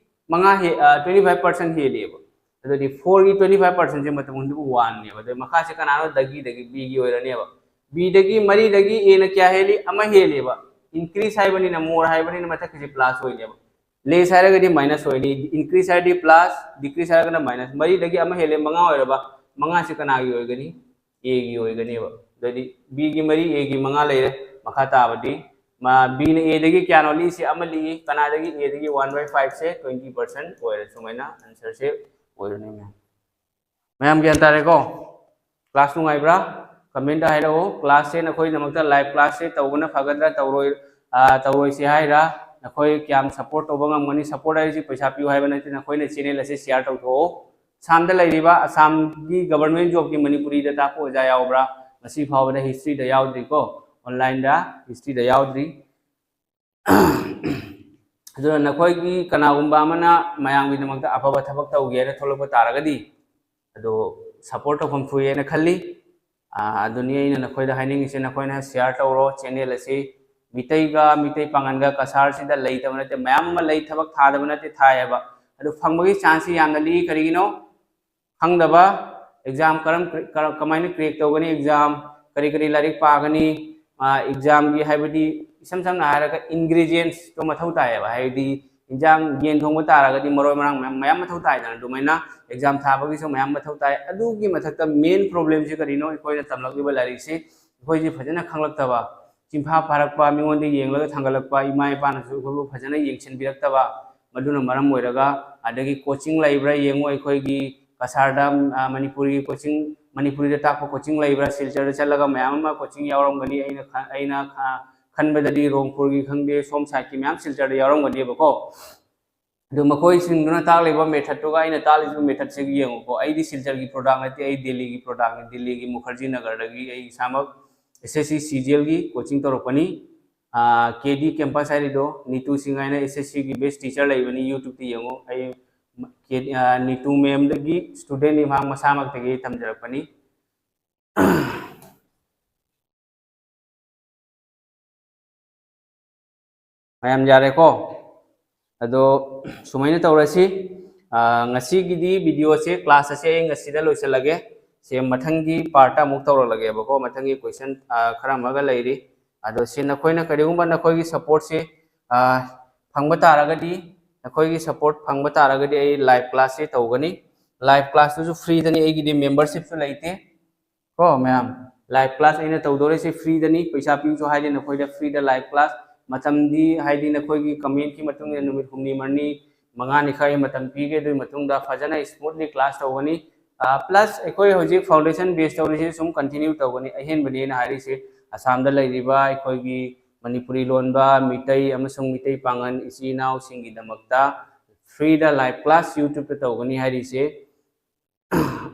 ꯃꯉꯥ ꯍꯦ-, ꯑ, twenty five percent ꯍꯦꯜꯂꯤꯑꯕ꯫ ꯑꯗꯨꯗꯤ fourꯒꯤ twenty five percentꯁꯦ ꯃꯇꯝ ꯈꯨꯗꯤꯡꯃꯛ oneꯅꯦꯕ꯫ ꯑꯗꯨꯗꯤ ꯃꯈꯥꯁꯦ ꯀꯅꯥꯅꯣ? ꯗꯒꯤꯗꯒꯤ, ꯕꯤꯒꯤ ꯑꯣꯏꯔꯅꯦꯕ꯫ ꯕꯤꯗꯒꯤ ꯃꯔꯤꯗꯒꯤ ꯑꯦꯅ ꯀꯌꯥ ꯍꯦꯜꯂꯤ? ꯑꯃ ꯍꯦꯜꯂꯦꯕ꯫ Increase ꯍꯥꯏꯕꯅꯤꯅ, more ꯍꯥꯏꯕꯅꯤꯅ ꯃꯊꯛꯀꯤꯁꯦ plus ꯑꯣꯏꯅꯦꯕ꯫ Less ꯍꯥꯏꯔꯒꯗꯤ minus ꯑꯣꯏꯅꯤ, increase ꯍꯥꯏꯔꯗꯤ plus, decrease ꯍꯥꯏꯔꯒꯅ minus꯫ ꯃꯔꯤꯗꯒꯤ ꯑꯃ ꯍꯦꯜꯂꯦ, ꯃꯉꯥ ꯑꯣꯏꯔꯕ, ꯃꯉꯥꯁꯤ ꯀꯅꯥꯒꯤ ꯑꯣꯏꯒꯅꯤ? A ꯒꯤ ꯑꯣꯏꯒꯅꯦꯕ꯫ ꯑꯗꯨꯗꯤ B ꯒꯤ ꯃꯔꯤ, A ꯒꯤ ꯃꯉꯥ ꯂꯩꯔꯦ꯫ ꯃꯈꯥ ꯇꯥꯕꯗꯤ ꯃꯥ B ꯅ A ꯗꯒꯤ ꯀꯌꯥꯅꯣ ꯂꯤꯛꯏꯁꯦ? ꯑꯃ ꯂꯤꯛꯏ꯫ ꯀꯅꯥꯗꯒꯤ? A ꯗꯒꯤ one by five say twenty percent ꯑꯣꯏꯔꯦ꯫ ꯁꯨꯃꯥꯏꯅ answer ꯁꯦ ꯑꯣꯏꯔꯅꯤ, ꯃꯌꯥꯝ꯫ ꯃꯌꯥꯝ ꯒ꯭ꯌꯥꯟ ꯇꯥꯔꯦꯀꯣ? Class ꯅꯨꯡꯉꯥꯏꯕ꯭ꯔꯥ? Comment ꯇ ꯍꯥꯏꯔꯛꯑꯣ꯫ Class ꯁꯦ ꯅꯈꯣꯏꯒꯤꯗꯃꯛꯇ live class ꯁꯦ ꯇꯧꯕꯅ ꯐꯒꯗ꯭ꯔꯥ, ꯇꯧꯔꯣꯏ, ꯑ, ꯇꯧꯔꯣꯏꯁꯦ ꯍꯥꯏꯔꯥ? ꯅꯈꯣꯏ ꯀꯌꯥꯝ support ꯇꯧꯕ ꯉꯝꯒꯅꯤ? Support ꯍꯥꯏꯔꯤꯁꯤ ꯄꯩꯁꯥ ꯄꯤꯌꯨ ꯍꯥꯏꯕ ꯅꯠꯇꯦ, ꯅꯈꯣꯏꯅ channel ꯑꯁꯤ share ꯇꯧꯊꯣꯛꯑꯣ꯫ ꯑꯁꯥꯝꯗ ꯂꯩꯔꯤꯕ ꯑꯁꯥꯝꯒꯤ government job ꯀꯤ ꯃꯅꯤꯄꯨꯔꯤꯗ ꯇꯥꯛꯄ ꯑꯣꯖꯥ ꯌꯥꯎꯕ꯭ꯔꯥ? ꯉꯁꯤ ꯐꯥꯎꯕꯗ history ꯗ ꯌꯥꯎꯗ꯭ꯔꯤꯀꯣ, online ꯗ history ꯗ ꯌꯥꯎꯗ꯭ꯔꯤ꯫ ꯑꯗꯨꯅ ꯅꯈꯣꯏꯒꯤ ꯀꯅꯥꯒꯨꯝꯕ ꯑꯃꯅ ꯃꯌꯥꯝꯒꯤꯗꯃꯛꯇ ꯑꯐꯕ ꯊꯕꯛ ꯇꯧꯒꯦ ꯍꯥꯏꯅ ꯊꯣꯛꯂꯛꯄ ꯇꯥꯔꯒꯗꯤ, ꯑꯗꯨ support ꯇꯧꯐꯝ ꯊꯣꯛꯏ ꯍꯥꯏꯅ ꯈꯜꯂꯤ꯫ ꯑꯥ, ꯑꯗꯨꯅꯤ ꯑꯩꯅ ꯅꯈꯣꯏꯗ ꯍꯥꯏꯅꯤꯡꯉꯤꯁꯦ, ꯅꯈꯣꯏꯅ share ꯇꯧꯔꯣ channel ꯑꯁꯤ꯫ ꯃꯤꯇꯩꯒ, ꯃꯤꯇꯩ ꯄꯥꯉꯜꯒ ꯀꯁꯥꯔꯁꯤꯗ ꯂꯩꯇꯕ ꯅꯠꯇꯦ, ꯃꯌꯥꯝ ꯑꯃ ꯂꯩ, ꯊꯕꯛ ꯊꯥꯗꯕ ꯅꯠꯇꯦ, ꯊꯥꯏꯌꯦꯕ꯫ ꯑꯗꯨ ꯐꯪꯕꯒꯤ chance ꯁꯤ ꯌꯥꯝꯅ ꯂꯤꯛꯏ꯫ ꯀꯔꯤꯒꯤꯅꯣ? ꯈꯪꯗꯕ, exam ꯀꯔꯝ, ꯀꯔ-, ꯀꯃꯥꯏꯅ crack ꯇꯧꯒꯅꯤ, exam ꯀꯔꯤ ꯀꯔꯤ ꯂꯥꯏꯔꯤꯛ ꯄꯥꯒꯅꯤ, ꯑꯥ, exam ꯒꯤ ꯍꯥꯏꯕꯗꯤ ꯏꯁꯝ ꯁꯝꯅ ꯍꯥꯏꯔꯒ ingredients ꯇꯣ ꯃꯊꯧ ꯇꯥꯏꯌꯦꯕ꯫ ꯍꯥꯏꯕꯗꯤ ꯏꯟꯖꯥꯡ, ꯌꯦꯟ ꯊꯣꯡꯕ ꯇꯥꯔꯒꯗꯤ ꯃꯔꯣꯏ ꯃꯔꯥꯡ ꯃꯌꯥꯝ, ꯃꯌꯥꯝ ꯃꯊꯧ ꯇꯥꯏꯗꯅ, ꯑꯗꯨꯃꯥꯏꯅ exam ꯊꯥꯕꯒꯤꯁꯨ ꯃꯌꯥꯝ ꯃꯊꯧ ꯇꯥꯏ꯫ ꯑꯗꯨꯒꯤ ꯃꯊꯛꯇ main problem ꯁꯤ ꯀꯔꯤꯅꯣ? ꯑꯩꯈꯣꯏꯅ ꯇꯝꯂꯛꯂꯤꯕ ꯂꯥꯏꯔꯤꯛꯁꯤ ꯑꯩꯈꯣꯏꯁꯤ ꯐꯖꯅ ꯈꯪꯂꯛꯇꯕ, ꯆꯤꯟꯐꯥ ꯐꯥꯔꯛꯄ, ꯃꯤꯉꯣꯟꯗ ꯌꯦꯡꯂꯒ ꯊꯥꯡꯒꯠꯂꯛꯄ, ꯏꯃꯥ ꯏꯄꯥꯅꯁꯨ ꯑꯩꯈꯣꯏꯕꯨ ꯐꯖꯅ ꯌꯦꯡꯁꯤꯟꯕꯤꯔꯛꯇꯕ, ꯃꯗꯨꯅ ꯃꯔꯝ ꯑꯣꯏꯔꯒ꯫ ꯑꯗꯒꯤ coaching ꯂꯩꯕ꯭ꯔꯥ ꯌꯦꯡꯉꯨ, ꯑꯩꯈꯣꯏꯒꯤ ꯀꯁꯥꯔꯗ, ꯑ, ꯃꯅꯤꯄꯨꯔꯒꯤ coaching, ꯃꯅꯤꯄꯨꯔꯤꯗ ꯇꯥꯛꯄ coaching ꯂꯩꯕ꯭ꯔꯥ? ꯁꯤꯜꯆꯔꯗ ꯆꯠꯂꯒ ꯃꯌꯥꯝ ꯑꯃ coaching ꯌꯥꯎꯔꯝꯒꯅꯤ꯫ ꯑꯩꯅ ꯈ-, ꯑꯩꯅ ꯈ-, ꯈꯟꯕꯗꯗꯤ ꯔꯣꯡꯄꯨꯔꯒꯤ ꯈꯪꯗꯦ, ꯁꯣꯝ side ꯀꯤ ꯃꯌꯥꯝ ꯁꯤꯜꯆꯔꯗ ꯌꯥꯎꯔꯝꯒꯅꯦꯕꯀꯣ꯫ ꯑꯗꯨ ꯃꯈꯣꯏꯁꯤꯡꯗꯨꯅ ꯇꯥꯛꯂꯤꯕ method ꯇꯨꯒ ꯑꯩꯅ ꯇꯥꯛꯂꯤꯕ method ꯁꯤꯒ ꯌꯦꯡꯉꯨꯀꯣ꯫ ꯑꯩꯗꯤ ꯁꯤꯜꯆꯔꯒꯤ product ꯅꯠꯇꯦ, ꯑꯩ ꯗꯦꯜꯂꯤꯒꯤ product ꯅꯤ꯫ ꯗꯦꯜꯂꯤꯒꯤ ꯃꯨꯈꯔꯖꯤ ꯅꯒꯔꯗꯒꯤ ꯑꯩ ꯏꯁꯥꯃꯛ S S C C G L ꯒꯤ coaching ꯇꯧꯔꯛꯄꯅꯤ꯫ ꯑꯥ, K D campus ꯍꯥꯏꯔꯤꯗꯣ, ꯅꯤꯇꯨ ꯁꯤꯡ ꯍꯥꯏꯅ S S C ꯒꯤ best teacher ꯂꯩꯕꯅꯤ, YouTube ꯇ ꯌꯦꯡꯉꯨ꯫ ꯑꯩ ꯀꯦ-, ꯑꯥ, ꯅꯤꯇꯨ ma'am ꯗꯒꯤ student ꯅꯤ, ꯃꯍꯥꯛ ꯃꯁꯥꯃꯛꯇꯒꯤ ꯇꯝꯖꯔꯛꯄꯅꯤ꯫ ꯃꯌꯥꯝ ꯌꯥꯔꯦꯀꯣ? ꯑꯗꯣ ꯁꯨꯃꯥꯏꯅ ꯇꯧꯔꯁꯤ꯫ ꯑꯥ, ꯉꯁꯤꯒꯤꯗꯤ video ꯁꯦ, class ꯑꯁꯦ ꯑꯩ ꯉꯁꯤꯗ ꯂꯣꯏꯁꯤꯜꯂꯒꯦ꯫ ꯁꯦ ꯃꯊꯪꯒꯤ part ꯇ ꯑꯃꯨꯛ ꯇꯧꯔꯛꯂꯒꯦꯕꯀꯣ꯫ ꯃꯊꯪꯒꯤ question, ꯑꯥ, ꯈꯔ ꯑꯃꯒ ꯂꯩꯔꯤ꯫ ꯑꯗꯣ ꯁꯤ ꯅꯈꯣꯏꯅ ꯀꯔꯤꯒꯨꯝꯕ ꯅꯈꯣꯏꯒꯤ support ꯁꯦ, ꯑꯥ, ꯐꯪꯕ ꯇꯥꯔꯒꯗꯤ, ꯅꯈꯣꯏꯒꯤ ꯁꯄꯣꯔꯠ ꯐꯪꯕ ꯇꯥꯔꯒꯗꯤ ꯑꯩ ꯂꯥꯏꯚ ꯀ꯭ꯂꯥꯁꯁꯦ ꯇꯧꯒꯅꯤ꯫ ꯂꯥꯏꯚ ꯀ꯭ꯂꯥꯁꯇꯨꯁꯨ ꯐ꯭ꯔꯤꯗꯅꯤ, ꯑꯩꯒꯤꯗꯤ ꯃꯦꯝꯕꯔꯁꯤꯞꯁꯨ ꯂꯩꯇꯦ꯫ ꯀꯣ ꯃꯌꯥꯝ, ꯂꯥꯏꯚ ꯀ꯭ꯂꯥꯁ ꯑꯩꯅ ꯇꯧꯗꯣꯔꯤꯁꯦ ꯐ꯭ꯔꯤꯗꯅꯤ, ꯄꯩꯁꯥ ꯄꯤꯌꯨꯁꯨ ꯍꯥꯏꯗꯦ ꯅꯈꯣꯏꯗ, ꯐ꯭ꯔꯤꯗ ꯂꯥꯏꯚ ꯀ꯭ꯂꯥꯁ꯫ ꯃꯇꯝꯗꯤ ꯍꯥꯏꯗꯤ ꯅꯈꯣꯏꯒꯤ ꯀꯃꯦꯟꯀꯤ ꯃꯇꯨꯡ ꯏꯟꯅ ꯅꯨꯃꯤꯠ ꯍꯨꯝꯅꯤ ꯃꯔꯤꯅꯤ ꯃꯉꯥꯅꯤ ꯈꯔ ꯑꯩ ꯃꯇꯝ ꯄꯤꯒꯦ꯫ ꯑꯗꯨꯒꯤ ꯃꯇꯨꯡꯗ ꯐꯖꯅ ꯁ꯭ꯃꯨꯠꯂꯤ ꯀ꯭ꯂꯥꯁ ꯇꯧꯒꯅꯤ꯫ ꯄ꯭ꯂꯁ ꯑꯩꯈꯣꯏ ꯍꯧꯖꯤꯛ ꯐꯥꯎꯟꯗꯦꯁꯟ ꯕꯦꯁ ꯇꯧꯔꯤꯁꯤ ꯁꯨꯝ ꯀꯟꯇꯤꯅ꯭ꯌꯨ ꯇꯧꯒꯅꯤ꯫ ꯑꯍꯦꯟꯕꯅꯦꯅ ꯍꯥꯏꯔꯤꯁꯦ ꯑꯁꯥꯝꯗ ꯂꯩꯔꯤꯕ ꯑꯩꯈꯣꯏꯒꯤ ꯃꯅꯤꯄꯨꯔꯤ ꯂꯣꯟꯕ ꯃꯤꯇꯩ ꯑꯃꯁꯨꯡ ꯃꯤꯇꯩ ꯄꯥꯉꯜ ꯏꯆꯤꯜ ꯏꯅꯥꯎꯁꯤꯡꯒꯤꯗꯃꯛꯇ ꯐ꯭ꯔꯤꯗ ꯂꯥꯏꯚ ꯀ꯭ꯂꯥꯁ ꯌꯨꯇ꯭ꯌꯨꯕꯇ ꯇꯧꯒꯅꯤ ꯍꯥꯏꯔꯤꯁꯦ꯫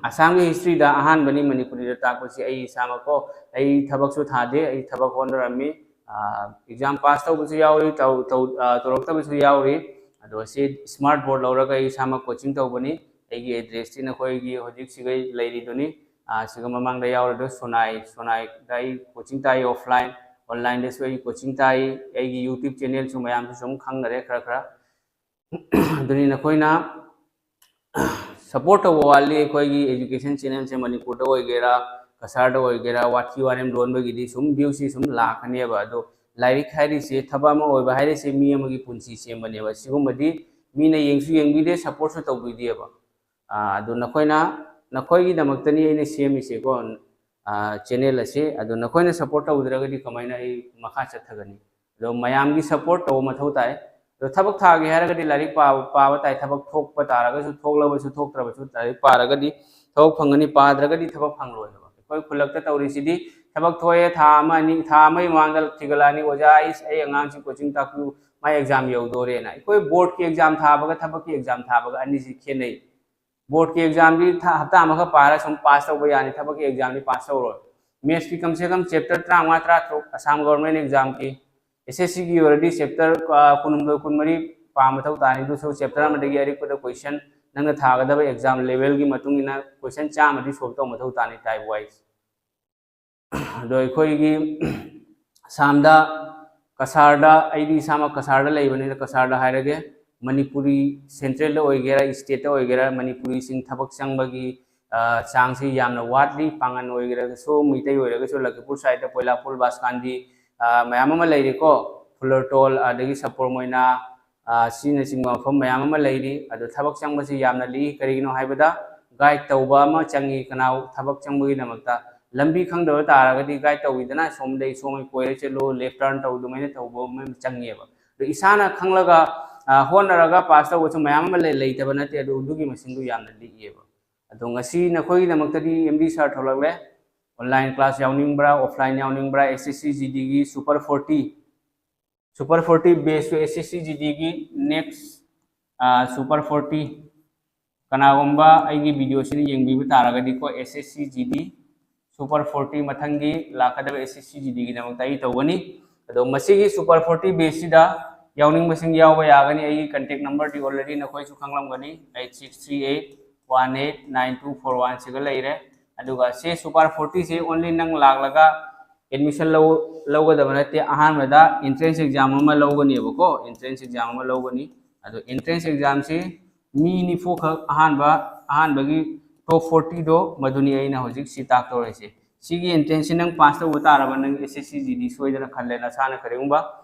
ꯑꯁꯥꯝꯒꯤ ꯍꯤꯁꯇ꯭ꯔꯤꯗ ꯑꯍꯥꯟꯕꯅꯤ ꯃꯅꯤꯄꯨꯔꯤꯗ ꯇꯥꯛꯄꯁꯤ꯫ ꯑꯩ ꯏꯁꯥꯃꯛꯀꯣ, ꯑꯩ ꯊꯕꯛꯁꯨ ꯊꯥꯗꯦ, ꯑꯩ ꯊꯕꯛ ꯍꯣꯠꯅꯔꯝꯃꯤ꯫ ꯑꯦꯛꯖꯥꯝ ꯄꯥꯁ ꯇꯧꯕꯁꯨ ꯌꯥꯎꯔꯤ, ꯇꯧ- ꯇꯧ- ꯑ, ꯇꯧꯔꯛꯇꯕꯁꯨ ꯌꯥꯎꯔꯤ꯫ ꯑꯗꯣ ꯁꯤ ꯁ꯭ꯃꯥꯔꯠ ꯕꯣꯔꯗ ꯂꯧꯔꯒ ꯑꯩ ꯏꯁꯥꯃꯛ ꯀꯣꯆꯤꯡ ꯇꯧꯕꯅꯤ꯫ ꯑꯩꯒꯤ ꯑꯦꯗ꯭ꯔꯦꯁꯇꯤ ꯅꯈꯣꯏꯒꯤ ꯍꯧꯖꯤꯛ ꯁꯤꯒ ꯂꯩꯔꯤꯗꯨꯅꯤ꯫ ꯑ, ꯁꯤꯒ ꯃꯃꯥꯡꯗ ꯌꯥꯎꯔꯤꯗꯨ ꯁꯣꯅꯥꯏ, ꯁꯣꯅꯥꯏꯗ ꯑꯩ ꯀꯣꯆꯤꯡ ꯇꯥꯏ ꯑꯣꯐꯂꯥꯏꯟ, ꯑꯣꯟꯂꯥꯏꯟꯗꯁꯨ ꯑꯩ ꯀꯣꯆꯤꯡ ꯇꯥꯏ꯫ ꯑꯩꯒꯤ ꯌꯨꯇ꯭ꯌꯨꯕ ꯆꯦꯅꯦꯜꯁꯨ ꯃꯌꯥꯝꯁꯨ ꯁꯨꯝ ꯈꯪꯅꯔꯦ ꯈꯔ ꯈꯔ꯫ ꯑꯗꯨꯅꯤ ꯅꯈꯣꯏꯅ ꯁꯄꯣꯔꯠ ꯇꯧꯕ ꯋꯥꯠꯂꯤ꯫ ꯑꯩꯈꯣꯏꯒꯤ ꯑꯦꯖꯨꯀꯦꯁꯟ ꯆꯦꯅꯦꯜꯁꯦ ꯃꯅꯤꯄꯨꯔꯗ ꯑꯣꯏꯒꯦꯔꯥ, ꯀꯁꯥꯔꯗ ꯑꯣꯏꯒꯦꯔꯥ, ꯋꯥꯊꯤ ꯋꯥꯔꯦꯝ ꯂꯣꯟꯕꯒꯤꯗꯤ ꯁꯨꯝ ꯚ꯭ꯌꯨꯁꯤ ꯁꯨꯝ ꯂꯥꯛꯀꯅꯦꯕ꯫ ꯑꯗꯣ ꯂꯥꯏꯔꯤꯛ ꯍꯥꯏꯔꯤꯁꯦ, ꯊꯕꯛ ꯑꯃ ꯑꯣꯏꯕ ꯍꯥꯏꯔꯤꯁꯦ ꯃꯤ ꯑꯃꯒꯤ ꯄꯨꯟꯁꯤ ꯁꯦꯝꯕꯅꯦꯕ꯫ ꯁꯤꯒꯨꯝꯕꯗꯤ ꯃꯤꯅ ꯌꯦꯡꯁꯨ ꯌꯦꯡꯕꯤꯗꯦ, ꯁꯄꯣꯔꯠꯁꯨ ꯇꯧꯕꯤꯗꯦꯕ꯫ ꯑꯥ, ꯑꯗꯨ ꯅꯈꯣꯏꯅ, ꯅꯈꯣꯏꯒꯤꯗꯃꯛꯇꯅꯤ ꯑꯩꯅ ꯁꯦꯝꯃꯤꯁꯦꯀꯣ, ꯑꯥ, ꯆꯦꯅꯦꯜ ꯑꯁꯤ꯫ ꯑꯗꯨ ꯅꯈꯣꯏꯅ ꯁꯄꯣꯔꯠ ꯇꯧꯗ꯭ꯔꯒꯗꯤ ꯀꯃꯥꯏꯅ ꯑꯩ ꯃꯈꯥ ꯆꯠꯊꯒꯅꯤ? ꯑꯗꯣ ꯃꯌꯥꯝꯒꯤ ꯁꯄꯣꯔꯠ ꯇꯧꯕ ꯃꯊꯧ ꯇꯥꯏ꯫ ꯑꯗꯣ ꯊꯕꯛ ꯊꯥꯒꯦ ꯍꯥꯏꯔꯒꯗꯤ ꯂꯥꯏꯔꯤꯛ ꯄꯥꯕ, ꯄꯥꯕ ꯇꯥꯏ꯫ ꯊꯕꯛ ꯊꯣꯛꯄ ꯇꯥꯔꯒꯁꯨ, ꯊꯣꯛꯂꯕꯁꯨ, ꯊꯣꯛꯇ꯭ꯔꯕꯁꯨ ꯂꯥꯏꯔꯤꯛ ꯄꯥꯔꯒꯗꯤ ꯊꯕꯛ ꯐꯪꯒꯅꯤ, ꯄꯥꯗ꯭ꯔꯒꯗꯤ ꯊꯕꯛ ꯐꯪꯂꯣꯏ ꯍꯥꯏꯕ꯫ ꯑꯩꯈꯣꯏ ꯈꯨꯜꯂꯛꯇ ꯇꯧꯔꯤꯁꯤꯗꯤ ꯊꯕꯛ ꯊꯣꯛꯑꯦ, ꯊꯥ ꯑꯃ ꯑꯅꯤ, ꯊꯥ ꯑꯃꯒꯤ ꯃꯃꯥꯡꯗ ꯊꯤꯒꯠꯂꯛꯑꯅꯤ, "ꯑꯣꯖꯥ, ꯑꯩ, ꯑꯩ ꯑꯉꯥꯡꯁꯤ ꯀꯣꯆꯤꯡ ꯇꯥꯛꯄꯤꯌꯨ, ꯃꯥꯏ ꯑꯦꯛꯖꯥꯝ ꯌꯧꯗꯣꯔꯦꯅ"꯫ ꯑꯩꯈꯣꯏ ꯕꯣꯔꯗꯀꯤ ꯑꯦꯛꯖꯥꯝ ꯊꯥꯕꯒ ꯊꯕꯛꯀꯤ ꯑꯦꯛꯖꯥꯝ ꯊꯥꯕꯒ ꯑꯅꯤꯁꯤ ꯈꯦꯠꯅꯩ꯫ ꯕꯣꯔꯗꯀꯤ ꯑꯦꯛꯖꯥꯝꯗꯤ ꯊꯥ, ꯍꯞꯇꯥ ꯑꯃꯈꯛ ꯄꯥꯔ ꯁꯨꯝ ꯄꯥꯁ ꯇꯧꯕ ꯌꯥꯅꯤ, ꯊꯕꯛꯀꯤ ꯑꯦꯛꯖꯥꯝꯗꯤ ꯄꯥꯁ ꯇꯧꯔꯣꯏ꯫ ꯃꯦꯠꯁꯀꯤ ꯀꯝꯁꯦ ꯀꯝ ꯆꯦꯞꯇꯔ ꯇꯔꯥꯃꯉꯥ, ꯇꯔꯥꯇꯔꯨꯛ, ꯑꯁꯥꯝ ꯒꯣꯚꯔꯟꯃꯦꯟ ꯑꯦꯛꯖꯥꯝꯒꯤ꯫ ꯑꯦꯁ ꯑꯦꯁ ꯁꯤꯒꯤ ꯑꯣꯏꯔꯗꯤ ꯆꯦꯞꯇꯔ, ꯑ, ꯀꯨꯟꯍꯨꯝꯗꯣꯏ, ꯀꯨꯟꯃꯔꯤ ꯄꯥ ꯃꯊꯧ ꯇꯥꯅꯤ꯫ ꯑꯗꯨꯁꯨ ꯆꯦꯞꯇꯔ ꯑꯃꯗꯒꯤ ꯑꯔꯤꯛꯄꯗ ꯀꯣꯏꯁꯟ, ꯅꯪꯅ ꯊꯥꯒꯗꯕ ꯑꯦꯛꯖꯥꯝ ꯂꯦꯚꯦꯜꯒꯤ ꯃꯇꯨꯡ ꯏꯟꯅ ꯀꯣꯏꯁꯟ ꯆꯥꯝꯃꯗꯤ ꯁꯣꯜꯕ ꯇꯧꯕ ꯃꯊꯧ ꯇꯥꯅꯤ, ꯇꯥꯏꯞ ꯋꯥꯏꯁ꯫ ꯑꯗꯣ ꯑꯩꯈꯣꯏꯒꯤ ꯑꯁꯥꯝꯗ, ꯀꯁꯥꯔꯗ, ꯑꯩꯗꯤ ꯏꯁꯥꯃꯛ ꯀꯁꯥꯔꯗ ꯂꯩꯕꯅꯤꯅ ꯀꯁꯥꯔꯗ ꯍꯥꯏꯔꯒꯦ, ꯃꯅꯤꯄꯨꯔꯤ ꯁꯦꯟꯇ꯭ꯔꯦꯜꯗ ꯑꯣꯏꯒꯦꯔꯥ, ꯏꯁꯇꯦꯠꯇ ꯑꯣꯏꯒꯦꯔꯥ, ꯃꯅꯤꯄꯨꯔꯤꯁꯤꯡ ꯊꯕꯛ ꯆꯪꯕꯒꯤ, ꯑ, ꯆꯥꯡꯁꯤ ꯌꯥꯝꯅ ꯋꯥꯠꯂꯤ꯫ ꯄꯥꯉꯟ ꯑꯣꯏꯒꯦꯔꯒꯁꯨ, ꯃꯩꯇꯩ ꯑꯣꯏꯔꯒꯁꯨ, ꯂꯈꯤꯄꯨꯔ ꯁꯥꯏꯠꯇ ꯄꯣꯏꯂꯥꯄꯨꯔ, ꯕꯥꯁꯀꯥꯟꯗꯤ, ꯑ, ꯃꯌꯥꯝ ꯑꯃ ꯂꯩꯔꯤꯀꯣ꯫ ꯐꯨꯂꯔꯇꯣꯜ, ꯑꯗꯒꯤ ꯁꯄꯣꯔ ꯃꯣꯏꯅꯥ, ꯑ, ꯑꯁꯤꯅꯆꯤꯡꯕ ꯃꯐꯝ ꯃꯌꯥꯝ ꯑꯃ ꯂꯩꯔꯤ꯫ ꯑꯗꯣ ꯊꯕꯛ ꯆꯪꯕꯁꯤ ꯌꯥꯝꯅ ꯂꯤꯛꯏ꯫ ꯀꯔꯤꯒꯤꯅꯣ ꯍꯥꯏꯕꯗ, ꯒꯥꯏꯗ ꯇꯧꯕ ꯑꯃ ꯆꯪꯉꯤ꯫ ꯀꯅꯥ ꯊꯕꯛ ꯆꯪꯕꯒꯤꯗꯃꯛꯇ ꯂꯝꯕꯤ ꯈꯪꯗꯕ ꯇꯥꯔꯒꯗꯤ ꯒꯥꯏꯗ ꯇꯧꯕꯤꯗꯅ, ꯁꯣꯝꯗꯩ ꯁꯣꯝꯒꯤ ꯀꯣꯏꯔ ꯆꯠꯂꯨ, ꯂꯦꯐ ꯇꯔꯟ ꯇꯧ, ꯑꯗꯨꯃꯥꯏꯅ ꯇꯧꯕ ꯑꯃ ꯆꯪꯉꯦꯕ꯫ ꯑꯗꯣ ꯏꯁꯥꯅ ꯈꯪꯂꯒ, ꯑ, ꯍꯣꯠꯅꯔꯒ ꯄꯥꯁ ꯇꯧꯕꯁꯨ ꯃꯌꯥꯝ ꯑꯃ ꯂꯩ, ꯂꯩꯇꯕ ꯅꯠꯇꯦ꯫ ꯑꯗꯣ ꯑꯗꯨꯒꯤ ꯃꯁꯤꯡꯗꯣ ꯌꯥꯝꯅ ꯂꯤꯛꯑꯦꯕ꯫ ꯑꯗꯣ ꯉꯁꯤ ꯅꯈꯣꯏꯒꯤꯗꯃꯛꯇꯗꯤ ꯑꯦꯝ ꯗꯤ ꯁꯥꯔ ꯊꯣꯛꯂꯛꯂꯦ꯫ ꯑꯣꯟꯂꯥꯏꯟ ꯀ꯭ꯂꯥꯁ ꯌꯥꯎꯅꯤꯡꯕ꯭ꯔꯥ, ꯑꯣꯐꯂꯥꯏꯟ ꯌꯥꯎꯅꯤꯡꯕ꯭ꯔꯥ, ꯑꯦꯁ ꯑꯦꯁ ꯁꯤ ꯖꯤ ꯗꯤꯒꯤ ꯁꯨꯄꯔ ꯐꯣꯔꯇꯤ, ꯁꯨꯄꯔ ꯐꯣꯔꯇꯤ ꯕꯦꯁꯁꯨ ꯑꯦꯁ ꯑꯦꯁ ꯁꯤ ꯖꯤ ꯗꯤꯒꯤ ꯅꯦꯛꯁ, ꯑ, ꯁꯨꯄꯔ ꯐꯣꯔꯇꯤ, ꯀꯅꯥꯒꯨꯝꯕ ꯑꯩꯒꯤ ꯚꯤꯗꯤꯑꯣꯁꯤꯅ ꯌꯦꯡꯕꯤꯕ ꯇꯥꯔꯒꯗꯤꯀꯣ, ꯑꯦꯁ ꯑꯦꯁ ꯁꯤ ꯖꯤ ꯗꯤ ꯁꯨꯄꯔ ꯐꯣꯔꯇꯤ ꯃꯊꯪꯒꯤ ꯂꯥꯛꯀꯗꯕ ꯑꯦꯁ ꯑꯦꯁ ꯁꯤ ꯖꯤ ꯗꯤꯒꯤꯗꯃꯛꯇ ꯑꯩ ꯇꯧꯒꯅꯤ꯫ ꯑꯗꯣ ꯃꯁꯤꯒꯤ ꯁꯨꯄꯔ ꯐꯣꯔꯇꯤ ꯕꯦꯁꯁꯤꯗ ꯌꯥꯎꯅꯤꯡꯕꯁꯤꯡ ꯌꯥꯎꯕ ꯌꯥꯒꯅꯤ꯫ ꯑꯩꯒꯤ ꯀꯟꯇꯦꯛ ꯅꯝꯕꯔꯗꯤ ꯑꯣꯜꯔꯦꯗꯤ ꯅꯈꯣꯏꯁꯨ ꯈꯪꯂꯝꯒꯅꯤ, eight six three eight one eight nine two four one ꯁꯤꯒ ꯂꯩꯔꯦ꯫ ꯑꯗꯨꯒ ꯁꯤ ꯁꯨꯄꯔ ꯐꯣꯔꯇꯤꯁꯤ ꯑꯣꯟꯂꯤ ꯅꯪ ꯂꯥꯛꯂꯒ ꯑꯦꯗꯃꯤꯁꯟ ꯂꯧ-, ꯂꯧꯒꯗꯕ ꯅꯠꯇꯦ꯫ ꯑꯍꯥꯟꯕꯗ ꯑꯦꯟꯇ꯭ꯔꯦꯟꯁ ꯑꯦꯛꯖꯥꯝ ꯑꯃ ꯂꯧꯒꯅꯦꯕꯀꯣ, ꯑꯦꯟꯇ꯭ꯔꯦꯟꯁ ꯑꯦꯛꯖꯥꯝ ꯑꯃ ꯂꯧꯒꯅꯤ꯫ ꯑꯗꯣ ꯑꯦꯟꯇ꯭ꯔꯦꯟꯁ ꯑꯦꯛꯖꯥꯝꯁꯤ ꯃꯤ ꯅꯤꯐꯨꯈꯛ, ꯑꯍꯥꯟꯕ, ꯑꯍꯥꯟꯕꯒꯤ ꯇꯣꯞ ꯐꯣꯔꯇꯤꯗꯣ, ꯃꯗꯨꯅꯤ ꯑꯩꯅ ꯍꯧꯖꯤꯛ ꯁꯤ ꯇꯥꯛꯇꯧꯔꯤꯁꯦ꯫ ꯁꯤꯒꯤ ꯑꯦꯟꯇ꯭ꯔꯦꯟꯁꯁꯤ ꯅꯪ ꯄꯥꯁ ꯇꯧꯕ ꯇꯥꯔꯕ, ꯅꯪ ꯑꯦꯁ ꯑꯦꯁ ꯁꯤ ꯖꯤ ꯗꯤ ꯁꯣꯏꯗꯅ ꯈꯜꯂꯦ, ꯅꯁꯥꯅ ꯀꯔꯤꯒꯨꯝꯕ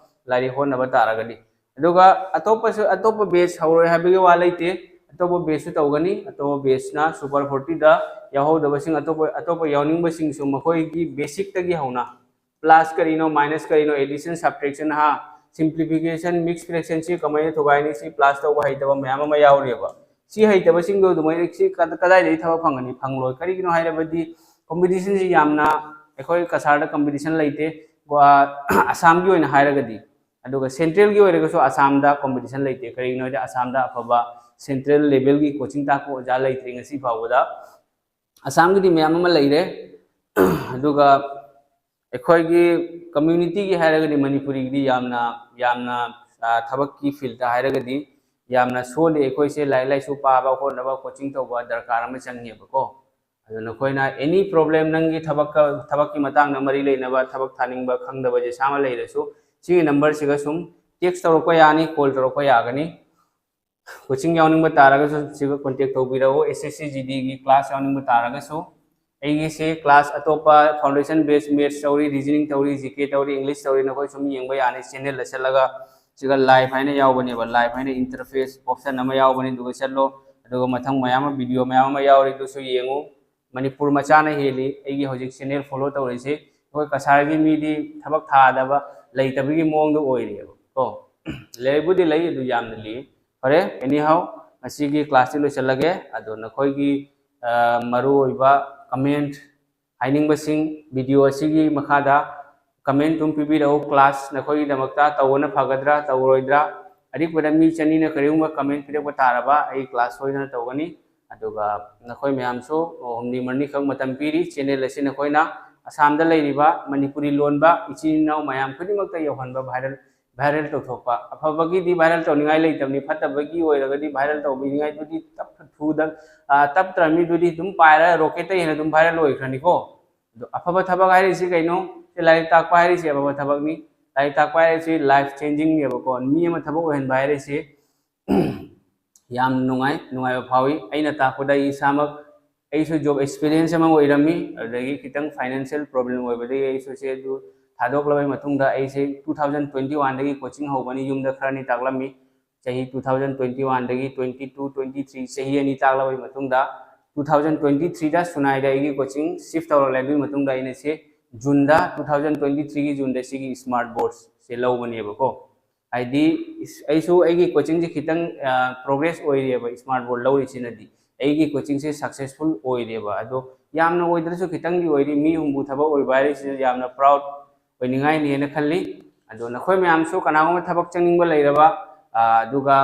ꯂꯥꯏꯔꯤꯛ ꯍꯣꯠꯅꯕ ꯇꯥꯔꯒꯗꯤ꯫ ꯑꯗꯨꯒ ꯑꯇꯣꯞꯄꯁꯨ, ꯑꯇꯣꯞꯄ ꯕꯦꯁ ꯍꯧꯔꯣꯏ ꯍꯥꯏꯕꯒꯤ ꯋꯥ ꯂꯩꯇꯦ꯫ ꯑꯇꯣꯞꯄ ꯕꯦꯁꯁꯨ ꯇꯧꯒꯅꯤ꯫ ꯑꯇꯣꯞꯄ ꯕꯦꯁꯅ ꯁꯨꯄꯔ ꯐꯣꯔꯇꯤꯗ ꯌꯥꯎꯍꯧꯗꯕꯁꯤꯡ, ꯑꯇꯣꯞꯄ, ꯑꯇꯣꯞꯄ ꯌꯥꯎꯅꯤꯡꯕꯁꯤꯡꯁꯨ ꯃꯈꯣꯏꯒꯤ ꯕꯦꯁꯤꯛꯇꯒꯤ ꯍꯧꯅ, ꯄ꯭ꯂꯁ ꯀꯔꯤꯅꯣ, ꯃꯥꯏꯅꯁ ꯀꯔꯤꯅꯣ, ꯑꯦꯗꯤꯁꯟ, ꯁꯕꯇ꯭ꯔꯦꯛꯁꯟ, ꯍꯥ, ꯁꯤꯝꯄ꯭ꯂꯤꯐꯤꯀꯦꯁꯟ, ꯃꯤꯛꯁ ꯐ꯭ꯔꯦꯛꯁꯟꯁꯤ ꯀꯃꯥꯏꯅ ꯊꯨꯒꯥꯏꯅꯤ, ꯁꯤ ꯄ꯭ꯂꯁ ꯇꯧꯕ ꯍꯩꯇꯕ ꯃꯌꯥꯝ ꯑꯃ ꯌꯥꯎꯔꯤꯑꯕ꯫ ꯁꯤ ꯍꯩꯇꯕꯁꯤꯡꯗꯣ ꯑꯗꯨꯃꯥꯏꯅ ꯁꯤ ꯀꯗꯥꯏꯗꯒꯤ ꯊꯕꯛ ꯐꯪꯒꯅꯤ? ꯐꯪꯂꯣꯏ꯫ ꯀꯔꯤꯒꯤꯅꯣ ꯍꯥꯏꯔꯕꯗꯤ ꯀꯣꯝꯄꯤꯇꯤꯁꯟꯁꯤ ꯌꯥꯝꯅ, ꯑꯩꯈꯣꯏ ꯀꯁꯥꯔꯗ ꯀꯝꯄꯤꯇꯤꯁꯟ ꯂꯩꯇꯦ꯫ ꯑꯁꯥꯝꯒꯤ ꯑꯣꯏꯅ ꯍꯥꯏꯔꯒꯗꯤ, ꯑꯗꯨꯒ ꯁꯦꯟꯇ꯭ꯔꯦꯜꯒꯤ ꯑꯣꯏꯔꯒꯁꯨ ꯑꯁꯥꯝꯗ ꯀꯣꯝꯄꯤꯇꯤꯁꯟ ꯂꯩꯇꯦ꯫ ꯀꯔꯤꯒꯤꯅꯣ ꯍꯥꯏꯗꯤ ꯑꯁꯥꯝꯗ ꯑꯐꯕ ꯁꯦꯟꯇ꯭ꯔꯦꯜ ꯂꯦꯚꯦꯜꯒꯤ ꯀꯣꯆꯤꯡ ꯇꯥꯛꯄ ꯑꯣꯖꯥ ꯂꯩꯇ꯭ꯔꯤ ꯉꯁꯤ ꯐꯥꯎꯕꯗ꯫ ꯑꯁꯥꯝꯒꯤꯗꯤ ꯃꯌꯥꯝ ꯑꯃ ꯂꯩꯔꯦ꯫ ꯑꯗꯨꯒ ꯑꯩꯈꯣꯏꯒꯤ ꯀꯝꯃ꯭ꯌꯨꯅꯤꯇꯤꯒꯤ ꯍꯥꯏꯔꯒꯗꯤ ꯃꯅꯤꯄꯨꯔꯤꯒꯤꯗꯤ ꯌꯥꯝꯅ, ꯌꯥꯝꯅ, ꯑ, ꯊꯕꯛꯀꯤ ꯐꯤꯜꯗ ꯍꯥꯏꯔꯒꯗꯤ ꯌꯥꯝꯅ ꯁꯣꯜꯂꯤ꯫ ꯑꯩꯈꯣꯏꯁꯦ ꯂꯥꯏꯔꯤꯛ ꯂꯥꯏꯁꯨ ꯄꯥꯕ ꯈꯣꯠꯅꯕ ꯀꯣꯆꯤꯡ ꯇꯧꯕ ꯗꯔꯀꯥꯔ ꯑꯃ ꯆꯪꯉꯦꯕꯀꯣ꯫ ꯑꯗꯨ ꯅꯈꯣꯏꯅ ꯑꯦꯅꯤ ꯄ꯭ꯔꯣꯕ꯭ꯂꯦꯝ, ꯅꯪꯒꯤ ꯊꯕꯛꯀ, ꯊꯕꯛꯀꯤ ꯃꯇꯥꯡꯗ ꯃꯔꯤ ꯂꯩꯅꯕ, ꯊꯕꯛ ꯊꯥꯅꯤꯡꯕ, ꯈꯪꯗꯕ ꯖꯦꯁꯥ ꯑꯃ ꯂꯩꯔꯁꯨ, ꯁꯤꯒꯤ ꯅꯝꯕꯔꯁꯤꯒ ꯁꯨꯝ ꯇꯦꯛꯁ ꯇꯧꯔꯛꯄ ꯌꯥꯅꯤ, ꯀꯣꯜ ꯇꯧꯔꯛꯄ ꯌꯥꯒꯅꯤ꯫ ꯀꯣꯆꯤꯡ ꯌꯥꯎꯅꯤꯡꯕ ꯇꯥꯔꯒꯁꯨ ꯁꯤꯒ ꯀꯣꯟꯇꯦꯛ ꯇꯧꯕꯤꯔꯛꯎ꯫ ꯑꯦꯁ ꯑꯦꯁ ꯁꯤ ꯖꯤ ꯗꯤꯒꯤ ꯀ꯭ꯂꯥꯁ ꯌꯥꯎꯅꯤꯡꯕ ꯇꯥꯔꯒꯁꯨ ꯑꯩꯒꯤꯁꯤ class ꯑꯇꯣꯞꯄ foundation based maths ꯇꯧꯔꯤ, reasoning ꯇꯧꯔꯤ, G K ꯇꯧꯔꯤ, English ꯇꯧꯔꯤ, ꯅꯈꯣꯏ ꯁꯨꯝ ꯌꯦꯡꯕ ꯌꯥꯅꯤ꯫ Channelꯗ ꯆꯠꯂꯒ ꯁꯤꯒ live ꯍꯥꯏꯅ ꯌꯥꯎꯕꯅꯦꯕ, live ꯍꯥꯏꯅ interface option ꯑꯃ ꯌꯥꯎꯕꯅꯤ, ꯑꯗꯨꯒ ꯆꯠꯂꯣ꯫ ꯑꯗꯨꯒ ꯃꯊꯪ ꯃꯌꯥꯝ ꯑꯃ, video ꯃꯌꯥꯝ ꯑꯃ ꯌꯥꯎꯔꯤ, ꯑꯗꯨꯁꯨ ꯌꯦꯡꯉꯨ꯫ ꯃꯅꯤꯄꯨꯔ ꯃꯆꯥꯅ ꯍꯦꯜꯂꯤ ꯑꯩꯒꯤ ꯍꯧꯖꯤꯛ channel follow ꯇꯧꯔꯤꯁꯦ꯫ ꯑꯩꯈꯣꯏ ꯀꯁꯥꯔꯒꯤ ꯃꯤꯗꯤ ꯊꯕꯛ ꯊꯥꯗꯕ ꯂꯩꯇꯕꯒꯤ ꯃꯑꯣꯡꯗ ꯑꯣꯏꯔꯤꯑꯕ ꯀꯣ꯫ ꯂꯩꯕꯨꯗꯤ ꯂꯩ, ꯑꯗꯨ ꯌꯥꯝꯅ ꯂꯤ꯫ ꯐꯔꯦ, anyhow, ꯉꯁꯤꯒꯤ classꯁꯤ ꯂꯣꯏꯁꯤꯜꯂꯒꯦ꯫ ꯑꯗꯣ ꯅꯈꯣꯏꯒꯤ, ꯑ, ꯃꯔꯨꯑꯣꯏꯕ comment, ꯍꯥꯏꯅꯤꯡꯕꯁꯤꯡ video ꯑꯁꯤꯒꯤ ꯃꯈꯥꯗ comment ꯑꯗꯨꯝ ꯄꯤꯕꯤꯔꯛꯎ꯫ Class ꯅꯈꯣꯏꯒꯤꯗꯃꯛꯇ ꯇꯧꯕꯅ ꯐꯒꯗ꯭ꯔꯥ, ꯇꯧꯔꯣꯏꯗ꯭ꯔꯥ? ꯑꯔꯤꯛꯄꯗ ꯃꯤ ꯆꯅꯤꯅ ꯀꯔꯤꯒꯨꯝꯕ comment ꯄꯤꯔꯛꯄ ꯇꯥꯔꯕ, ꯑꯩ class ꯁꯣꯏꯗꯅ ꯇꯧꯒꯅꯤ꯫ ꯑꯗꯨꯒ ꯅꯈꯣꯏ ꯃꯌꯥꯝꯁꯨ ꯍꯨꯝꯅꯤ ꯃꯔꯤꯅꯤꯈꯛ ꯃꯇꯝ ꯄꯤꯔꯤ꯫ Channel ꯑꯁꯤ ꯅꯈꯣꯏꯅ ꯑꯁꯥꯝꯗ ꯂꯩꯔꯤꯕ ꯃꯅꯤꯄꯨꯔꯤ ꯂꯣꯟꯕ ꯏꯆꯤꯟ ꯏꯅꯥꯎ ꯃꯌꯥꯝ ꯈꯨꯗꯤꯡꯃꯛꯇ ꯌꯧꯍꯟꯕ, viral, viral ꯇꯧꯊꯣꯛꯄ꯫ ꯑꯐꯕꯒꯤꯗꯤ viral ꯇꯧꯅꯤꯡꯉꯥꯏ ꯂꯩꯇꯕꯅꯤ, ꯐꯠꯇꯕꯒꯤ ꯑꯣꯏꯔꯒꯗꯤ viral ꯇꯧꯕꯤꯅꯤꯡꯉꯥꯏꯗꯨꯗꯤ ꯇꯞ ꯊꯨꯗ, ꯑ, ꯇꯞꯇ꯭ꯔ ꯃꯤꯗꯨꯗꯤ ꯑꯗꯨꯝ ꯄꯥꯏꯔ rocketꯇ ꯍꯦꯟꯅ ꯑꯗꯨꯝ viral ꯑꯣꯏꯈ꯭ꯔꯅꯤꯀꯣ꯫ ꯑꯗꯣ ꯑꯐꯕ ꯊꯕꯛ ꯍꯥꯏꯔꯤꯁꯤ ꯀꯩꯅꯣ? ꯁꯤ ꯂꯥꯏꯔꯤꯛ ꯇꯥꯛꯄ ꯍꯥꯏꯔꯤꯁꯤ ꯑꯐꯕ ꯊꯕꯛꯅꯤ꯫ ꯂꯥꯏꯔꯤꯛ ꯇꯥꯛꯄ ꯍꯥꯏꯔꯤꯁꯤ life changingꯅꯦꯕꯀꯣ꯫ ꯃꯤ ꯑꯃ ꯊꯕꯛ ꯑꯣꯏꯍꯟꯕ ꯍꯥꯏꯔꯤꯁꯤ ꯌꯥꯝ ꯅꯨꯡꯉꯥꯏ, ꯅꯨꯡꯉꯥꯏꯕ ꯐꯥꯎꯏ꯫ ꯑꯩꯅ ꯇꯥꯛꯄꯗ ꯑꯩ ꯏꯁꯥꯃꯛ, ꯑꯩꯁꯨ job experience ꯑꯃ ꯑꯣꯏꯔꯝꯃꯤ, ꯑꯗꯨꯗꯒꯤ ꯈꯤꯇꯪ financial problem ꯑꯣꯏꯕꯗꯒꯤ ꯑꯩꯁꯨ ꯁꯦ ꯑꯗꯨ ꯊꯥꯗꯣꯛꯂꯕ ꯃꯇꯨꯡꯗ ꯑꯩꯁꯦ two thousand twenty oneꯗꯒꯤ coaching ꯍꯧꯕꯅꯤ꯫ ꯌꯨꯝꯗ ꯈꯔꯅꯤ ꯇꯥꯛꯂꯝꯃꯤ꯫ ꯆꯍꯤ two thousand twenty oneꯗꯒꯤ twenty two, twenty three ꯆꯍꯤ ꯑꯅꯤ ꯇꯥꯛꯂꯕ ꯃꯇꯨꯡꯗ two thousand twenty threeꯗ ꯁꯨꯅꯥꯏꯗ ꯑꯩꯒꯤ coaching shift ꯇꯧꯔꯛꯂꯦ꯫ ꯑꯗꯨꯒꯤ ꯃꯇꯨꯡꯗ ꯑꯩꯅ ꯁꯤ Juneꯗ, two thousand twenty threeꯒꯤ Juneꯗ ꯁꯤꯒꯤ smart boardꯁꯦ ꯂꯧꯕꯅꯦꯕꯀꯣ꯫ ꯍꯥꯏꯗꯤ ꯑꯩꯁꯨ ꯑꯩꯒꯤ coachingꯁꯦ ꯈꯤꯇꯪ, ꯑ, progress ꯑꯣꯏꯔꯤꯑꯕ smart board ꯂꯧꯔꯤꯁꯤꯅꯗꯤ꯫ ꯑꯩꯒꯤ coachingꯁꯦ successful ꯑꯣꯏꯔꯦꯕ꯫ ꯑꯗꯣ ꯌꯥꯝꯅ ꯑꯣꯏꯗ꯭ꯔꯁꯨ ꯈꯤꯇꯪꯗꯤ ꯑꯣꯏꯔꯤ꯫ ꯃꯤ ꯍꯨꯝꯐꯨ ꯊꯕꯛ ꯑꯣꯏꯕ ꯍꯥꯏꯔꯤꯁꯤꯗ ꯌꯥꯝꯅ proud ꯑꯣꯏꯅꯤꯡꯉꯥꯏꯅꯦꯅ ꯈꯜꯂꯤ꯫ ꯑꯗꯣ ꯅꯈꯣꯏ ꯃꯌꯥꯝꯁꯨ ꯀꯅꯥꯒꯨꯝꯕ ꯊꯕꯛ ꯆꯪꯅꯤꯡꯕ ꯂꯩꯔꯕ, ꯑ, ꯑꯗꯨꯒ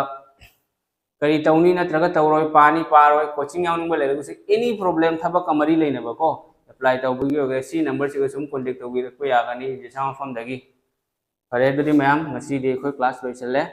ꯀꯔꯤ ꯇꯧꯅꯤ ꯅꯠꯇ꯭ꯔꯒ ꯇꯧꯔꯣꯏ, ꯄꯥꯅꯤ ꯄꯥꯔꯣꯏ, coaching ꯌꯥꯎꯅꯤꯡꯕ ꯂꯩꯔꯒꯁꯨ any problemꯗ ꯊꯕꯛꯀ ꯃꯔꯤ ꯂꯩꯅꯕꯀꯣ, apply ꯇꯧꯕꯒꯤ ꯑꯣꯏꯒꯦꯔꯥ ꯁꯤ numberꯁꯤꯒ ꯁꯨꯝ contact ꯇꯧꯕꯤꯔꯛꯄ ꯌꯥꯒꯅꯤ ꯖꯤꯁꯥ ꯃꯐꯝꯗꯒꯤ꯫ ꯐꯔꯦ, ꯑꯗꯨꯗꯤ ꯃꯌꯥꯝ, ꯉꯁꯤꯗꯤ ꯑꯩꯈꯣꯏ class ꯂꯣꯏꯁꯤꯜꯂꯦ꯫